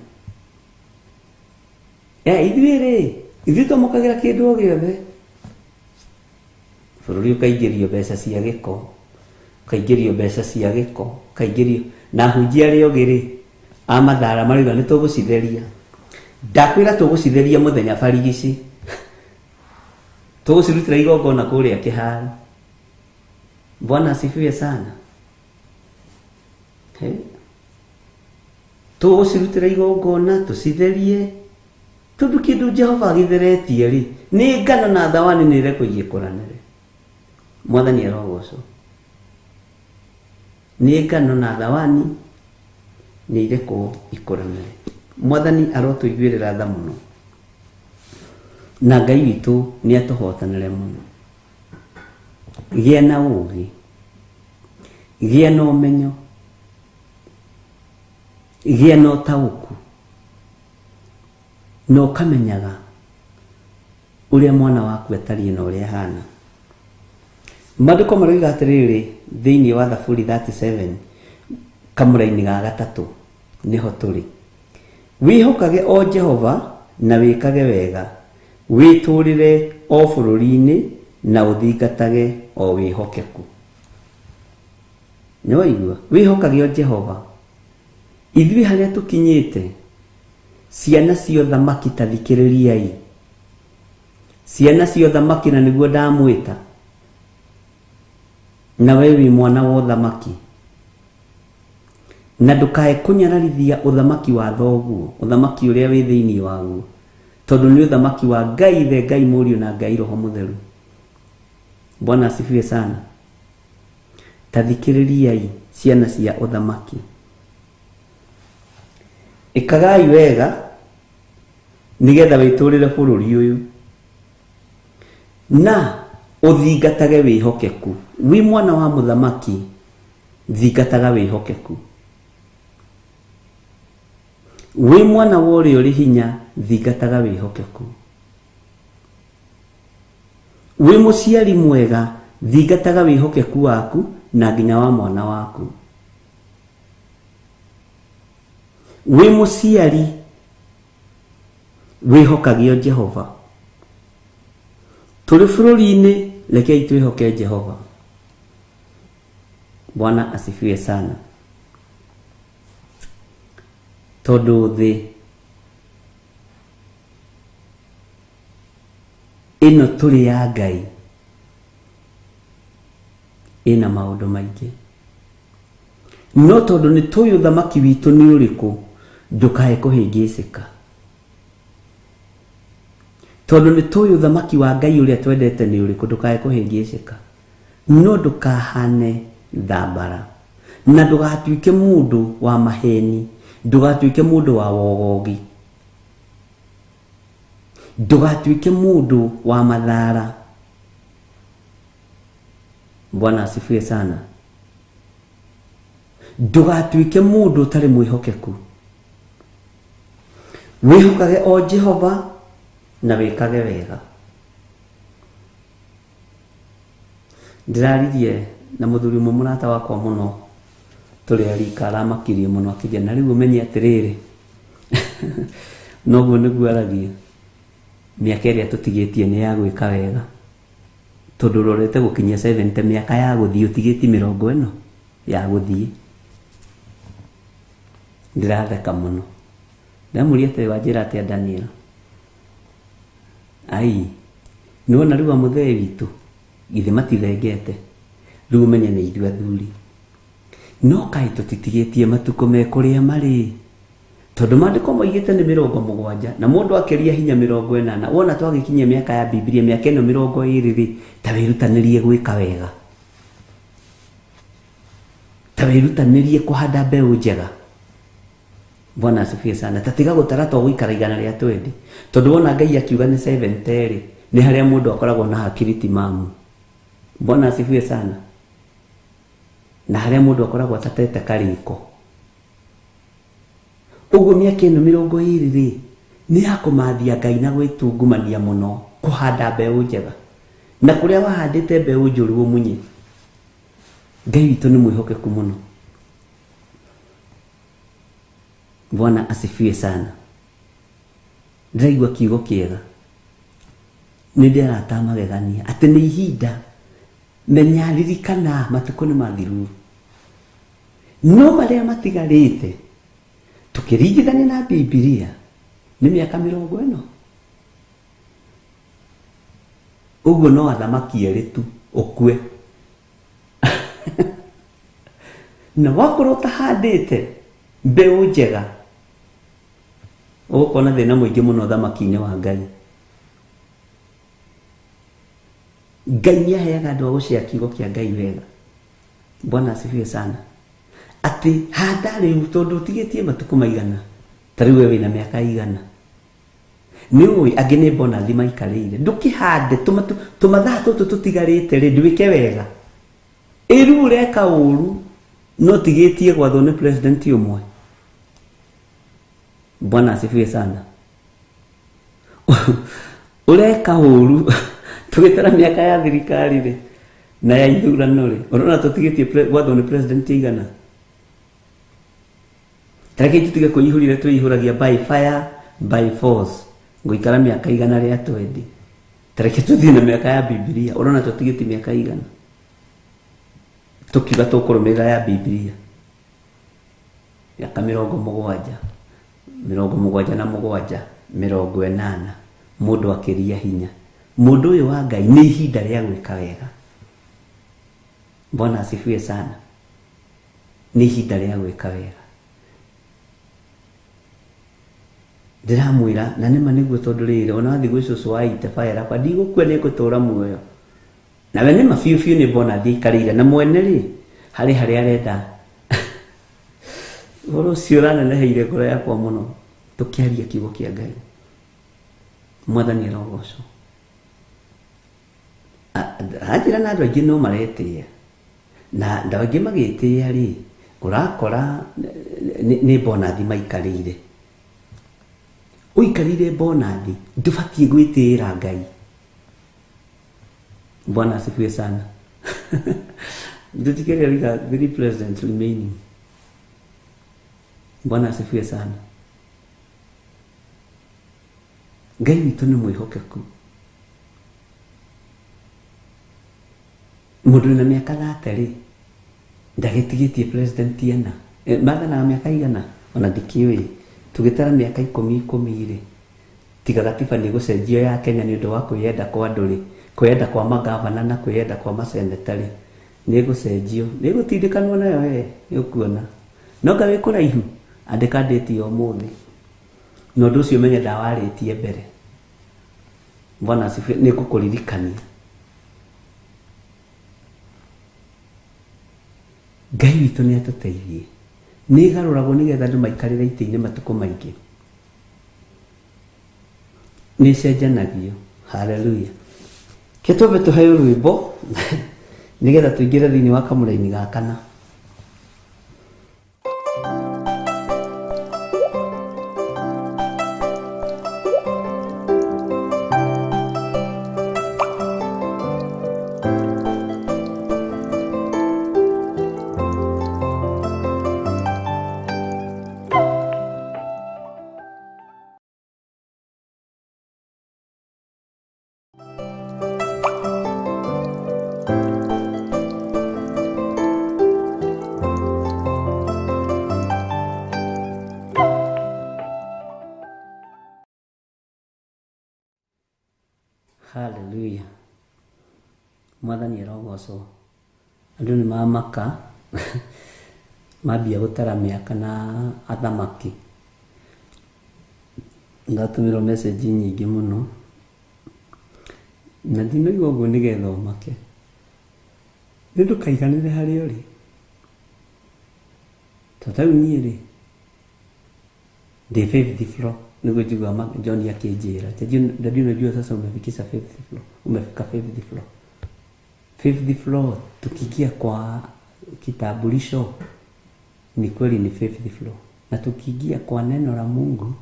Ithuĩ rĩ, ithuĩ twamũkagĩra kĩndũ o gĩothe. Bũrũri ũkaingĩrio mbeca cia gĩko, ũkaingĩrio mbeca cia gĩko, ũkaingĩrio na ahunjia arĩa ogĩ rĩ, a mathara marauga nĩ tũgũcitheria. Ndakwĩra tũgũcitheria mũthenya barigici. Tũgũcirutĩra igongona kũrĩa kĩharo. Bwana asifiwe sana. Tũgũcirutĩra igongona tũcitherie, tondũ kĩndũ Jehova agĩtheretie rĩ, nĩ ngano na thawani nĩ irekwo igĩkũranĩre. Mwathani arogocwo. Nĩ ngano na thawani nĩ irekwo ikũranĩre. Mwathani arotũiguĩrĩra tha mũno, na Ngai witũ nĩ atũhotanĩre mũno. Gĩa na ũũgĩ, gĩa na ũmenyo, gĩa na ũtaũku, na ũkamenyaga ũrĩa mwana waku atariĩ na ũrĩa ahana. Maandĩko maroiga atĩrĩrĩ thĩinĩ wa Thaburi 37 kamũra-inĩ ga gatatũ nĩho tũrĩ. Wĩhokage o Jehova na wĩkage wega, wĩtũũrĩre o bũrũri-inĩ na ũthingatage o wĩhokeku. Nĩ waigua? Wĩhokage o Jehova. Ithuĩ harĩa tũkinyĩte, ciana cia ũthamaki ta thikĩrĩriai. Ciana cia ũthamaki na nĩguo ndamwĩta. Na we wĩ mwana wa ũthamaki. Na ndũkae kũnyararithia ũthamaki wa thoguo, ũthamaki ũrĩa wĩ thĩinĩ waguo, tondũ nĩ ũthamaki wa Ngai Ithe, Ngai Mũriũ na Ngai Roho Mũtheru. Bwana asifiwe sana. Ta thikĩrĩriai ciana cia ũthamaki. Ĩkagai wega nĩgetha wĩtũrĩre bũrũri ũyũ, na Ũthingatage wĩhokeku. Wĩ mwana wa mũthamaki, thingataga wĩhokeku. Wĩ mwana wa ũrĩa ũrĩ hinya, thingataga wĩhokeku. Wĩ mũciari mwega, thingataga wĩhokeku waku na nginya wa mwana waku. Wĩ mũciari, wĩhokagio Jehova. Tũrĩ bũrũri-inĩ, rekei twĩhoke Jehova. Bwana asifiwe sana. Tondũ thĩ ĩno tũrĩ ya Ngai ĩna maũndũ maingĩ. No tondũ nĩ tũĩ ũthamaki witũ nĩ ũrĩkũ, ndũkae kũhĩngĩcĩka. Tondũ nĩ tũĩ ũthamaki wa Ngai ũrĩa twendete nĩ ũrĩkũ, ndũkae kũhĩngĩcĩka. No ndũkahane thambara. Na ndũgatuĩke mũndũ wa maheni, ndũgatuĩke mũndũ wa wogogi, ndũgatuĩke mũndũ wa mathara. Bwana asifiwe sana. Ndũgatuĩke mũndũ ũtarĩ mwĩhokeku. Wĩhokage o Jehova na wĩkage wega. Ndĩraririe na mũthuri ũmwe mũrata wakwa mũno tũrĩ arika, aramakirie mũno akĩnjĩra, na rĩu ũmenye atĩrĩrĩ, noguo nĩguo aragia, mĩaka ĩrĩa tũtigĩtie nĩ ya gwĩka wega, tondũ ũrorete gũkinyia 70, mĩaka ya gũthiĩ ũtigĩtie mĩrongo ĩno ya gũthiĩ. Ndĩratheka mũno. Ndamũria atĩrĩ, wanjĩra atĩa Daniel? Ai, nĩwona rĩu amũthee witũ githĩ matithengete, rĩu ũmenye nĩ ithuĩ athuri. No kaĩ tũtitigĩtie matukũ me kũrĩa marĩ, tondũ maandĩko moigĩte nĩ 70, na mũndũ akĩria hinya 80. Wona twagĩkinyia mĩaka ya Bibilia, mĩaka ĩno 20 rĩ, ta wĩrutanĩrie gwĩka wega, ta wĩrutanĩrie kũhanda mbeũ njega. Bwana asifiwe sana. Ta tiga gũtara to gũikara 120, tondũ wona Ngai akiuga nĩ 70 rĩ, nĩ harĩa mũndũ akoragwo na hakiri timamu. Bwana asifiwe sana. Na harĩa mũndũ akoragwo atatete karĩko. Ũguo mĩaka ĩno 20 rĩ, nĩ ya kũmathia Ngai na gwĩtungumania mũno, kũhanda mbeũ njega. Na kũrĩa wahandĩte mbeũ njũru ũmunye. Ngai witũ nĩ mwĩhokeku mũno. Bwana asifiwe sana. Ndĩraigua kiugo kĩega. Nĩ ndĩ arata magegania atĩ nĩ ihinda, menya, ririkana matukũ nĩ mathiru, no marĩa matigarĩte tũkĩringithania na Bibilia nĩ mĩaka 40. Ũguo no athamaki erĩ tu ũkue. Na wakorwo ũtahandĩte mbeũ njega, ũgũkorwo na thĩna mũingĩ mũno ũthamaki-inĩ wa Ngai. Ngai nĩ aheaga andũ a gũcea kiugo kĩa Ngai wega. Bwana asifiwe sana. Atĩ handa rĩu tondũ ũtigĩtie matukũ maigana, ta rĩu we wĩna mĩaka igana, nĩ ũĩ angĩ nĩ bonathi maikarĩire. Ndũkĩhande tũmathaa tũtũ tũtigarĩte rĩ, ndwĩke wega. Ĩru ũreka ũru no tigĩtie gwathwo nĩ president ũmwe. Bwana asifiwe sana. Ũreka ũru tũgĩtara mĩaka ya thirikari rĩ na ya ithurano rĩ, ũrona tũtigĩtie gwathwo nĩ president igana. Tareke tũtige kwĩihũrire, twĩihũragia by fire by force, ngũikara mĩaka 120. Tareke tũthiĩ na mĩaka ya Bibilia, ũrona tũtigĩtie mĩaka igana tũkiuga tũkũrũmĩrĩra ya Bibilia, mĩaka 70, 77, 80, mũndũ akĩria hinya. Mũndũ ũyũ wa Ngai nĩ ihinda rĩa gwĩka wega. Bwana asifiwe sana. Nĩ ihinda rĩa gwĩka wega. Ndĩramwĩra na nĩma nĩguo, tondũ rĩrĩ ona wathiĩ gwĩ cũcũ wa ite fire akwa ndigũkua nĩ ngũtũra muoyo. Nawe nĩma biũ biũ nĩ mbona thiĩ aikarĩire na mwene rĩ, harĩ harĩa arenda. Ũhoro ũcio ũraneneheire ngoro yakwa mũno tũkĩaria kiugo kĩa Ngai. Mwathani arogocwo. Anjĩra na andũ aingĩ no maretĩĩa na andũ aingĩ magĩtĩĩa rĩ ũrakora nĩ bonathi maikarĩire ũikarĩire bonathi ndũbatiĩ gwĩtĩĩra Ngai. Bwana asifiwe sana. Ndutikere we got 3 presidents remaining. Bwana asifiwe sana. Ngai witũ nĩ mwĩhokeku. Mũndũ wĩna mĩaka 30 rĩ ndagĩtigĩtie president ena mathanaga mĩaka igana ona ndikĩũĩ tũgĩtara mĩaka 10 10 rĩ tiga gatiba nĩ gũcenjio ya Kenya nĩ ũndũ wa kwĩyenda kwa andũ rĩ kwĩyenda kwa magavana na kwĩyenda kwa maseneta rĩ nĩ gũcenjio nĩ gũtindĩkanwo nayo we nĩ ũkuona no nga wĩ kũraihu andĩka ndĩti ya ũmũthĩ na ũndũ ũcio menye ndawarĩtie mbere. Bwana asifiwe. Nĩ ngũkũririkania Ngai witũ nĩ atũteithie nĩ ĩgarũragwo nĩgetha andũ maikarĩre itĩ-inĩ matukũ maingĩ nĩ ĩcenjanagio. Haleluya. Ke twambe tũheo rwĩmbo nĩgetha tũingĩre thĩinĩ wa kamũraini ga kana. Hallelujah. Mwathani arogocwo. Andũ nĩ mamaka mambia gũtara mĩaka na athamaki. Ndatũmĩrwo message nyingĩ mũno na ndinoiga ũguo nĩgetha ũmake nĩ ndũkaiganĩre harĩa ũrĩ to ta rĩu niĩ rĩ ndĩ fifth floor nĩguo njiguaga John akĩnjĩra dadi unajua sasa umefikisha fifth floor, umefika fifth floor. Fifth floor tukiingia kwa kitambulisho ni kweli ni fifth floor, na tukiingia kwa neno la Mungu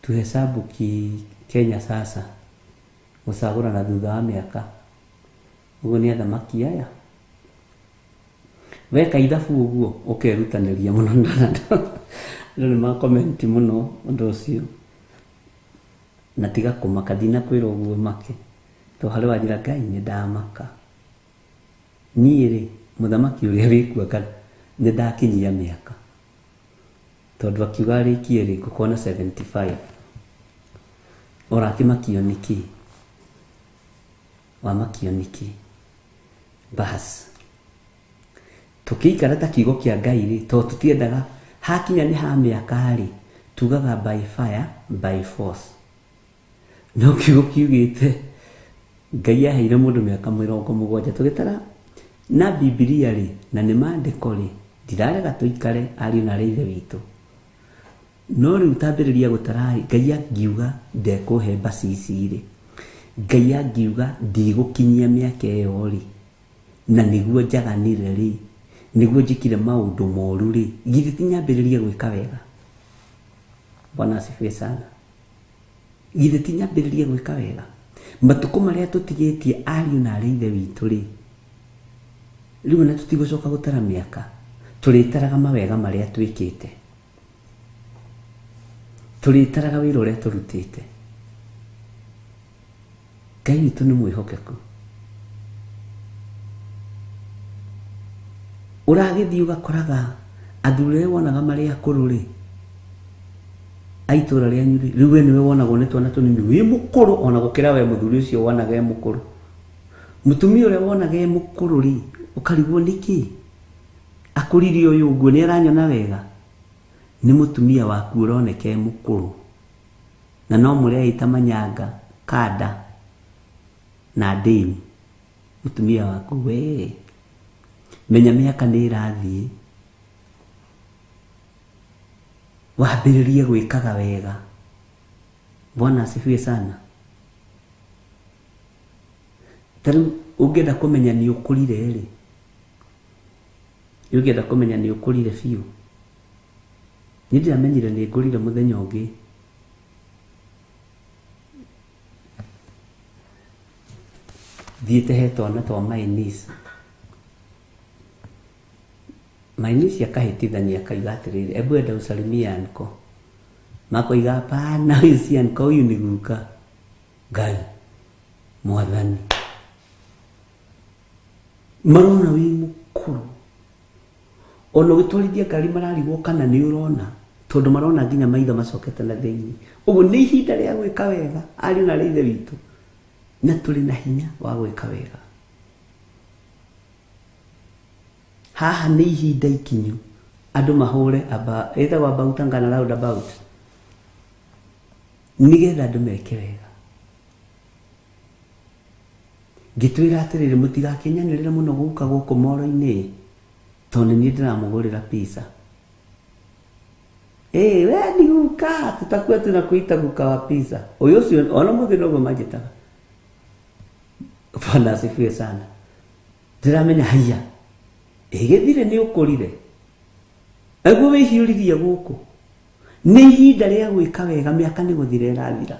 tuhesabu ki Kenya sasa gũcagũra na thutha wa mĩaka ũguo nĩ athamaki aya weka ithabu ũguo ũkerutanĩria mũno andũ nĩ makomenti mũno ũndũ ũcio na tiga kũmaka ndinakwĩra ũguo make to harĩ wanjĩra Ngai nĩ ndamaka niĩ rĩ mũthamaki ũrĩa wĩkuo nĩ ndakinyia mĩaka tondũ akiuga arĩkie rĩ ngũkorwo na 75 ũrakĩmakio nĩkĩ wamakio nĩkĩ bas tũkĩikara ta kiugo kĩa Ngai rĩ to tũtiendaga hakinya nĩ ha mĩaka rĩ tugaga by fire by force no kiugo kiugĩte Ngai aheire mũndũ mĩaka 70 tũgĩtara na Bibilia rĩ na nĩ maandĩko rĩ ndirarega tũikare ariũ na arĩa ithe witũ no rĩu tambĩrĩria gũtara Ngai angiuga ndekũhe mbacici rĩ Ngai angiuga ndigũkinyia mĩaka ĩyo rĩ na nĩguo njaganire rĩ nĩguo njĩkire maũndũ moru rĩ githĩ ti nyambĩrĩrie gwĩka wega. Bwana asifiwe sana. Githĩ ti nyambĩrĩrie gwĩka wega matukũ marĩa tũtigĩtie ariũ na arĩa ithe witũ rĩ rĩu ona tũtigũcoka gũtara mĩaka tũrĩtaraga mawega marĩa twĩkĩte tũrĩtaraga wĩra ũrĩa tũrutĩte. Ngai witũ nĩ mwĩhokeku. Ũragĩthiĩ ũgakoraga athuri arĩa wonaga marĩ akũrũ rĩ a itũra rĩanyu rĩ rĩu we nĩwe wonagwo nĩ twana tũnini wĩ mũkũrũ ona gũkĩra we mũthuri ũcio wonaga e mũkũrũ mũtumia ũrĩa wonaga e mũkũrũ rĩ ũkarigwo nĩkĩ akũrire ũyũ ũguo nĩ aranyona wega nĩ mũtumia waku ũroneka e mũkũrũ na no mũreita manyanga kanda na ndĩmu mũtumia waku we menya mĩaka nĩ ĩrathiĩ wambĩrĩrie gwĩkaga wega. Bwana asifiwe sana. Ta rĩu ũngĩenda kũmenya nĩ ũkũrire rĩ, ũngĩenda kũmenya nĩ ũkũrire biũ, niĩ ndĩramenyire nĩ ngũrire mũthenya ũngĩ. Thiĩte he twana twa my niece. My niece akahĩtithania akauga atĩrĩrĩ, ebu enda usalimie anko. Makoiga hapana, huyu si anko, huyu ni guka. Ngai mwathani, marona wĩ mũkũrũ, ona ũgĩtwarithia ngari mararigwo kana nĩ ũrona, tondũ marona nginya maitho macokete na thĩinĩ. Ũguo nĩ ihinda rĩa gwĩka wega, ariũ na arĩ ithe witũ, na tũrĩ na hinya wa gwĩka wega. Haha nĩ ihinda ikinyu andũ mahũre aba, ĩtagwo about kana round about, nĩgetha andũ meke wega. Ngĩtwĩra atĩrĩrĩ, mũtigakinyanĩrĩre mũno gũka gũkũ moro-inĩ, tondũ nĩ niĩ ndĩramũgũrĩra pizza. We ni guka, tutakuwa tunakuita guka wa pizza. Ũyũ ũcio ona mũthĩ noguo manjĩtaga. Bwana asifiwe sana. Ndĩramenya haiya, ĩgĩthire nĩ ũkũrire, naguo wĩhiũririe gũkũ. Nĩ ihinda rĩa gwĩka wega, mĩaka nĩ gũthira ĩrathira.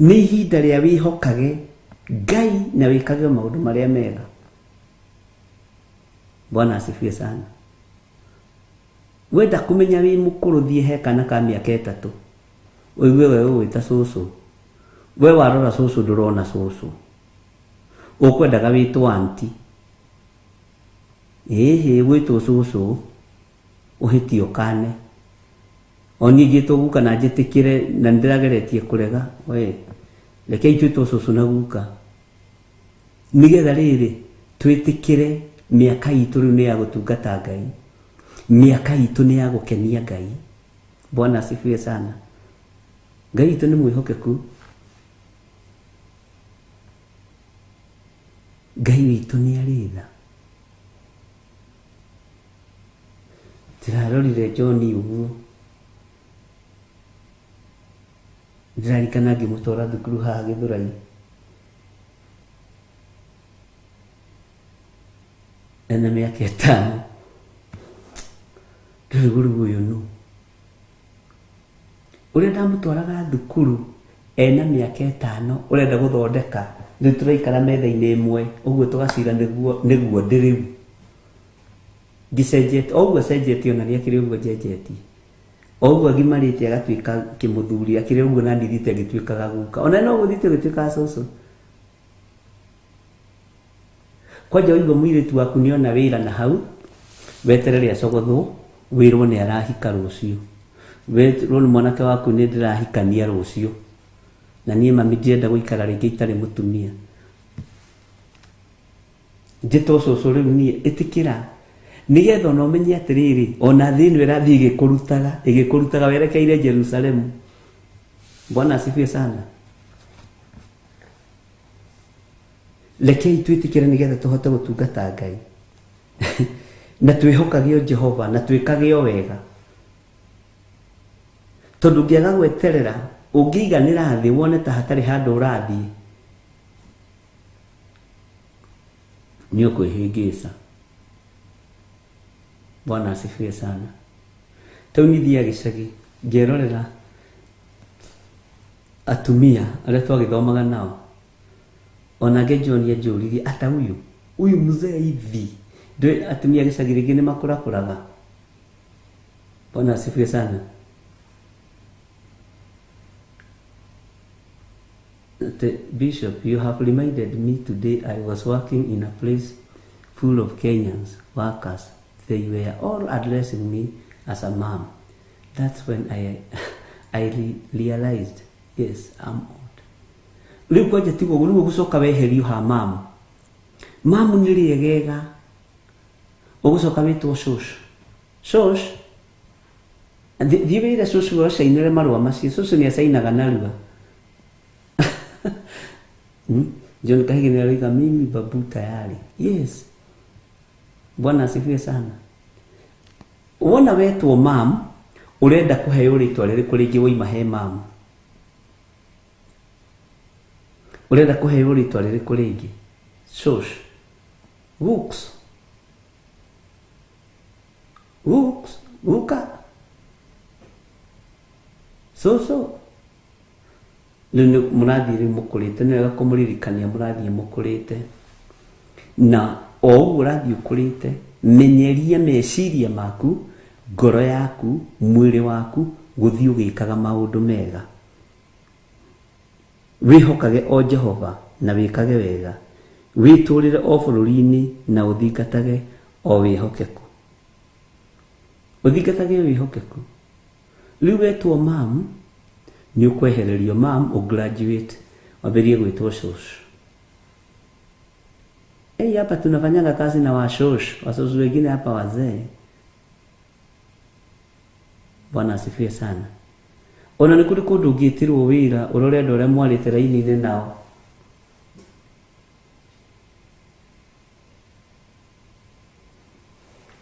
Nĩ ihinda rĩa wĩhokage Ngai na wĩkage maũndũ marĩa mega. Bwana asifiwe sana. Wenda kũmenya wĩ mũkũrũ, thiĩ he kana ka mĩaka 3, ũigue we ũgwĩta cũcũ. We warora cũcũ ndũrona cũcũ, ũkwendaga wĩtwo anti. Ĩhĩ, gwĩtwo cũcũ ũhĩtie ũkane. O niĩ ngĩtwo guka na njĩtĩkĩre, na nĩndĩrageretie kũrega. We rekei twĩtwo cũcũ na guka, nĩgetha rĩrĩ twĩtĩkĩre mĩaka itũ rĩu nĩ ya gũtungata Ngai, mĩaka itũ nĩ ya gũkenia Ngai. Bwana asifiwe sana. Ngai witũ nĩ mwĩhokeku, Ngai witũ nĩ arĩ tha. Ndĩrarorire John ũguo, ndĩrarikana ngĩmũtwara thukuru haha Gĩthũrai, ena mĩaka 5. Ndĩrĩ rĩu ũyũ nũ ũrĩa ndamũtwaraga thukuru ena mĩaka 5, ũrenda gũthondeka rĩu tũraikara metha-inĩ ĩmwe ũguo tũgacira nĩguo ndĩ rĩu ngĩcenjetie o ũguo acenjetie, ona nĩ akĩrĩ ũguo njenjetie, o ũguo agimarĩte agatuĩka kĩmũthuri, akĩrĩ ũguo na ndithite agĩtuĩkaga guka, ona no ũguo thiĩte ũgĩtuĩkaga cũcũ. Kwanja ũigua mũirĩtu waku nĩona wĩra na hau, weterere acogothwo, wĩrwo nĩ arahika rũciũ, wĩrwo nĩ mwanake waku nĩ ndĩrahikania rũciũ, na niĩ mami ndirenda gũikara rĩngĩ itarĩ mũtumia. Njĩtwo cũcũ rĩu niĩ, ĩtĩkĩra, nĩgetha ona ũmenye atĩrĩrĩ, ona thĩ ĩno ĩrathiĩ ĩgĩkũrutaga werekeire Jerusalemu. Bwana asifiwe sana. Rekei twĩtĩkĩre nĩgetha tũhote gũtungata Ngai na twĩhokage o Jehova na twĩkage o wega, tondũ ũngĩaga gweterera, ũngĩiganĩra thĩ wone ta hatarĩ handũ ũrathiĩ, nĩ ũkwĩhĩngĩca. Bwana asifiwe sana. Tau niĩ thiaga gĩcagi ngerorera atumia arĩa twagĩthomaga nao, onake John anjũririe ata huyu huyu mzee hivi. Ndio atumia gĩcagi rĩngĩ nĩ makũrakũraga. Bwana asifiwe sana. The Bishop, you have reminded me today I was working in a place full of Kenyans workers. They were all addressing me as a mom. That's when I realized, yes, I'm old. Rĩu kwanja tiguo ũguo, rĩu ũgũcoka weherio ha mamu. Mamu nĩ rĩegega, ũgũcoka wĩtwo cũcũ. Cũcũ, thiĩ wĩre cũcũ acainĩre marũa macio. Cũcũ nĩ acainaga narua. John Kahigi nĩ aroiga mimi babu tayari. Yes. Bwana asifiwe sana. Wona wetwo mam, urenda kuheo ritwa rĩrĩkũ rĩngĩ woima he mam? Ũrenda kũheo rĩtwa rĩrĩkũ rĩngĩ? Shosh. Gooks. Gooks. Guka. Cũcũ. Rĩu nĩ mũrathiĩ rĩu mũkũrĩte, nĩ wega kũmũririkania mũrathiĩ mũkũrĩte. Na o ũguo ũrathiĩ ũkũrĩte, menyeria meciria maku, ngoro yaku, mwĩrĩ waku, gũthiĩ ũgĩkaga maũndũ mega. Wĩhokage o Jehova na wĩkage wega, wĩtũũrĩre o bũrũri-inĩ na ũthingatage o wĩhokeku. Ũthingatage wĩhokeku. Rĩu wetwo mam, nĩ ũkwehererio mam, ũgraduate, wambĩrĩrie gwĩtwo shosh. Hey, hapa tunafanyaga kazi na washosh, washosh wengine hapa wazee. Bwana asifiwe sana. Ona nĩ kũrĩ kũndũ ũngĩtĩrwo wĩra ũrore andũ arĩa mwarĩte raini-inĩ nao.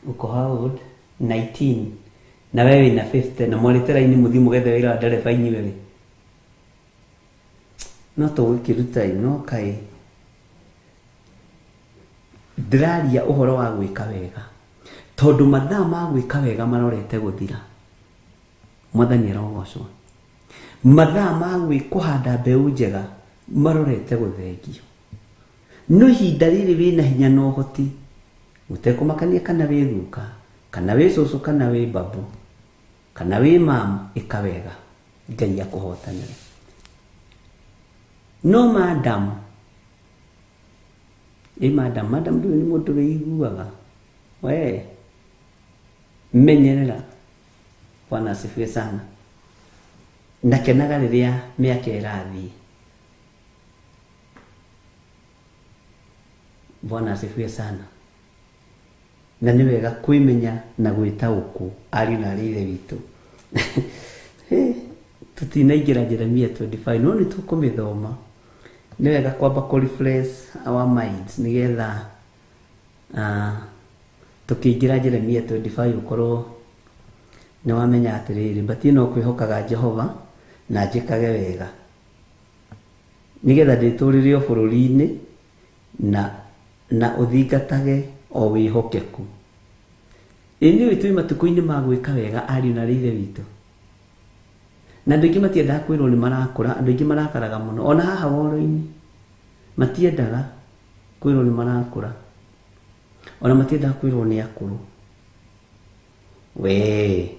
Uko how old? 19. Na wewe wĩna 50 na mwarĩte raini mũthiĩ mũgethe wĩra wa ndereba inyuerĩ. No tũgũkĩruta ĩ, no kaĩ. Ndĩraria ũhoro wa gwĩka wega. Tondũ mathaa ma gwĩka wega marorete gũthira. Mwathani arogocwo. Mathaa ma kũhanda mbeũ njega marorete gũthengio. No ihinda rĩrĩ wĩna hinya na ũhoti, gũtekũmakania kana wĩ guka, kana wĩ cũcũ, kana wĩ babu, kana wĩ mam, ĩka wega, Ngai akũhotanĩre. No madam, ĩ madam, madam ndũĩ nĩ mũndũ wĩiguaga. We, menyerera. Bwana asifiwe sana. Ndakenaga rĩrĩa mĩaka ĩrathiĩ. Bwana asifiwe sana. Na nĩ wega kwĩmenya na gwĩtaũkwo ariũ na arĩ ithe witũ. Tũtinaingĩra Jeremia 25 no nĩ tũkũmĩthoma. Nĩ wega kwamba kũ refresh our minds nĩgetha tũkĩingĩra Jeremia 25 ũkorwo nĩ wamenya atĩrĩrĩ, batiĩ no kwĩhokaga Jehova na njĩkage wega nĩgetha ndĩtũrĩre o bũrũri-inĩ na ũthingatage o wĩhokeku. Ĩ nĩũĩ twĩ matukũ-inĩ ma gwĩka wega ariũ na arĩ ithe witũ. Na andũ aingĩ matiendaga kwĩrwo nĩ marakũra, andũ aingĩ marakaraga mũno. Ona haha woro-inĩ matiendaga kwĩrwo nĩ marakũra. Ona matiendaga kwĩrwo nĩ akũrũ. We,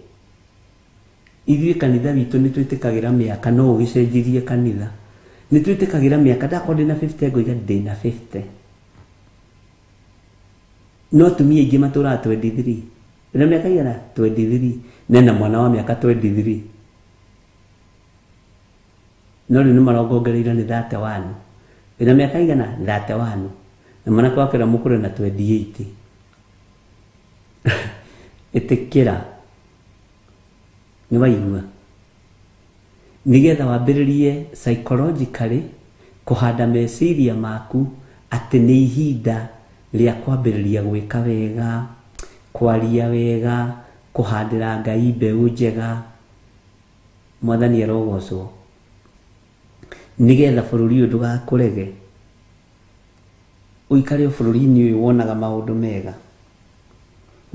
ithuĩ kanitha witũ nĩ twĩtĩkagĩra mĩaka, no ũgĩcenjirie kanitha. Nĩ twĩtĩkagĩra mĩaka, ndakorwo ndĩna 50 ngoiga ndĩna 50. No atumia aingĩ matũraga 23. Wĩna mĩaka igana? 23. Nena mwana wa mĩaka 23. No rĩu nĩ marongongereire nĩ 31. Wĩna mĩaka igana? 31. Na mwanake wake ũrĩa mũkũrũ ena 28. Ĩtĩkĩra. Nĩ waigua? Nĩgetha wambĩrĩrie psychologically kũhanda meciria maku atĩ nĩ ihinda rĩa kwambĩrĩria gwĩka wega, kwaria wega, kũhandĩra Ngai mbeũ njega. Mwathani arogocwo. Nĩgetha bũrũri ũyũ ndũgakũrege. Ũikare o bũrũri-inĩ ũyũ wonaga maũndũ mega.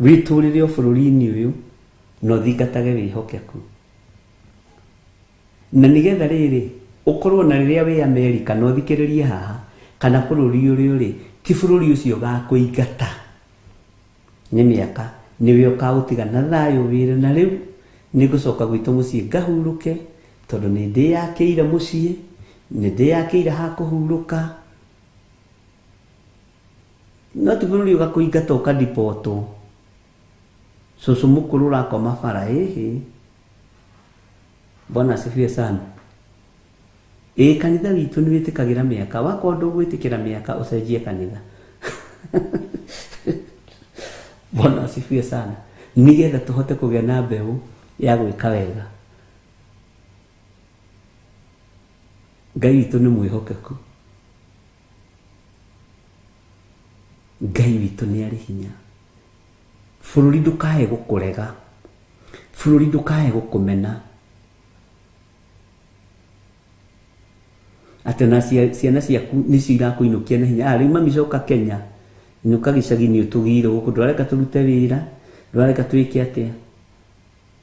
Wĩtũrĩre o bũrũri-inĩ ũyũ na ũthingatage wĩhokeku. Na nĩgetha rĩrĩ ũkorwo na rĩrĩa wĩ Amerika na ũthikĩrĩrie haha kana bũrũri ũrĩa ũrĩ, ti bũrũri ũcio ũgakũingata nĩ mĩaka, nĩwe ũkaũtiga na thayũ wĩre na rĩu nĩngũcoka gwitũ mũciĩ ngahurũke tondũ nĩ ndĩyakĩire mũciĩ, nĩ ndĩyakĩire ha kũhurũka. No ti bũrũri ũgakũingata ũkadipotwo. Cũcũ mũkũrũ ũrakoma bara, ĩhĩ. Bwana asifiwe sana. Ĩ kanitha witũ nĩ wĩtĩkagĩra mĩaka, wakorwo ndũgwĩtĩkĩra mĩaka ũcenjie kanitha. Bwana asifiwe sana. Nĩgetha tũhote kũgĩa na mbeũ ya gwĩka wega. Ngai witũ nĩ mwĩhokeku. Ngai witũ nĩ arĩ hinya. Bũrũri ndũkae gũkũrega. Bũrũri ndũkae gũkũmena. Atĩ na ciana ciaku nĩcio irakũinũkia na hinya. Rĩu mami coka Kenya, inũka gĩcagi nĩ ũtũgĩire gũkũ, ndũrareka tũrute wĩra, ndũrareka twĩke atĩa,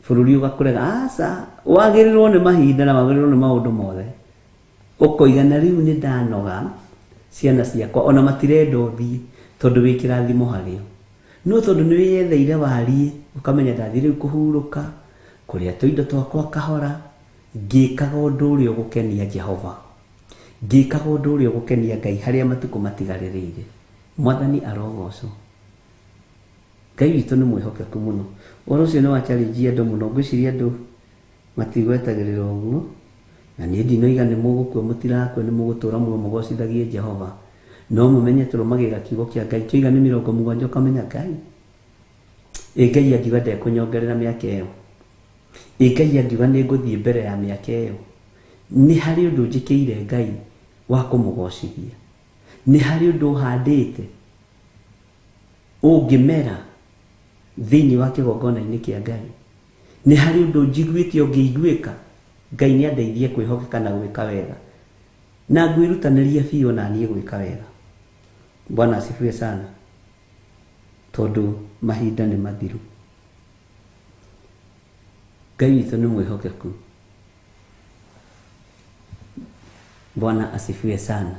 bũrũri ũgakũrega. Aca, wagĩrĩrwo nĩ mahinda na wagĩrĩrwo nĩ maũndũ mothe. Ũkoiga na rĩu nĩ ndanoga ciana ciakwa ona matirenda ũthiĩ tondũ wĩ kĩrathimo harĩo. No tondũ nĩ wĩyetheire wariĩ, ũkamenya ndathiĩ rĩu kũhurũka, kũrĩa tũindo twakwa kahora, ngĩkaga ũndũ ũrĩa ũgũkenia Jehova, ngĩkaga ũndũ ũrĩa ũgũkenia Ngai harĩa matukũ matigarĩrĩire. Mwathani arogocwo. Ngai witũ nĩ mwĩhokeku mũno. Ũhoro ũcio nĩ wa challenge andũ mũno, ngwĩciria andũ matigwetagĩrĩra ũguo, na niĩ ndinoiga nĩ mũgũkua mũtirakua, nĩ mũgũtũra muoyo mũgocithagie Jehova. No mũmenye tũrũmagĩrĩra kiugo kĩa Ngai. Kĩoiga nĩ 70 ũkamenya Ngai. Ĩ Ngai angiuga ndekũnyongerera mĩaka ĩyo. Ĩ Ngai angiuga nĩ ngũthiĩ mbere ya mĩaka ĩyo. Nĩ harĩ ũndũ njĩkĩire Ngai wa kũmũgocithia. Nĩ harĩ ũndũ ũhandĩte ũngĩmera thĩinĩ wa kĩgongona-inĩ kĩa Ngai. Nĩ harĩ ũndũ njiguĩte ũngĩiguĩka. Ngai nĩ andeithie kwĩhokeka na gwĩka wega. Na ngwĩrutanĩria biũ na niĩ gwĩka wega. Bwana asifiwe sana. Tondũ mahinda nĩ mathiru. Ngai witũ nĩ mwĩhokeku. Bwana asifiwe sana.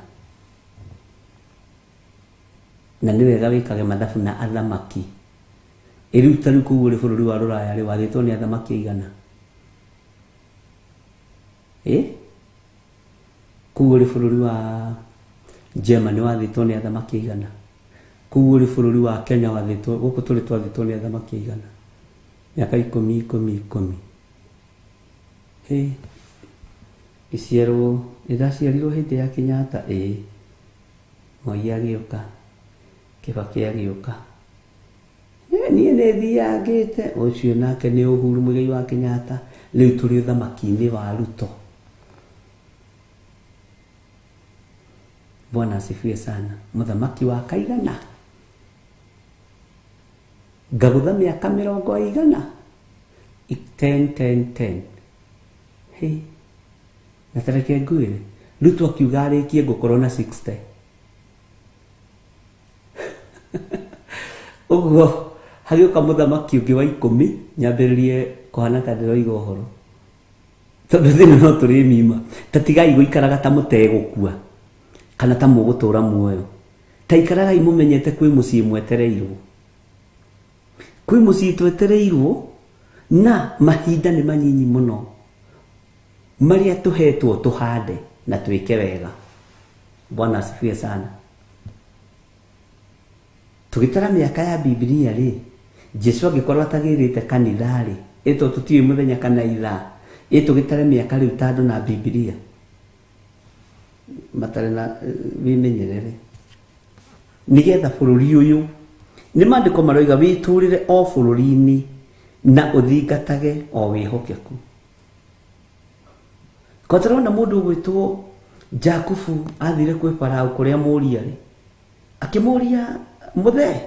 Na nĩ wega wĩkage mathabu na athamaki. Ĩrĩu ta rĩu kũu ũrĩ bũrũri wa Rũraya rĩ, wathĩtwo nĩ athamaki aigana? Kũu ũrĩ bũrũri wa Germany wathĩtwo nĩ athamaki aigana? Kũu ũrĩ bũrũri wa Kenya wathĩtwo, gũkũ tũrĩ twathĩtwo nĩ athamaki aigana? Mĩaka 10 10 10. Hĩ, iciarwo, nĩndaciarirwo hĩndĩ ya Kenyatta? Ĩĩ. Moi agĩũka, Kibaki agĩũka. Niĩ nĩ thiangĩte, ũcio nake nĩ Uhuru Muigai wa Kenyatta. Rĩu tũrĩ ũthamaki-inĩ wa Ruto. Bwana asifiwe sana. Mũthamaki wa kaigana, ngagũtha mĩaka 80, 10 10 10. Hĩ, na tareke ngwĩre, Ruto akiuga arĩkie ngũkorwo na 60. Ũguo hagĩũka mũthamaki ũngĩ wa 10, nyambĩrĩrie kũhana ta ndĩroiga ũhoro. Tondũ thĩna no tũrĩ mima. Ta tigai gũikaraga ta mũtegũkua, kana ta mũgũtũra muoyo. Ta ikaragai mũmenyete kwĩ mũciĩ mwetereirwo. Kwĩ mũciĩ twetereirwo, na mahinda nĩ manyinyi mũno marĩa tũhetwo tũhande na twĩke wega. Bwana asifiwe sana. Tũgĩtara mĩaka ya Biblia rĩ, Jesu angĩkorwo atagĩrĩte kanitha rĩ, ĩto tũtiũĩ mũthenya kana ithaa, ĩ tũgĩtare mĩaka rĩu ta andũ na Biblia matarĩ na wĩmenyerere, nĩgetha bũrũri ũyũ, nĩ maandĩko maroiga wĩtũrĩre o bũrũri-inĩ na ũthingatage o wĩhokeku. Kwa tũrona mũndũ ũgwĩtwo Jakubu athire kwĩ Farao kũrĩa mũria rĩ, akĩmũria, mũthee,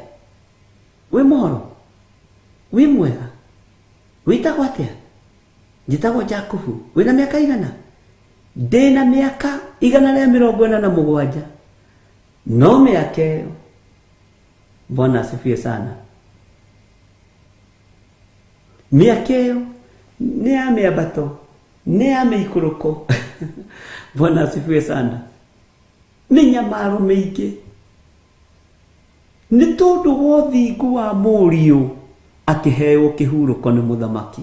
wĩ mũhoro, wĩ mwega, wĩtagwo atĩa? Njĩtagwo Jakubu. Wĩna mĩaka igana? Ndĩna mĩaka 147. No mĩaka ĩyo, Bwana asifiwe sana, mĩaka ĩyo nĩ ya mĩambato, nĩ ya mĩikũrũko. Bwana asifiwe sana. Mĩnyamaro mĩingĩ nĩ tondũ wa ũthingu wa mũriũ akĩheo kĩhurũko nĩ mũthamaki,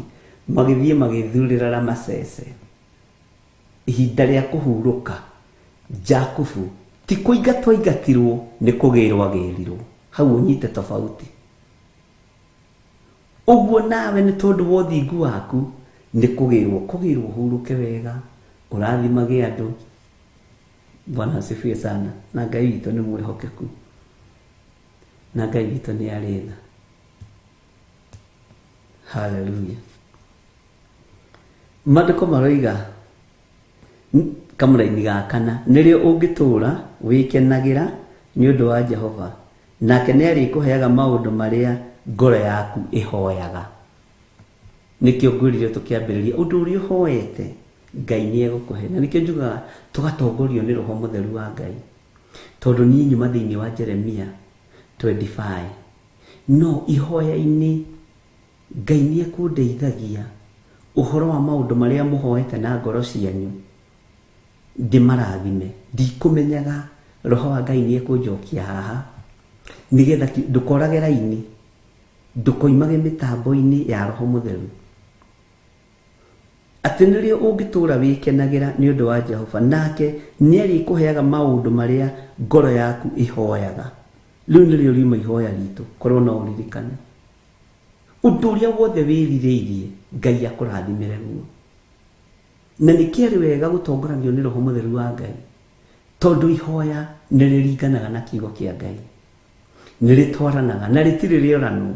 magĩthiĩ magĩthurĩra Ramesese ihinda rĩa kũhurũka. Jakubu ti kũingatwo aingatirwo, nĩ kũgĩrwo agĩrirwo. Hau ũnyite tofauti. Ũguo nawe nĩ tondũ wa ũthingu waku nĩ kũgĩrwo, kũgĩrwo ũhurũke wega, ũrathimage andũ. Bwana asifiwe sana. Na Ngai witũ nĩ mwĩhokeku, na Ngai witũ nĩ arĩ tha. Hallelujah. Maandĩko maroiga kamũraini ga kana, nĩrĩo ũngĩtũra wĩkenagĩra nĩ ũndũ wa Jehova, nake nĩ arĩkũheaga maũndũ marĩa ngoro yaku ĩhoyaga. Nĩkĩo ngwĩrire tũkĩambĩrĩria, ũndũ ũrĩa ũhoete Ngai nĩ egũkũhe. Na nĩkĩo njugaga tũgatongorio nĩ Roho Mũtheru wa Ngai, tondũ niĩ nyuma thĩinĩ wa Jeremia 25, no ihoya-inĩ Ngai nĩ ekũndeithagia ũhoro wa maũndũ marĩa mũhoete na ngoro cianyu ndĩmarathime. Ndikũmenyaga Roho wa Ngai nĩ ekũnjokia haha nĩgetha ndũkorage raini, ndũkoimage mĩtambo-inĩ ya Roho Mũtheru, atĩ nĩrĩo ũngĩtũra wĩkenagĩra nĩ ũndũ wa Jehova, nake nĩarĩkũheaga maũndũ marĩa ngoro yaku ĩhoyaga. Rĩu nĩrĩo riuma ihoya ritũ, korwo no ũririkane ũndũ ũrĩa wothe wĩrirĩirie Ngai akũrathimĩre guo. Na nĩkĩarĩ wega gũtongoragio nĩ Roho Mũtheru wa Ngai, tondũ ihoya nĩrĩringanaga na kiugo kĩa Ngai, nĩrĩtwaranaga na rĩtirĩ rĩoranwo.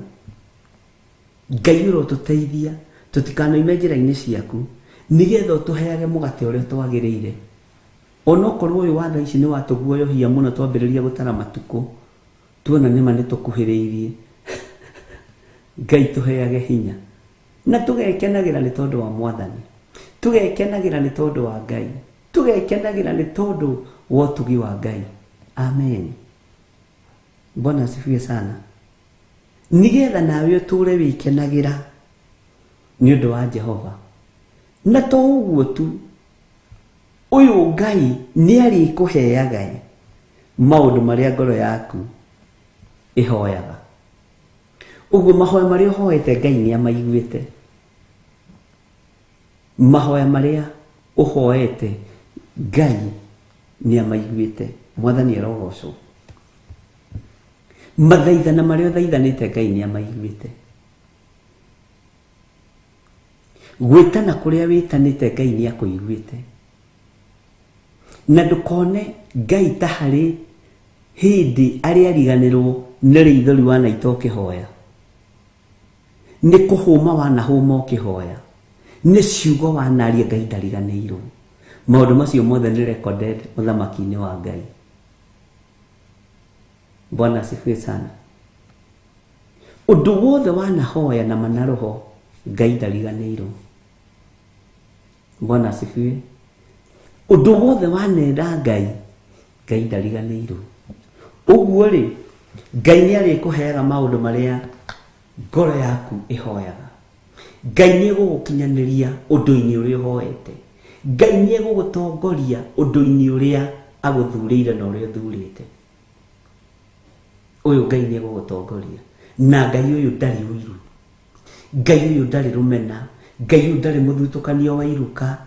Ngai ũrotũteithia tũtikanoime njĩra-inĩ ciaku, nĩgetha ũtũheage mũgate ũrĩa twagĩrĩire. Onokorwo ũyũ wa thaa ici nĩ watũguoyohia mũno twambĩrĩria gũtara matukũ, tuona nĩma nĩtũkuhĩrĩirie. Ngai tũheage hinya na tũgekenagĩra nĩ tondũ wa Mwathani, tũgekenagĩra nĩ tondũ wa Ngai, tũgekenagĩra nĩ tondũ wa ũtugi wa Ngai. Amen. Bwana asifiwe sana. Nĩgetha nawe ũtũre wĩkenagĩra nĩ ũndũ wa Jehova. Na to ũguo tu, ũyũ Ngai nĩ arĩkũheaga maũndũ marĩa ngoro yaku ĩhoyaga. Ũguo mahoya marĩa ũhoete Ngai nĩ amaiguĩte. Mahoya marĩa ũhoete Ngai nĩ amaiguĩte. Mwathani arogocwo. Mathaithana marĩa ũthaithanĩte Ngai nĩ amaiguĩte. Gwĩtana kũrĩa wĩtanĩte Ngai nĩ akũiguĩte. Na ndũkone Ngai ta harĩ hĩndĩ arĩa ariganĩrwo nĩ rĩithori wanaita ũkĩhoya, nĩ kũhũma wanahũma ũkĩhoya, nĩ ciugo wanaria Ngai ndariganĩirwo. Maũndũ macio mothe nĩ recorded ũthamaki-inĩ wa Ngai. Bwana asifiwe sana. Ũndũ wothe wanahoya na manaroho Ngai ndariganĩirwo. Bwana asifiwe. Ũndũ wothe wanenda Ngai, Ngai ndariganĩirwo. Ũguo rĩ, Ngai nĩ arĩkũheaga maũndũ marĩa ngoro yaku ĩhoyaga. Ngai nĩ egũgũkinyanĩria ũndũ-inĩ ũrĩa ũhoete. Ngai nĩ egũgũtongoria ũndũ-inĩ ũrĩa agũthurĩire na ũrĩa ũthurĩte. Ũyũ Ngai nĩ egũgũtongoria. Na Ngai ũyũ ndarĩ ũiru, Ngai ũyũ ndarĩ rũmena, Ngai ũyũ ndarĩ mũthutũkanio wa iruka,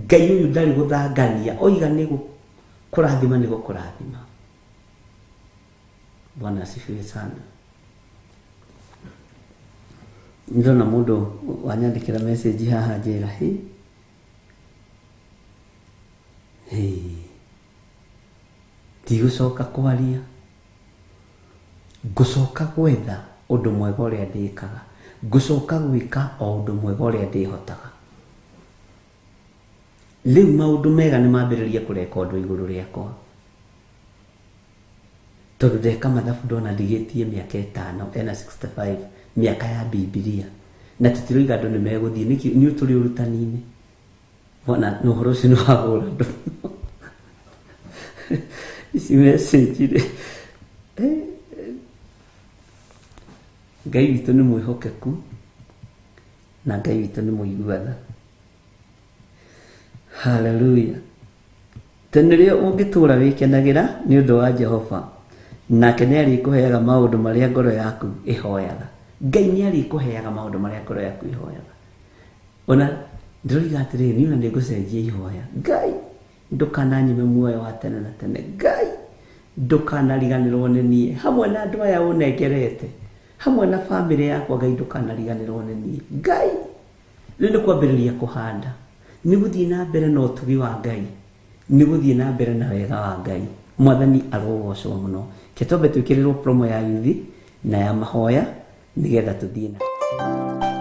Ngai ũyũ ndarĩ gũthangania. Oiga nĩ kũrathima nĩ gũkũrathima. Bwana asifiwe sana. Ndĩrona mũndũ wanyandĩkĩra message haha njĩra, hĩ hĩ, ndigũcoka kwaria, ngũcoka gwetha ũndũ mwega ũrĩa ndĩkaga, ngũcoka gwĩka o ũndũ mwega ũrĩa ndĩhotaga. Rĩu maũndũ mega nĩ mambĩrĩria kũrekondwo igũrũ rĩakwa, tondũ ndeka mathabu ndona ndigĩtie mĩaka 5, ena 65, mĩaka ya Bibilia, na tũtiroiga andũ nĩ megũthiĩ, nĩkĩ nĩ tũrĩ ũrutani-inĩ. Bwana, na ũhoro ũcio nĩ wahũra andũ. Ici message rĩ, Ngai witũ nĩ mwĩhokeku na Ngai witũ nĩ mũigua tha. Hallelujah. Tene rĩo ũngĩtũra wĩkenagĩra nĩ ũndũ wa Jehova, nake nĩ arĩkũheaga maũndũ marĩa ngoro yaku ĩhoyaga. Ngai nĩ arĩkũheaga maũndũ marĩa ngoro yaku ĩhoyaga. Ona ndĩroiga atĩrĩrĩ, niĩ ona nĩngũcenjia ihoya. Ngai ndũkananyime muoyo wa tene na tene. Ngai ndũkanariganĩrwo nĩ niĩ hamwe na andũ aya ũnengerete, hamwe na bamĩrĩ yakwa. Ngai ndũkanariganĩrwo nĩ niĩ. Ngai rĩu nĩ kwambĩrĩria kũhanda, nĩ gũthiĩ na mbere na ũtugi wa Ngai, nĩ gũthiĩ na mbere na wega wa Ngai. Mwathani arogocwo mũno. Ke twambe twĩkĩrĩrwo promo ya yuthi na ya mahoya nĩgetha tũthiĩ na.